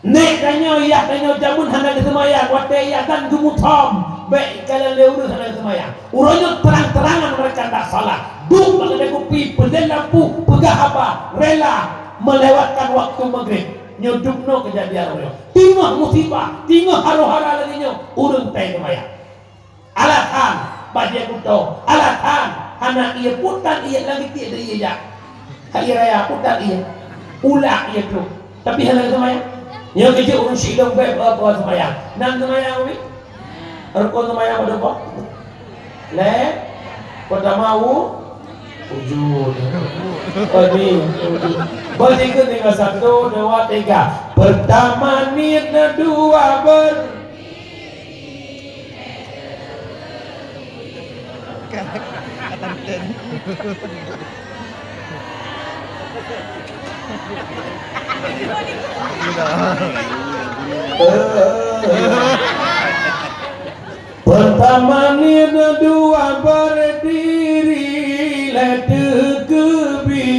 Nèk tanyoe, yah tanyoe jameun hana geuseumayang, watèe iazan geumuthom, bèk ikalon lé ureueng hana geuseumayang. Uroe nyoe terang-terangan mereka ndak salat. Duek bak keudè kupi, peudeh lampu, peugah haba, rela melewatkan waktu maghrib. Nyoe dum noe keujadian uroe nyoe. Teungoh musibah, teungoh haro-hara lagèe nyoe, ureueng tai seumayang. Alasan, bajèe kuto. Alasan, hana ié putan ié lagèe tiek deh ié jak. Hai raya putan ié. Ulak ié tu. Tapi hana seumayang. Nyoe keuh ureueng sidong bèk apa seumayang. Nan seumayang wi. Rukun seumayang pada apa? Lé. Pertama u-, wujud. Oh, ni, wujud. Berikut tinggal satu, dua, tiga. Pertama niet, dua ber- Pertama niet, dua berdiri, lhèe teukeubi,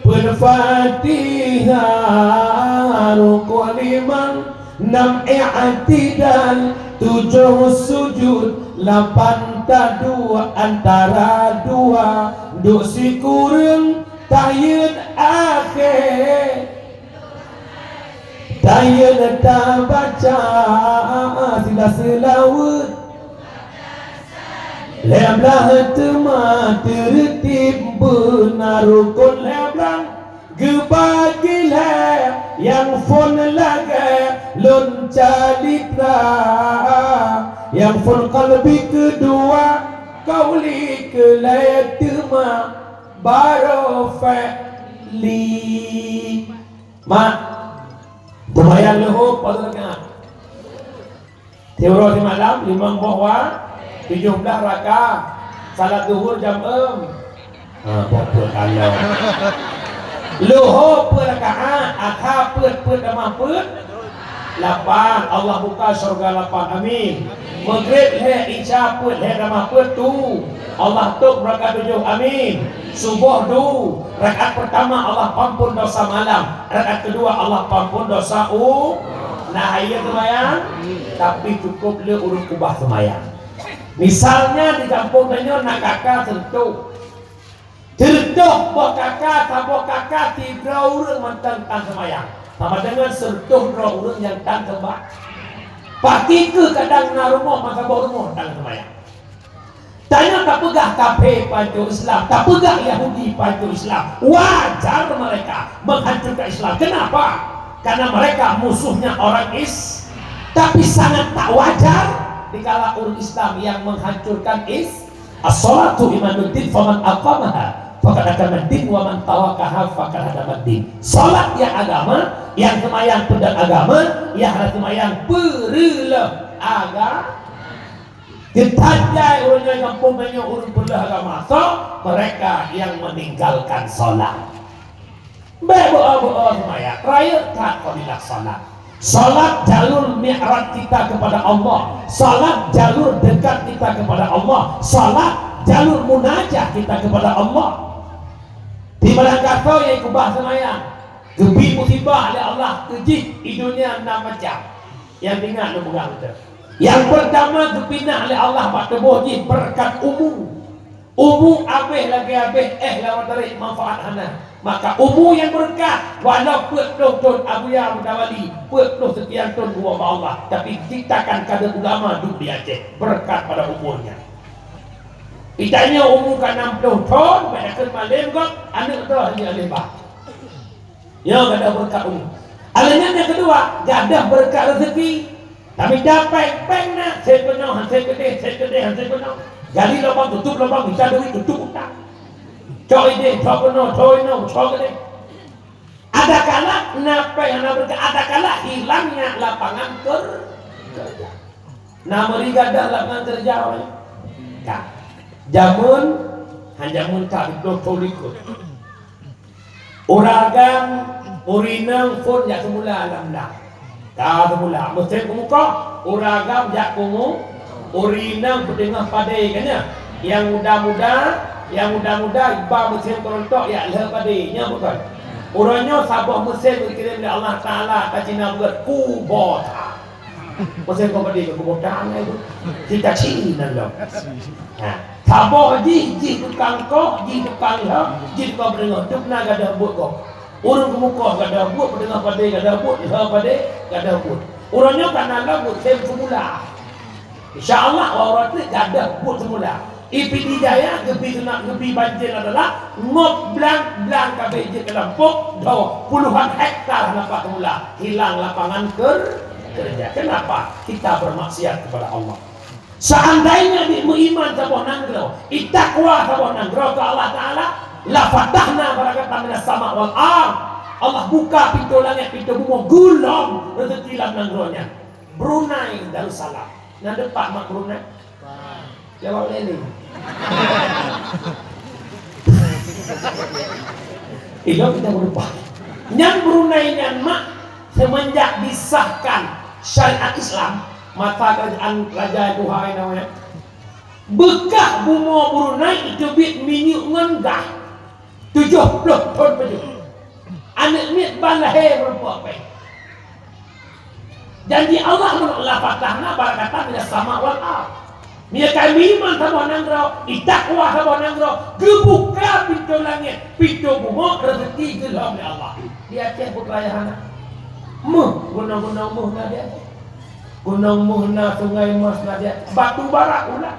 peuet Fatihah, rukun limong, nam i'tidal, tujoh sujud, lapan taduek antara dua, duek sikureueng, tayeuen akhé. Tayeuen tabaca sila seulaweuet. Lhèe blah teuma teureutib beuna rukun lhèe blah. Geubagi lhèe nyang phôn lagèe lôn calitra, nyang phôn qalbi keudua, qauli keulhèe teuma barô fi'li. Mak, seumayang leuhô padum rakaat? Siuroe simalam, limong boh wa-, tujoh blah raka. Salat zuhur jam eum. Ha, boh peuet kalon. Leuhô peuet rakaat, asha peuet, peuet tamah peuet, lapan. Allah buka syurga lapan. Amin. Maghrib lhèe, isya peuet, lhèe tamah peuet, tu. Allah tôp rakaat tujoh. Amin. Suboh du, rakaat pertama Allah pampun dosa malam, rakaat kedua Allah pampun dosa u-, nah, iya seumayang, tapi cukup le ureueng keubah seumayang. Misalnya di gampông tanyoe na kaka seureutôh. Seureutôh boh kaka, saboh kaka sidroe ureueng mantong tan seumayang. Sama dengan seureutôh droe ureueng nyang tan seumayang. Pasti keu kadang na rumoh masa boh rumoh tan seumayang. Tanyoe tapeugah kafé pancok Islam, tapeugah Yahudi pancok Islam. Wajar mereka menghancurkan Islam. Kenapa? Karena mereka musuhnya orang Is-, tapi sangat tak wajar dikala ureuëng Islam yang menghancurkan Is-, "As-salatu imaduddin, faman aqamaha faqad aqamaddin, wa man tarakaha faqad hadamaddin." Salat nyang agama, nyang seumayang peudeueng agama, nyang hana seumayang peureuloh agama. Geutanjai ureuëng nyang gampông tanyoe ureuëng peureuloh agama, so mereka yang meninggalkan salat. Bék beu-o-beu-o seumayang, rayeuk that fadilah salat. Salat jalur mi'raj kita kepada Allah. Salat jalur dekat kita kepada Allah. Salat jalur munajah kita kepada Allah. Di barang kata nyang keubah seumayang, geubri musibah lé Allah keu jih di dunia enam macam. Nyang ingat lôn peugah beutôi. Nyang peurtama geupinah lé Allah bak tuboh jih beureukat umu. Umu abéh lagée abéh éh lawan tarék, manfaat hana. Maka umu nyang beureukat, walau peuet ploh thon Abuya Mutawali, peuet ploh seukian thon geuwoe bak Allah, tapi diciptakan kader ulama duek di Aceh, beureukat pada umurnya. Geutanyoe umu ka nam ploh thon, bék takheun malém gob, aneuëk droe hana lé bah. Nyoe gadôh beureukat umu. Aleunan nyang keudua, gadôh beureukat reuzeki. Tamita péng-péng na, sép keunoe, han sép keudeh, sép keudeh, han sép keunoe. Gali lubang, tutup lubang, mita duit, tutup utang. Cok ideh, cok keunoe, cok inoe, cok keudeh. Ada kalak na péng hana beureukat, ada kalak hilangnya lapangan ker-, kerja. Na meuri gadôh lapangan kerja awai? Ka. Jameun, han jameun ka, di ploh thon likot. Ureuëng agam, ureuëng inong phon jak seumula lam lam. Ka seumula, musém keumeukoh, ureuëng agam jak keumeu-, ureuëng inong peuteungoh padé kan nyan. Nyang muda-muda, nyang muda-muda iba musém keurontok jak lheueh padé, nyan bukon? Uroe nyoe saboh musém geukirém lé Allah Taala ka Cina beuet Kubota. Musém keupadé keu Kubota nyan tu. Cita cina lom. Ha. Saboh jih, jih tukang koh, jih tukang lhok, jih tukang peuteungoh. Dum na gadôh buet gob. Ureuëng keumeukoh gadôh buet, peuteungoh padé gadôh buet, lheueh padé gadôh buet. Uroe nyoe ka na lom musém seumula. Insya Allah, uroe treuk gadôh buet seumula. I Pidie Jaya geubri sunat, geubri banjir adalah ngop blang-blang kabeh jeuet keu lampôh, dua puluhan hektar hana pat seumula, hilang lapangan ker-, kerja. Kenapa? Kita bermaksiat kepada Allah. Seandainya di meuiman saboh nanggroe, itakwa saboh nanggroe keu Allah Taala, la fatahna barakatan minas sama wal ard. Allah buka pintoe langét, pintoe bumoe, geulom rezeki lam nanggroe nyan. Brunei Darussalam. Na teupat mak Brunei? Jawab lé. Ilong kita meulupa. Nyan Brunei nyan mak, semenjak disahkan syariat Islam, masa kerajaan Raja Tuha inong nyan, beukah bumoe Brunei iteubiet minyeuk ngon gas tujoh ploh thon pajoh. Aneuëk miet ban lahé meurumpok péng. Janji Allah meunan, "La fatahna barakatan minas sama wal ard." Meunyoe ka meuiman saboh nanggroe, itakwa saboh nanggroe, geubuka pintoe langét, pintoe bumoe, rezeki geulom lé Allah. Di Aceh peue raya hana? Méuh, gunong-gunong méuh na di Aceh. Gunong méuh na, sungai emas na di Aceh. Batu bara ulat.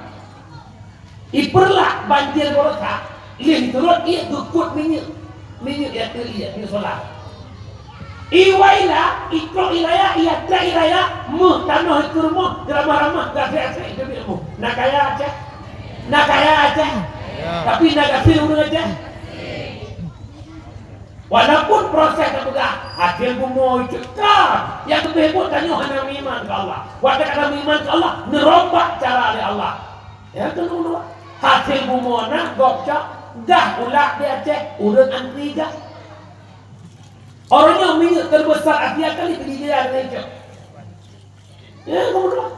Ipeurlak banjir baroesa, lheueh turot ié geukot minyeuk. Minyeuk nyang teuliek, minyeuk solar. Iwailah, itrok iraya, iatra iraya, méuh tanoh ikeu rumoh, geuramah-ramah, gasek-gasek ikeu biet rumoh. Na kaya Aceh? Na kaya Aceh? Ya. Tapi na gasien ureuëng Aceh? Walaupun proses teupeugah, akhé bumoe cekam, nyang leubeh buet tanyoe hana meuiman keu Allah. Watée ka hana meuiman keu Allah, neurombak cara lé Allah. Ya, keuneuk dua. Hasil bumoe na gob cok, gah ulak di Aceh, ureuëng antri gah. Orang nyoe minyeuk terbesar Asia kali Pidie Jaya dengan cok. Ya, kemudian.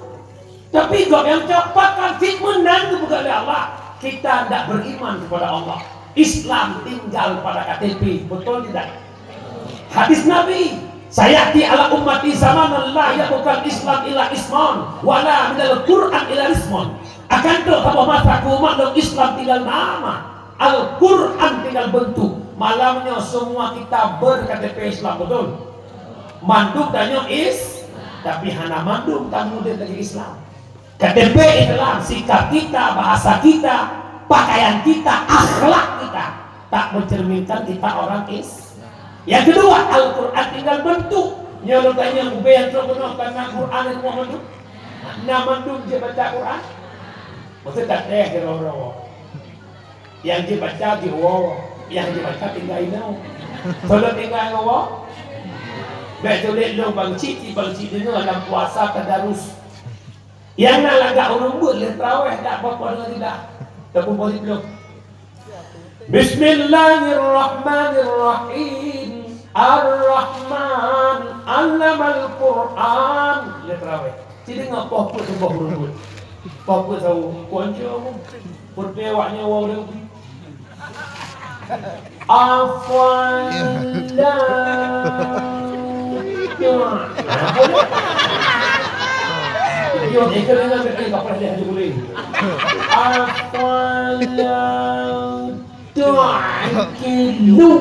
Tapi gob nyang cok pakan fit meunan geupeugah lé Allah. Kita ndak beriman kepada Allah. Islam tinggal pada K T P, betul tidak? Hadis Nabi, "Sayati ala ummati zamanun la yabqal Islam illa isman, wala minal Qur'an illa isman." Akan trok saboh masa keu umat lôn Islam tinggal nama, Al-Qur'an tinggal bentuk. Malam nyoe semua kita ber-K T P Islam, betul? Mandum tanyoe Is-, tapi hana mandum tamudeuk lagée Islam. K T P Islam, sikap kita, bahasa kita, pakaian kita, akhlak kita, tak mencerminkan kita orang Islam. Yang kedua, Al-Quran tinggal bentuk. Nyoe lôn tanya, ubé nyang trok bunoe ka na Quran itu mandum? Na mandum jeuet baca Quran? Maksud tak teh keudroe-droe. Nyang jeuet baca jeuet woe, nyang jeuet baca tinggai inoe. Soe lôn tinggai ngon woe? Bèk tuléh lôn bang cit, bang cit deungoe lam puasa tadarus. Nyang na lagak ureueng beuet lé teurawéh dak po-po deungon lidah. Tapeubuet lé plueng. Bismillahirrahmanirrahim. Ar-Rahman, 'allamal Qur'an. Lé teurawéh. Ci deungoe poh peuet saboh ureueng beuet. Poh peuet saboh. Kuanco. Peureulèe awak nyoe woe lé. Afwan. Yo, itu dengan betul tak pernah dia boleh. Afwan. Tuan kilu.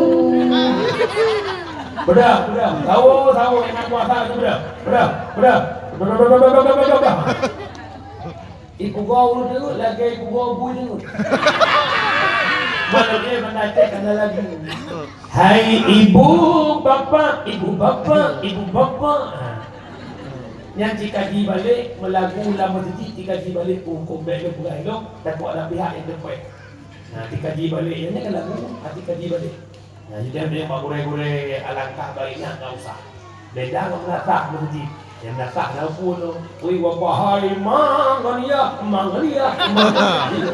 Bedah, bedah. Tahu, tahu yang nak puasa tu bedah. Bedah, bedah. Bedah, bedah, bedah, bedah, bedah, bedah. Ipugoe ureueng deungon lagèe ipugoe bui deungon. Malam nyoe banda Aceh kana lagu. Hai ibu bapak, ibu bapak, ibu bapak. Ha. Nyan cikaji balek meulagu lam meuseujid, cikaji balek huköm bèk lôn peugah ilong, takot ada pihak nyang teupèh. Nah, cikaji balek nyan kan lagu, ha, cikaji balek. Nah, jadi ada yang bak gurèe-gurèe alangkah baiknya enggak usah. Beda ngon meunasah meuseujid. Nyang meunasah na pun tu. Ui, wah, bahai, mangan ya, mangan ya, mangan ya.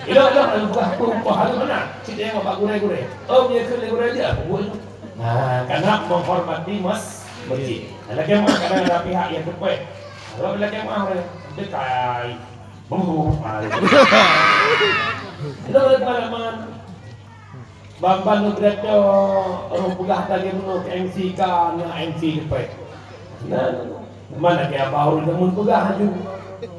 Ilong-ilong lalu buah tu, bahai mana? Cit yang bak gurèe-gurèe. Oh, dia kena gurèe dia, pun. Nah, karena menghormati mas-, masjid. Nah, lagi mah kadang ada pihak yang tepat. Kalau lagi mah, dekai. Bumbu. Ah, itu. Itu ada pengalaman. Ban-ban lôn pidato, ureueng peugah lagèe meunoe keu M C ka na M C leupah. Nah, mana lagèe abah ureueng jameun peugah laju.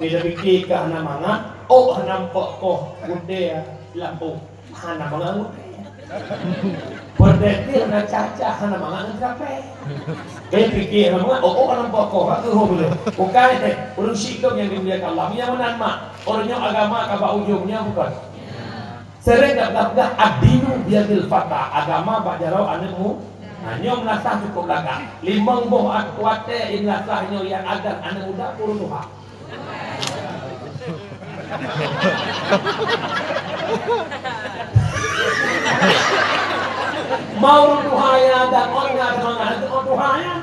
Bila pike ka hana mangat, ôk hana mpok koh, gutèe lampôh hana mangat gutèe. Peureudèe hana cah-cah hana mangat ngon ceurapèe. Eh, pike hana mangat, ôk hana mpok koh, ka keuhôi boleh. Bukan, eh, ureueng syik lôn nyang dimuliakan Allah. Nyang meunan mak, ureueng nyoe agama ka bak ujong nyoe bukan. Sering dak peugah-peugah, "Ad-dinu biyadil fata," agama bak jaroe aneuk mu-, nah, nyoe meunasah cukup lagak. Limong boh at-, watèe meunasah nyoe nyang agan aneuk muda peurunoe. Mau tuha ya dan orang semangat itu mau tuha ya.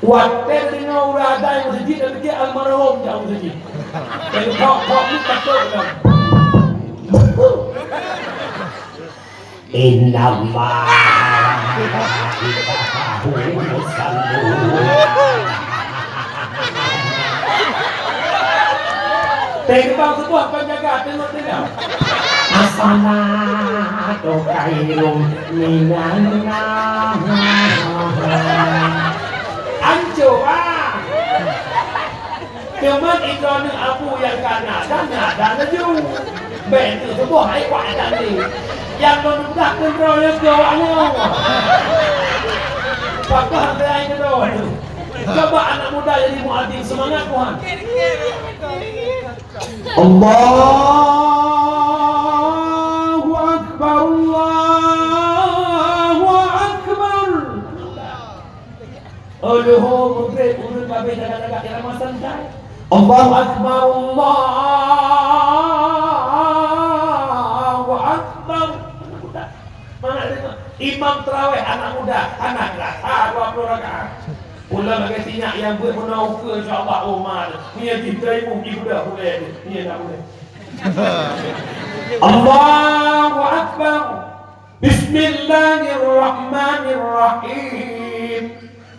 Watèe deungoe ureueng azan meuseujid, dan pikir almarhum jak meuseujid. Jadi, kok, kok ni patut dah. Inna Allaha wa malaikatahu yusalluna. Teumbang sebuah penjaga tengok-tengok. As-salatu khairum minan naum. Anco, ah. Teuma droeneuh abu nyang ka na dan na dan laju. Bèk teuh tuboh hai kuat dan lé. Nyang lôn peugah keu droeneuh keu awak nyoe. Pakon hai keu droeneuh. Coba anak muda jadi muadzin, semangat, Tuhan. Allahu Akbar, Allahu Akbar. Oh, leuhô, meugreb, ureueng kabeh jaga-jaga, jangan masan, kan? Allahu Akbar, Allahu Akbar. Mana ada imam tarawih anak muda, anak kelas, ah, dua puluh rakaat. Pulang lagi sinyak yang buat menauka, insya Allah, oh, mal. Ni yang cinta ibu, ibu dah boleh, ni yang tak boleh. Allahu Akbar. Bismillahirrahmanirrahim.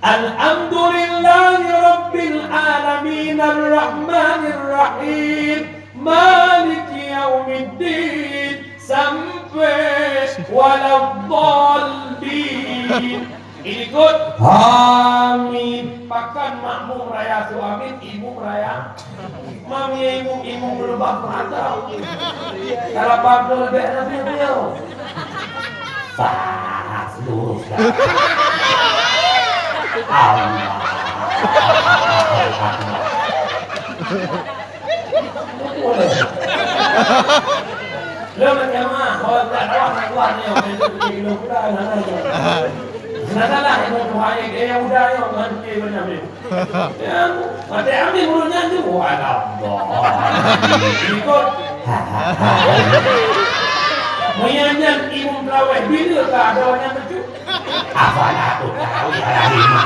Alhamdulillahi rabbil alamin, arrahmanirrahim, maliki yaumiddin, sampai waladdallin. Ikut amin. Pakon makmum raya su amin, imum raya. Mami imum, imum berubah mata. Kalau pantun lebih enak dia, dia. Sah, lurus dah. Allah. Lôn nak jamaah, oh, tak tahu nak buat ni, oh, itu pergi dulu pula, nah, nah, nah. Nah, salah, itu Tuhan ni, dia yang muda ni, oh, ngan dia benar ni. Ya, mati ambil mulutnya tu, oh, alah, Allah. Ikut. Meunyan imum traweh, bila ka ada orang yang becut? Afala tadhakkarun, ya rahimah.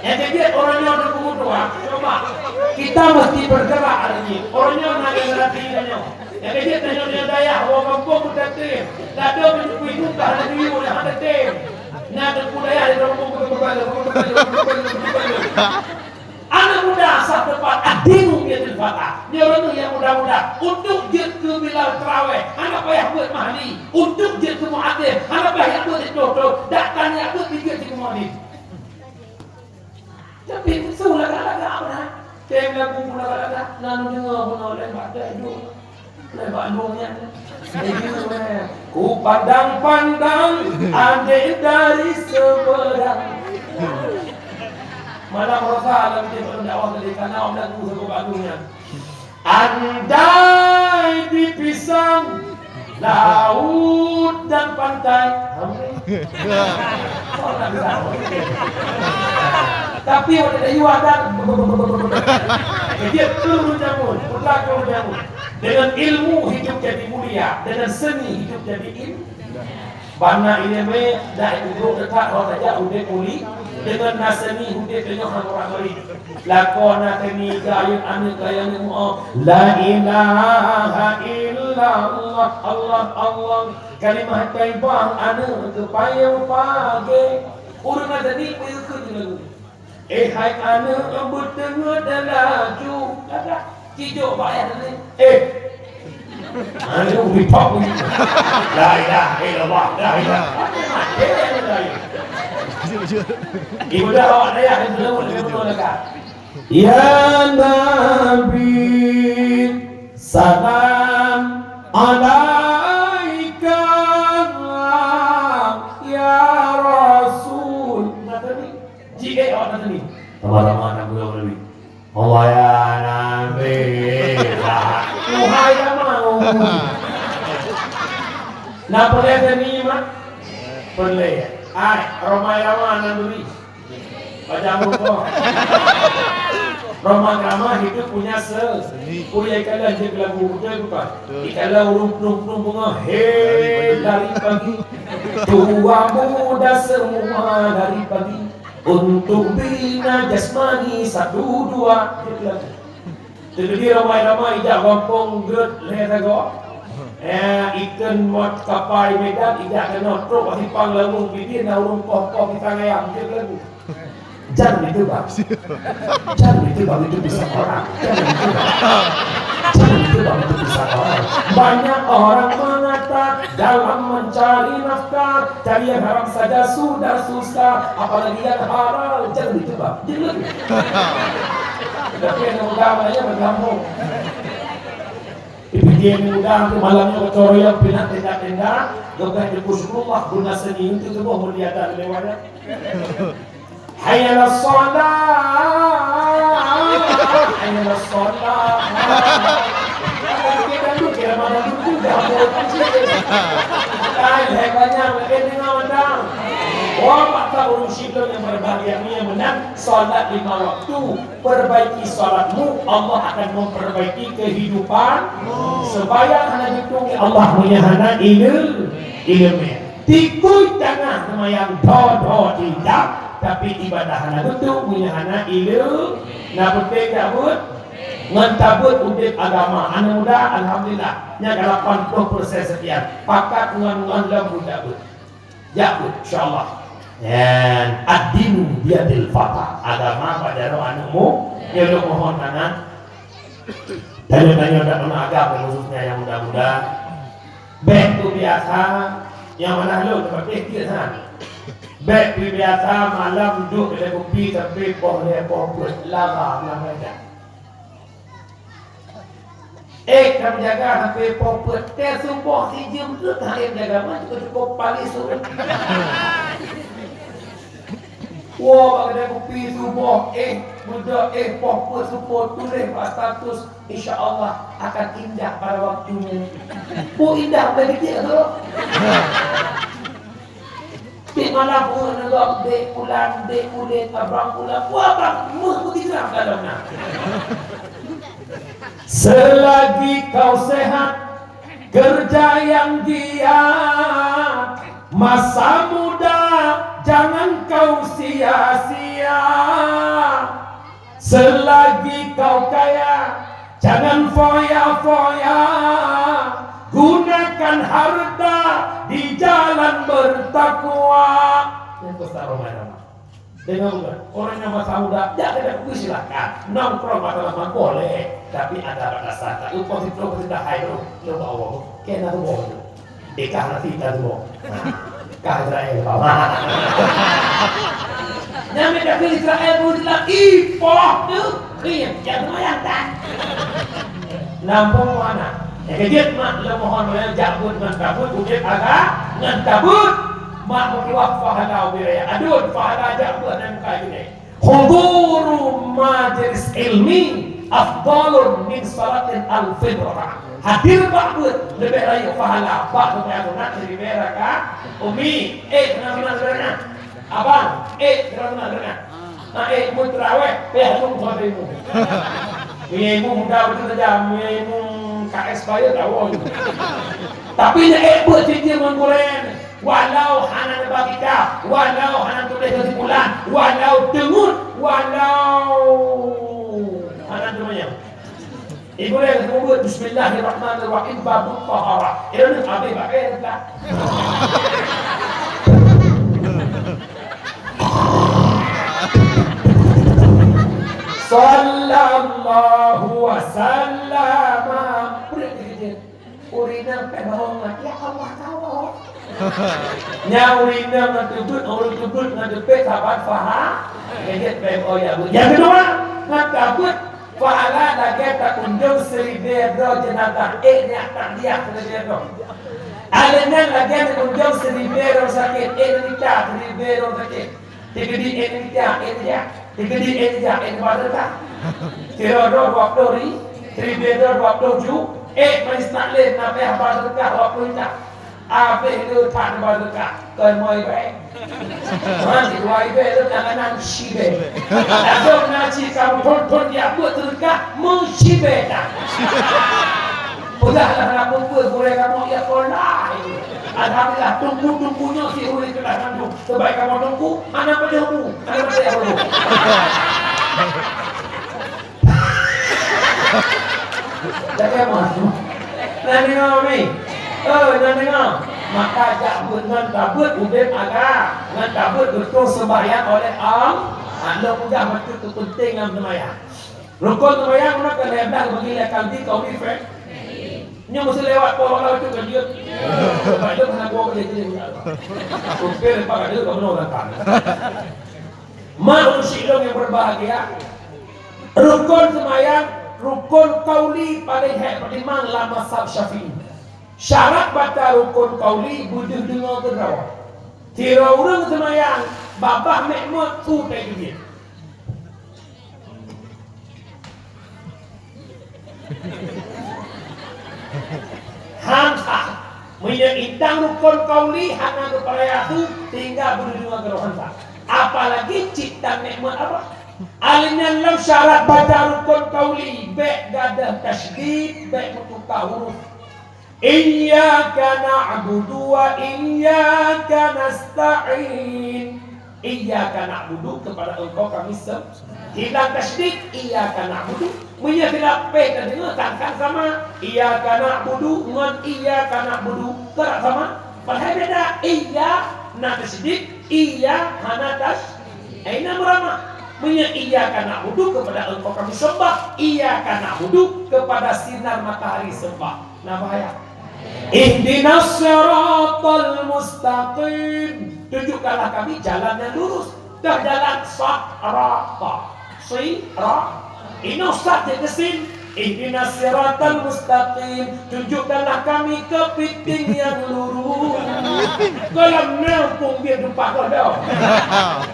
Nyang keubiet, uroe nyoe teupeubuet dua. Coba, kita mesti bergerak hari ini. Uroe nyoe na generasi geutanyoe. Nyang keubiet, tanyoe di dayah, ureueng gampông pun tatem. Ladôm meunyoe ibu ka hana geuyue, hana tatem. Na teungku dayah di gampông pun teupeubalot, pun teupeubalot, pun teupeubalot, pun teupeubalot. Aneuk muda, asai teumpat, ad-dinu biyadil fata. Nyoe ureueng nyang muda-muda, untuk jeuet keu bilal traweh, hana payah beuet mahli. Untuk jeuet keu muadzin, hana payah beuet di troh-troh, dak tanyak beuet di jeuet keu muadzin. Tapi su lagak-lagak meunan. Tem lagu pun lagak-lagak, na neudeungoe bunoe lé bak dayah. Lé bak lôn nyan. Ku pandang-pandang adek dari seberang. Malam Rosa lagi dia dakwah tadi, karena orang lagu sama bak lôn nyan. Andai dipisah laut dan pantai. Tapi waktu itu ada. Jadi, turun jamun, putar turun jamun. Dengan ilmu hidup jadi mulia, dengan seni hidup jadi in-, bana ileumèe, dak udép teuka, oh, tajak udép uli, dengan na seni udép tanyoe hana urat bari. Lakoe na keuneuk gayut aneuk gaya aneuk mu'oh. La ilaha illallah, Allah, Allah. Kalimah thaibah aneuk geupayông pagée. Ureueng na jadi peue keu lagu. Eh, hai aneuk beuteungeut laju. Kata, cijok bak ayah tadi. Eh. Aneuk bipok ni. La ilaha illallah, la ilaha. Ibadah awak dayah itu lawan dengan betul dekat. Ya Nabi, salam alaika, ya Rasul. Nah, tadi. Jih, eh, awak na teuning. Teuma-teuma na gurông Nabi. Allah ya Nabi. Wahai Rama. Na peureulèe teuning, Mak? Peureulèe. Ai, Rhoma Irama na teuning. Pajang rupa. Rhoma Irama hidup punya se-, seni. Punya ikalon je lagu betul bukan? Betul. Ikalon ureueng plueng-plueng bunga. He, dari pagi. Tua muda semua dari pagi. Untuk bina jasmani satu dua. Teukeudi ramai-ramai ijak gampông gét lhèe sagoe. Eh, ikheun mot kapai Medan ijak keunoe trok simpang Laweueng, bidin na ureueng poh-poh pisang ayam, jeuet lagu. Jangan itu, Bang. Jangan itu, Bang, itu pisang orang. Jangan itu, Bang. Jangan itu, Bang, itu pisang orang. Banyak orang mengata dalam mencari nafkah, cari yang haram saja sudah susah, apalagi yang halal. Jangan itu, Bang. Jangan. Tapi yang muda namanya bergabung. Dipikir muda tu malam ni betul yang pindah tenda-tenda, lepas itu syukurlah guna seni untuk tubuh mulia dan lewatnya. Hayya 'alas shalah. Hayya 'alas shalah. Kita dulu kira mana dulu dah mau kunci. Kan hebatnya mungkin dengar mantap. Wah, mata urung sidang yang berbahagia ni yang menang salat lima waktu, perbaiki salatmu, Allah akan memperbaiki kehidupan. Sembahyang hana dihitung Allah punya hana ilmu, ilmu. Tikui tanah seumayang tho-tho tidak, tapi ibadah hana beutôi meunyoe hana ileu. Na peunteng tabeuet, ngon tabeuet udeb agama. Aneuk muda, alhamdulillah, nyan ka lapan ploh persen sekian. Pakat ngon, ngon lom buet tabeuet. Jak beuet, insyaallah. Nyan, ad-dinu biyadil fata. Agama bak jaroe aneuk mu, nyoe lôn mohon tangan. Tanyoe-tanyoe dak pernah agam, khususnya nyang muda-muda. Bèk teubiasa, nyang manah lôn, tapi keu sana. Bèk teubiasa malam duek lam kupi sampai poh lhèe poh peuet, lama, lama dah. Eh, kamoe jaga sampai poh peuet, teuh suboh sijeuem treuk, hai jaga, mah cukup-cukup paling surut. Woe bak keude kupi suboh, eh, beudôk, eh, poh peuet suboh, tuléh bak status, "Insya Allah akan indah pada waktunya." Peue indah, bukan kecil tu. Tiep malam ureueng neugok, dek bulan, dek buleuen, abang bulan, wah, bang, meuh beutigram dalam na. Selagi kau sehat, kerja yang giat, masa muda jangan kau sia-sia. Selagi kau kaya, jangan foya-foya, gunakan harta di jalan bertakwa. Yang besar Roma-Roma. Dengan orang yang masa muda, ya, kita pergi silakan. Nongkrong masa lama boleh, tapi ada batasan. Tak lupa situ, kita hai tu. Coba Allah. Kena tu boh tu. Dekah nanti kita tu boh. Nah, kah Israel, Pak. Nyamik tapi Israel pun jelas. Ih, poh tu. Krim. Ya, lumayan kan? Nampung mana? Ya, kejut, Mak. Lo mohon, lo jak buet ngon kabut, udep aga ngon kabut. Mak meutuah pahala ubé raya. Adun pahala jak buet dan muka judai. Huduru majlis ilmi afdalun min salatin alfin rakaat. Hadir bak buet leubeh rayeuk pahala bak seumayang sunat siribèe rakaat. Umi, eh, kenapa nak dengar? Abang, eh, kenapa nak dengar? Nah, eh, mun teurawéh, payah lôn sabe mu. Meunyoe mu muda beutôi saja, meunyoe mu ka expire, tawoe. Tapi nyan eh, buet sijeuem ngon gurèe. Walau hana neuba kitab, walau hana tuléh keusimpulan, walau teungeut, walau hana teumanyong. Ibu dia kata buat bismillahirrahmanirrahim, babut taharah. Dia ni habis pakai dia tak. Sallallahu wa sallama. Ureueng inong peubohongan, ya Allah, tahu. Nyan ureueng inong ngon teubiet, ureueng teubiet ngon teubiet saban faham. Nyang jeuet P M O ya, Bu. Nyang keudua, ngon kabut pahala lagèe takunjong siribèe droe jeunazah, eh, nyak takziah siribèe droe. Alèh nyan lagèe takunjong siribèe droe sakét, eh, neumita siribèe droe sakét. Teukeudi eh neumita, eh neujak. Teukeudi eh neujak, eh neuba seudeukah. Sidroe droe dua ploh ri-, siribèe droe dua ploh ju, eh, majlis taklim na payah ba seudeukah dua ploh juta. Abéh le that neuba seudeukah, kon moi bèe. Man sidua ibèe le tanganan sibèe. Ladôm na cit kamoe thon-thon jak beuet seudeukah, meusibèe that. Peugah lah na peue-peue gurèe kamoe, ya Allah. Alhamdulillah, teungku-teungku nyoe si ureueng keulahan tu. Sebaik kamoe teungku, hana padahmu, hana padahmu. Jadi apa? Nah, dengar ni. Oh, nah, dengar. Maka jak beuet ngon tabeuet udép agam, ngon tabeuet beutôi sembahyang oleh Allah. Nah, lôn peugah beutôi keu penting ngon sembahyang. Rukon sembahyang mana kena dah bagi lé kalbi kau ni, friend. Nyoe mesti lewat pola tu kan dia. Baik tu kena bawa dia jadi. Supir pakai dia kau nak datang. Mak usi long yang berbahagia. Rukon sembahyang, rukon kauli paling hek peutimang lam mazhab Syafi'i. Syarat baca rukon kauli beudeuh deungoe keudroe. Sidroe ureueng sembahyang babah mek mot su teubiet. Hansa, meunyoe intan rukon kauli hana geupeuraya su, tinggai beudeuh deungoe keudroe hansa. Apalagi cit tan nek meuabah. Alèh nyan lam syarat baca rukon kauli, bèk gadôh tasydid, bèk meutuka huruf. Iyyaka na'budu wa iyyaka nasta'in. Iyyaka na'budu, kepada Engkau kami sem-, hilang tasydid, iyyaka na'budu. Meunyoe hilang peh teudeungoe, kan-kan sama. Iyyaka na'budu ngon iyyaka na'budu, kan sama. Padahai beda. Iyya na tasydid, iyya hana tas-, Aina meuramah. Meunyoe iyyaka na'budu, kepada Engkau kami sembah, iyyaka na'budu, kepada sinar matahari sembah. Nah, bahaya. Ihdinas siratal mustaqim. Tunjukkanlah kami jalan yang lurus. Dah jalan sirata. Sira. Inoe sat jeuet keu sin. Ihdinas siratal mustaqim, tunjukkanlah kami kepiting yang lurus. Gohlom na Umpung Bieng tupat gohlom.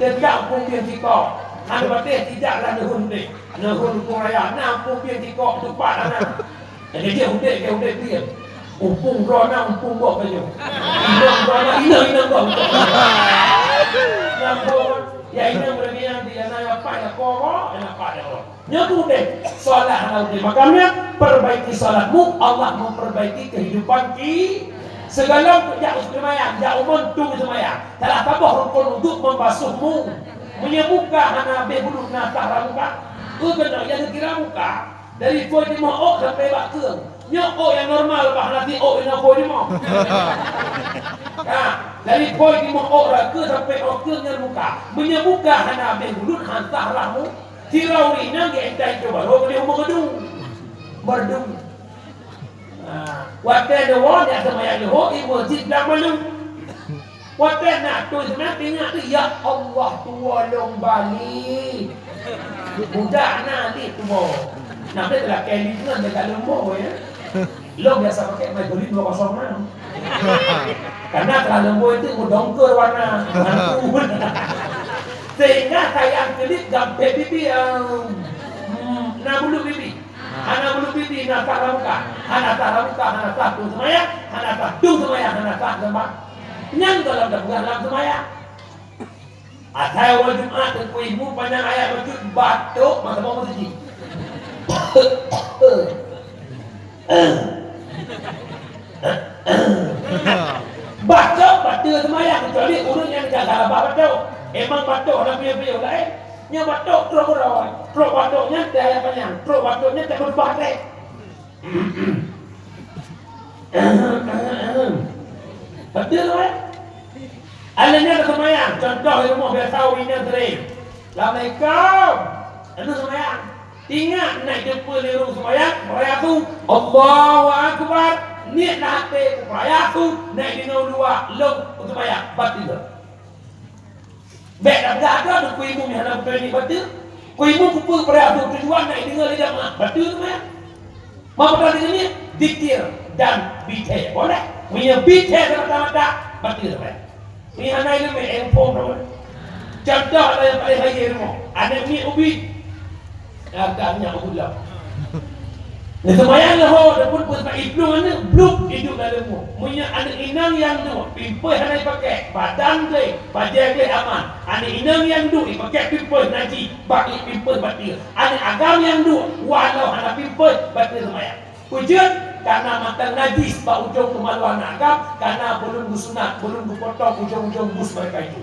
Teuka Umpung Bieng sikok. Hana patéh tijak lah neuhon deh. Neuhon Umpung Raya, na Umpung Bieng sikok tupat hana. Jadi udép ke udép Bieng. Umpung droe na Umpung boh tanyoe. Inong droe na inong-inong boh. Nyang boh, ya inong lagèe nyan, dia na ya pat, ya ko, ya na pat, ya ko. Nyoe pun udép, salat hana udép. Makanya, perbaiki salatmu, Allah memperbaiki kehidupan ki-, segala untuk jak seumayang, jak umon tu seumayang. Salah saboh rukun uduk membasuh mu. Meunyoe muka hana habéh bulut na sah muka. Peue keunoe nyang kira muka? Dari phôi timoh ôk sampai bak keueng. Nyoe ôk nyang normal bah, hana ti ôk nyang phôi timoh. Nah, dari phôi timoh ôk rasa sampai ôk keueng nyan muka. Meunyoe muka hana habéh bulut, han sah ramu. Sira ureueng inong geuintai keu barô keu di rumoh geudong. Merdu. Ah, watèe neuwoe nyan seumayang leuhô, i meuseujid blang malu. Watèe na tueng seumayang, ingat tu, "Ya Allah, tuwoe lôn balik." Budak na lé tuwoe. Nah, bèk lakèe lé ngon lé ka leumbô, ya. Lôn biasa pakai Maybelline dua kosong enam. Karena telah leumbô itu mudongker warna. Sehingga sayang kelip gampé bibi, em, hmm, na bulu bibi. Hana bulu bibi, na sah lam muka. Hana sah lam muka, hana sah tueng seumayang, hana sah tueng seumayang, hana sah seumayang. Nyan gohlom tapeugah lam seumayang. Asai uroe Jumat Teungku Imum panyang ayat bacut batok masa boh meuseujid. Batok bateue seumayang, kecuali ureueng nyang jaga babah batok. Emang batok hana piôh-piôh laén. Nyoe batok trok uroe, trok batok nyan teuh ayat panyang, trok batok nyan teuh beubah trek. Beutôi, eh? Alèh nyan seumayang, contoh di rumoh biasa ureueng nyan sering. Assalamualaikum. Anu seumayang. Ingat, na jumpa lé ureueng seumayang, peuraya su. Allahu Akbar. Niet lam até, peuraya su, na deungoe luwa, lom seumayang, bateue. Bèk tapeugah droe Teungku Imum nyang hana beutôi nyoe bateue. Teungku Imum keupeue peuraya su tujuan na deungoe lé jamaah, bateue seumayang. Meunyoe tadeungoe nyoe, zikir dan bithèe. Boleh. Meunyoe bithèe semata-mata, bateue seumayang. Meunyoe hana ileumèe, eh, muphom droe. Contoh nyang paleng rayeuk rumoh, aneuk miet ubit. Agaknya ulah. Neuseumayang leuhô, adapun peue sabab iplueng aneuk, blub, iduek lam leumo. Meunyoe aneuk inong nyang duek, pimpôh hana ipakék, badan gleh, bajèe gleh aman. Aneuk inong nyang duek, ipakék pimpôh najih, bak ié pimpôh bateue. Aneuk agam nyang duek, walau hana pimpôh, bateue seumayang. Peue jeuet? Karena mantong najih bak ujong keumaluan aneuk agam, karena belum geusunat, belum geupotong ujong-ujong bus mereka itu.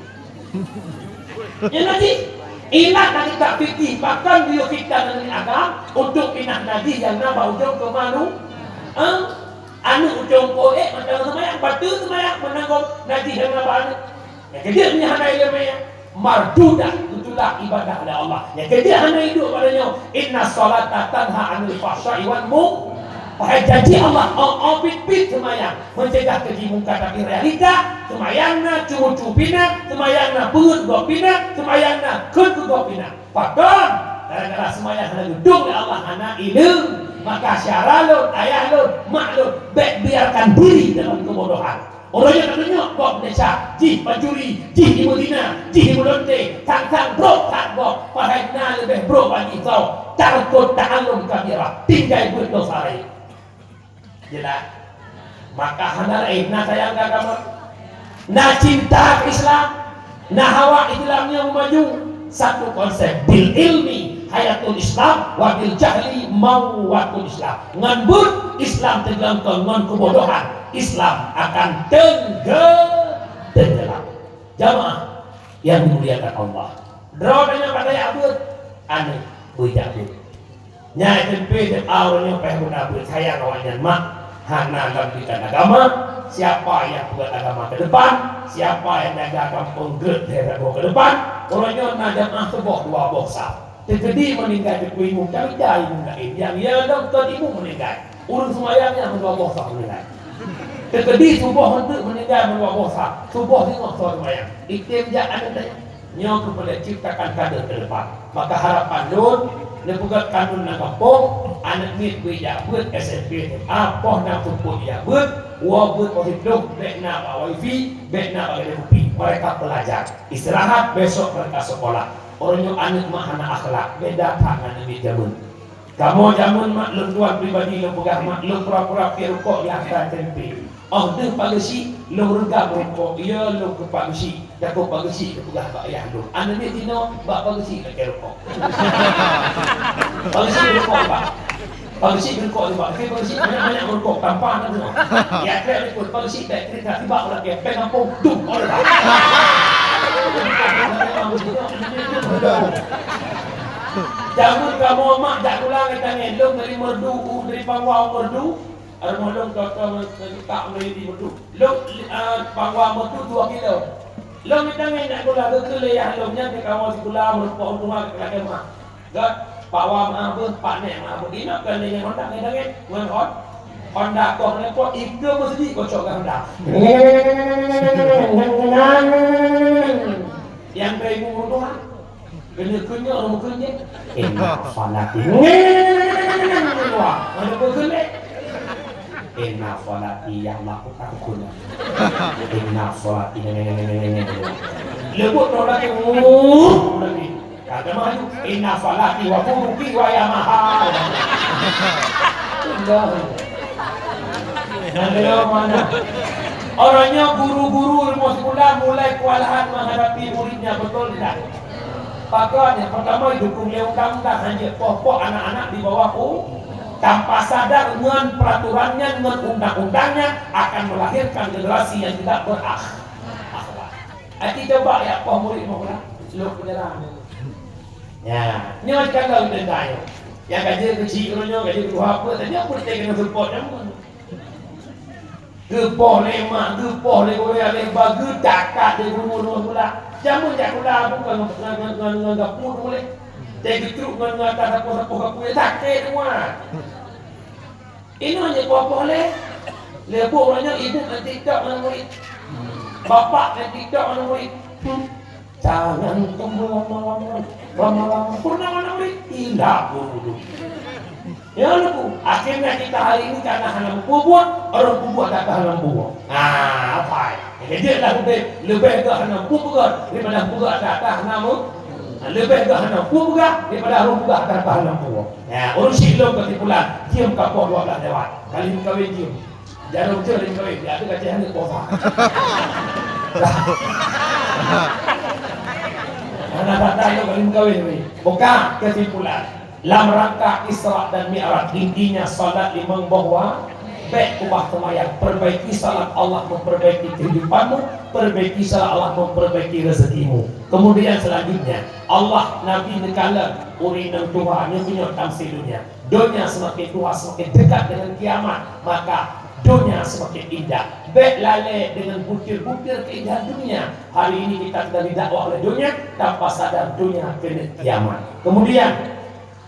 Nyang najih. Ilat na kitab fikih, pakon geuyue khitan aneuk agam untuk pinah najih nyang na bak ujong keumalu-, eh, aneuk ujong koék mantong seumayang, bateue seumayang, meunan gob najih nyang na bak aneuk. Nyang keujeuet nyan hana ileumèe, mardudah, geutulak ibadah lé Allah. Nyang keujeuet hana iduek pada nyoe, inna sholata tanha anil fahsya'i wal mung-, padahai janji Allah, oh, oh, pit-pit seumayang. Mencegah keji mungkar, tapi realita, seumayang na, cucu pih na, seumayang na, beungeuet gob pih na, seumayang na, kheun keu gob pih na. Pakon? Gara-gara seumayang hana geudong lé Allah, hana ileumèe. Maka syedara lôn, ayah lôn, mak lôn, bèk biarkan diri dalam kebodohan. Uroe nyoe tatunyok gob desya, jih pancuri, jih imeuzina, jih imeulonte, sang-sang brok that gob, padahai na leubeh brok bak jih soe, tarkut ta'allum kabirah, tinggai beuet dosa rayeuk. Jelas. Maka hana laén na sayang keu agama. Na cinta keu Islam. Na hawa Islam nyoe meumaju. Satu konsep, bil ilmi hayatul Islam wa bil jahli mawatul Islam. Ngon buet Islam teuglengkong, ngon keubodohan Islam akan teungge-, teunggelam. Jamaah yang dimuliakan Allah. Droe tanyoe bak tajak beuet, aneuk beujak beuet. Nyan teumpe teuka uroe nyoe payah guna beuet, sayang awaknyan mak, hana lam bidang agama. Siapa yang peugöt agama ke depan, siapa yang jaga kampung gét lhèe saboh ke depan, uroe nyoe na jamaah suboh dua boh saf. Teukeudi meuninggai Teungku Imum, tapi jai imum laén, nyang ya lom kon imum meuninggai. Ureueng seumayang nyan dua boh saf meuninggai. Teukeudi suboh eunteuk meuninggai dua boh saf, suboh singoh soe seumayang. Item jak aneuk tanyoe. Nyoe keupeuleueh ciptakan kader ke depan. Maka harapan lôn, neupeugöt kanun lam gampông, aneuk miet beuijak beuet S M P S M A, poh nam seupôt ijak beuet, woe beuet poh siplôh, bèk na bak wifi, bèk na bak keudè kupi. Mereka pelajar. Istirahat, besok mereka sekolah. Uroe nyoe aneuk mak hana akhlak, beda that ngon aneuk miet jameun. Kamoe jameun mak lôn tuan pribadi lôn peugah mak lôn pura-pura piep rukok di atra S M P. Óh deuh Pak Geuchik, lôn reugam rukok, iya lôn keu Pak Geuchik, takot Pak Geuchik geupeugah bak yah lôn. Aneuk miet jinoe bak Pak Geuchik lakèe rukok. Pak Geuchik rukok bak. Pak Geuchik rukok bak. Lakèe Pak Geuchik banyak-banyak rukok, tampa na tu. Ya, trek rukok, Pak Geuchik bèk trek, tiba lakèe, bèk gampông, dum, oleh bak. Jameun kamoe mak jak gula ngon tangen, lôn dari Meureudu, dari Pangwa u Meureudu, rumoh lôn toh-toh ngon, ngon tak meunyo di Meureudu. Lôn, eh, Pangwa Meureudu dua kilo. Lôn ngon tangen jak gula, geukheun lé yah lôn nyan teukawa sikula meureumpok u tuha keu lakèe meu'ah. Gèt, Pangwa meu'ah beuh, Pak Nek meu'ah beuh. Inong keu lé ngon Honda ngon tangen, ngon Hon-, Honda koh ngon pot, ikeue meuseujid bocok keu Honda. Nyang dari Meureudu tuha. Keuneuk-keuneuk ureueng meukeun jih. Inna sholati. Wah, ada peue keuneuk? Inna sholati, ya Allah, aku takut. Inna sholati. Leubeh tu lagi. Kata maju. Inna sholati wa nusuki wa ya maha. Allahu. Nah, beliau mana? Orang nyoe guru-guru ilmu sekolah mulai kewalahan menghadapi muridnya, betul tidak? Pakon nyang pertama didukung lé undang-undang, hanjeuet poh-poh anak-anak di bawah u-, tanpa sadar ngon peraturan nyan, ngon undang-undang nyan akan melahirkan generasi yang tidak berakh-, akhlak. Aci coba ya poh murid meulah, lok penjara. Ya, nyoe sekarang tentang nyoe. Yang gaji kecil nyoe, gaji dua apa, tanya pun tengah support nyaman. Geupoh lé mak, geupoh lé gurèe, lé ba, geucakat lé guru lôn pula. Jameun jak kula bukan ngon, ngon, ngon, ngon gapu tu lé. Teugeutruek ngon, ngon atas sapoh-sapoh gapu nyang sakét tu, wah. Inoe nyoe poh-poh lé. Lé boh uroe nyoe ibu ngon TikTok ngon murit. Bapak ngon TikTok ngon murit. Jangan tunggu lama-lama, lama-lama. Pernah mana murid? Tidak dulu. Ya, Teungku. Akhirnya kita hari ini karena hana mupeue buet, ureueng peubuet gata hana mupeue buet. Nah, apa? Jadi lah leubeh, leubeh geuh hana mupeue buet daripada mupeue buet gata hana mu-, leubeh geuh hana mupeue buet daripada ureueng peugah gata hana mupeue buet. Ya, ureueng syiek lôn kesimpulan, jeuem ka poh dua belas lewat. Kali meukawen jeuem. Jaroe jeuem lé kawin, ya, tu kacau hana posa. Hana tanda lo kali meukawen ni. Buka kesimpulan. Lam rangka Isra dan Mi'raj, intinya salat limong boh wa-, bèk ubah seumayang, perbaiki salat, Allah memperbaiki kehidupanmu, perbaiki salat, Allah memperbaiki rezekimu. Kemudian selanjutnya, Allah, Nabi neukalon ureueng nyang tuha nyoe, nyoe tamsil dunia. Dunia semakin tua, semakin dekat dengan kiamat, maka dunia semakin indah. Bèk lalè dengan butir-butir keindahan dunia. Hari ini kita sedang didakwah oleh dunia, tanpa sadar dunia keuneuk kiamat. Kemudian,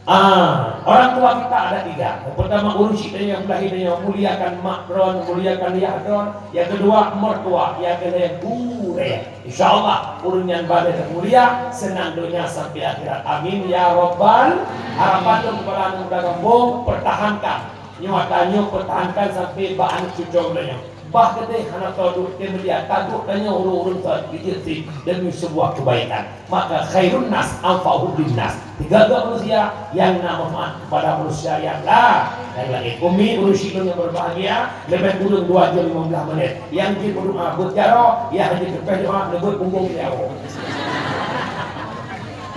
ah, orang tua kita ada tiga. Yang pertama, ureueng syiek nyang lahé nyoe, muliakan mak droen, muliakan yah droen. Yang kedua, mertua. Yang ketiga, gurèe. Insya Allah, ureueng nyan balèe dan mulia, seunang donya sampai akhirat. Amin, ya Rabbal. Harapan lôn keupada aneuk muda gampông, pertahankan. Nyoe ata nyoe pertahankan sampai bak aneuk cucoe geutanyoe. Bah keudeh hana teuduek, teumeuleueh, taduek tanyoe ureueng-ureueng seuhat jijeuet sit demi sebuah kebaikan. Maka khairun nas anfa'uhum linnas. Tiga-tiga manusia yang na manfaat kepada manusia yang la-, yang lain. Umi, ureueng syiek lôn nyang berbahagia, leubeh kureueng dua jam lima belas menit. Yang jeuet berdoa buet jaroe, yang jeuet leubeh doa, leubeh punggung jaroe.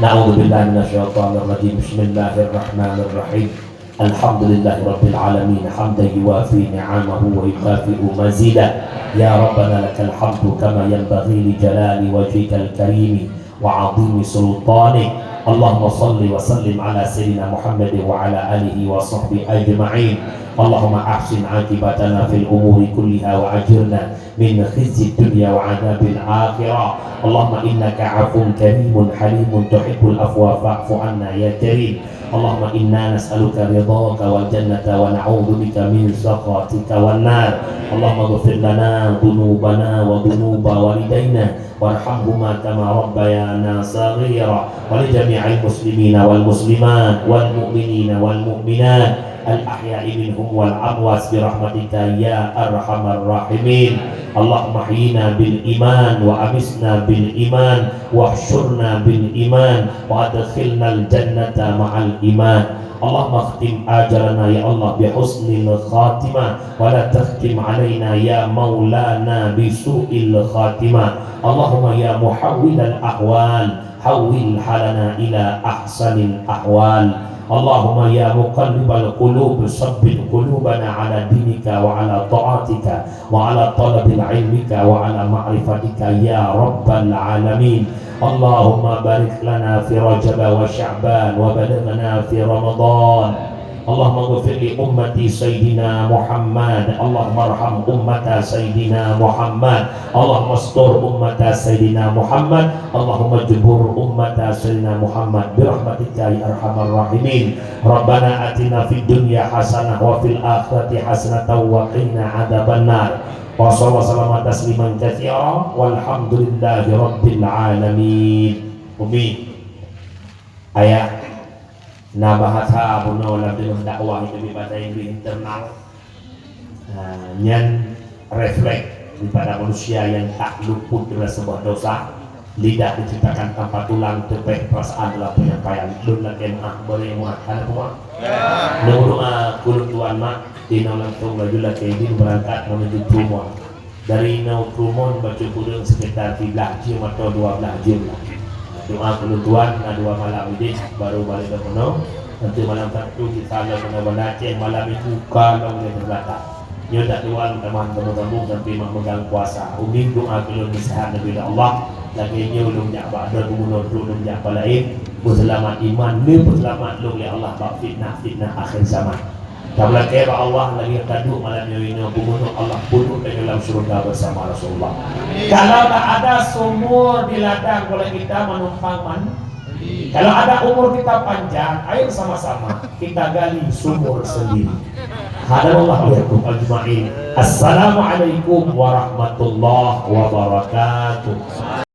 Na'udzubillahi minasyaitonirrajim. Bismillahirrahmanirrahim. Alhamdulillahirabbil alamin, hamdan yuwafi ni'amahu wa yukafi'u mazidah. Ya Rabbana lakal hamdu kama yanbaghi li jalali wajhikal karimi wa 'azimi sultanik. Allahumma shalli wa sallim ala sayyidina Muhammadin wa ala alihi wa sahbihi ajma'in. Allahumma ahsin aqibatana fil umuri kulliha wa ajirna min khizyid dunya wa adzabil akhirah. Allahumma innaka 'afuwwun karimun halimun tuhibbul 'afwa fa'fu 'anna ya karim. Allahumma inna nas'aluka ridhaka wal jannata wa na'udzubika min sakhatika wan nar. Allahumma ighfir lana dzunubana wa dzunuba walidaina وارحمهما كما ربيانا صغيرا، ولجميع المسلمين والمسلمات والمؤمنين والمؤمنات الأحياء منهم والأموات برحمتك يا أرحم الراحمين. اللهم احينا بالإيمان وأمتنا بالإيمان واحشرنا بالإيمان وأدخلنا الجنة مع الإيمان. اللهم اختم أجلنا يا الله بحسن الخاتمة، ولا تختم علينا يا مولانا بسوء الخاتمة. اللهم يا محول الأحوال، حول حالنا إلى أحسن الأحوال. اللهم يا مقلب القلوب، ثبت قلوبنا على دينك وعلى طاعتك وعلى طلب علمك وعلى معرفتك يا رب العالمين. اللهم بارك لنا في رجب وشعبان وبلغنا في رمضان. اللهم اغفر لأمة سيدنا محمد. اللهم ارحم أمة سيدنا محمد. اللهم استر أمة سيدنا محمد. اللهم اجبر أمة سيدنا محمد برحمتك يا أرحم الراحمين. ربنا آتنا في الدنيا حسنة وفي الآخرة حسنة وقنا عذاب النار. Wa sallallahu wa sallama tasliman katsira, walhamdulillahi rabbil alamin. Umi, ayah, na bahasa bunoe lam dakwah itu di bahasa Inggris internal. Ha, nyan refleks daripada manusia yang tak luput dari sebuah dosa. Lidah diciptakan tanpa tulang, teupeh perasaan dalam penyampaian. Lôn lakée meu'ah, bari meu'ah. Hana kumaha? Lôn meudoa keu ulôn tuan mak, inoe langsung laju lakée idin beurangkat menuju Trumon. Dari inoe Trumon bacut ureuëng sekitar siblaih jeuem atau dua blaih jeuem lah. Doa keu ulôn tuan na dua malam idin, baru balek lom keunoe. Nanti malam Sabtu kita lom keunoe Banda Aceh, malam Minggu ka lom lé Teulatang. Nyoe dak dua teman kamoe sambung sampai mak megang kuasa. Umi doa keu lôn meusehat Nabi Allah. Lagée nyoe lôn jak bak droe gubunur trok lôn jak bak laén. Peuseulamat iman, neupeuseulamat lôn lé Allah bak fitnah-fitnah akhir zaman. Tameulakée bak Allah lagée taduek malam nyoe inoe gubunur Allah peuduek tanyoe lam syeuruga beusama Rasulullah. Kalau tak ada sumur di ladang, kalau kita menumpang man, kalau ada umur kita panjang, ayo sama-sama kita gali sumur sendiri. Hadanallahu wa iyyakum ajma'in. Assalamualaikum warahmatullahi wabarakatuh.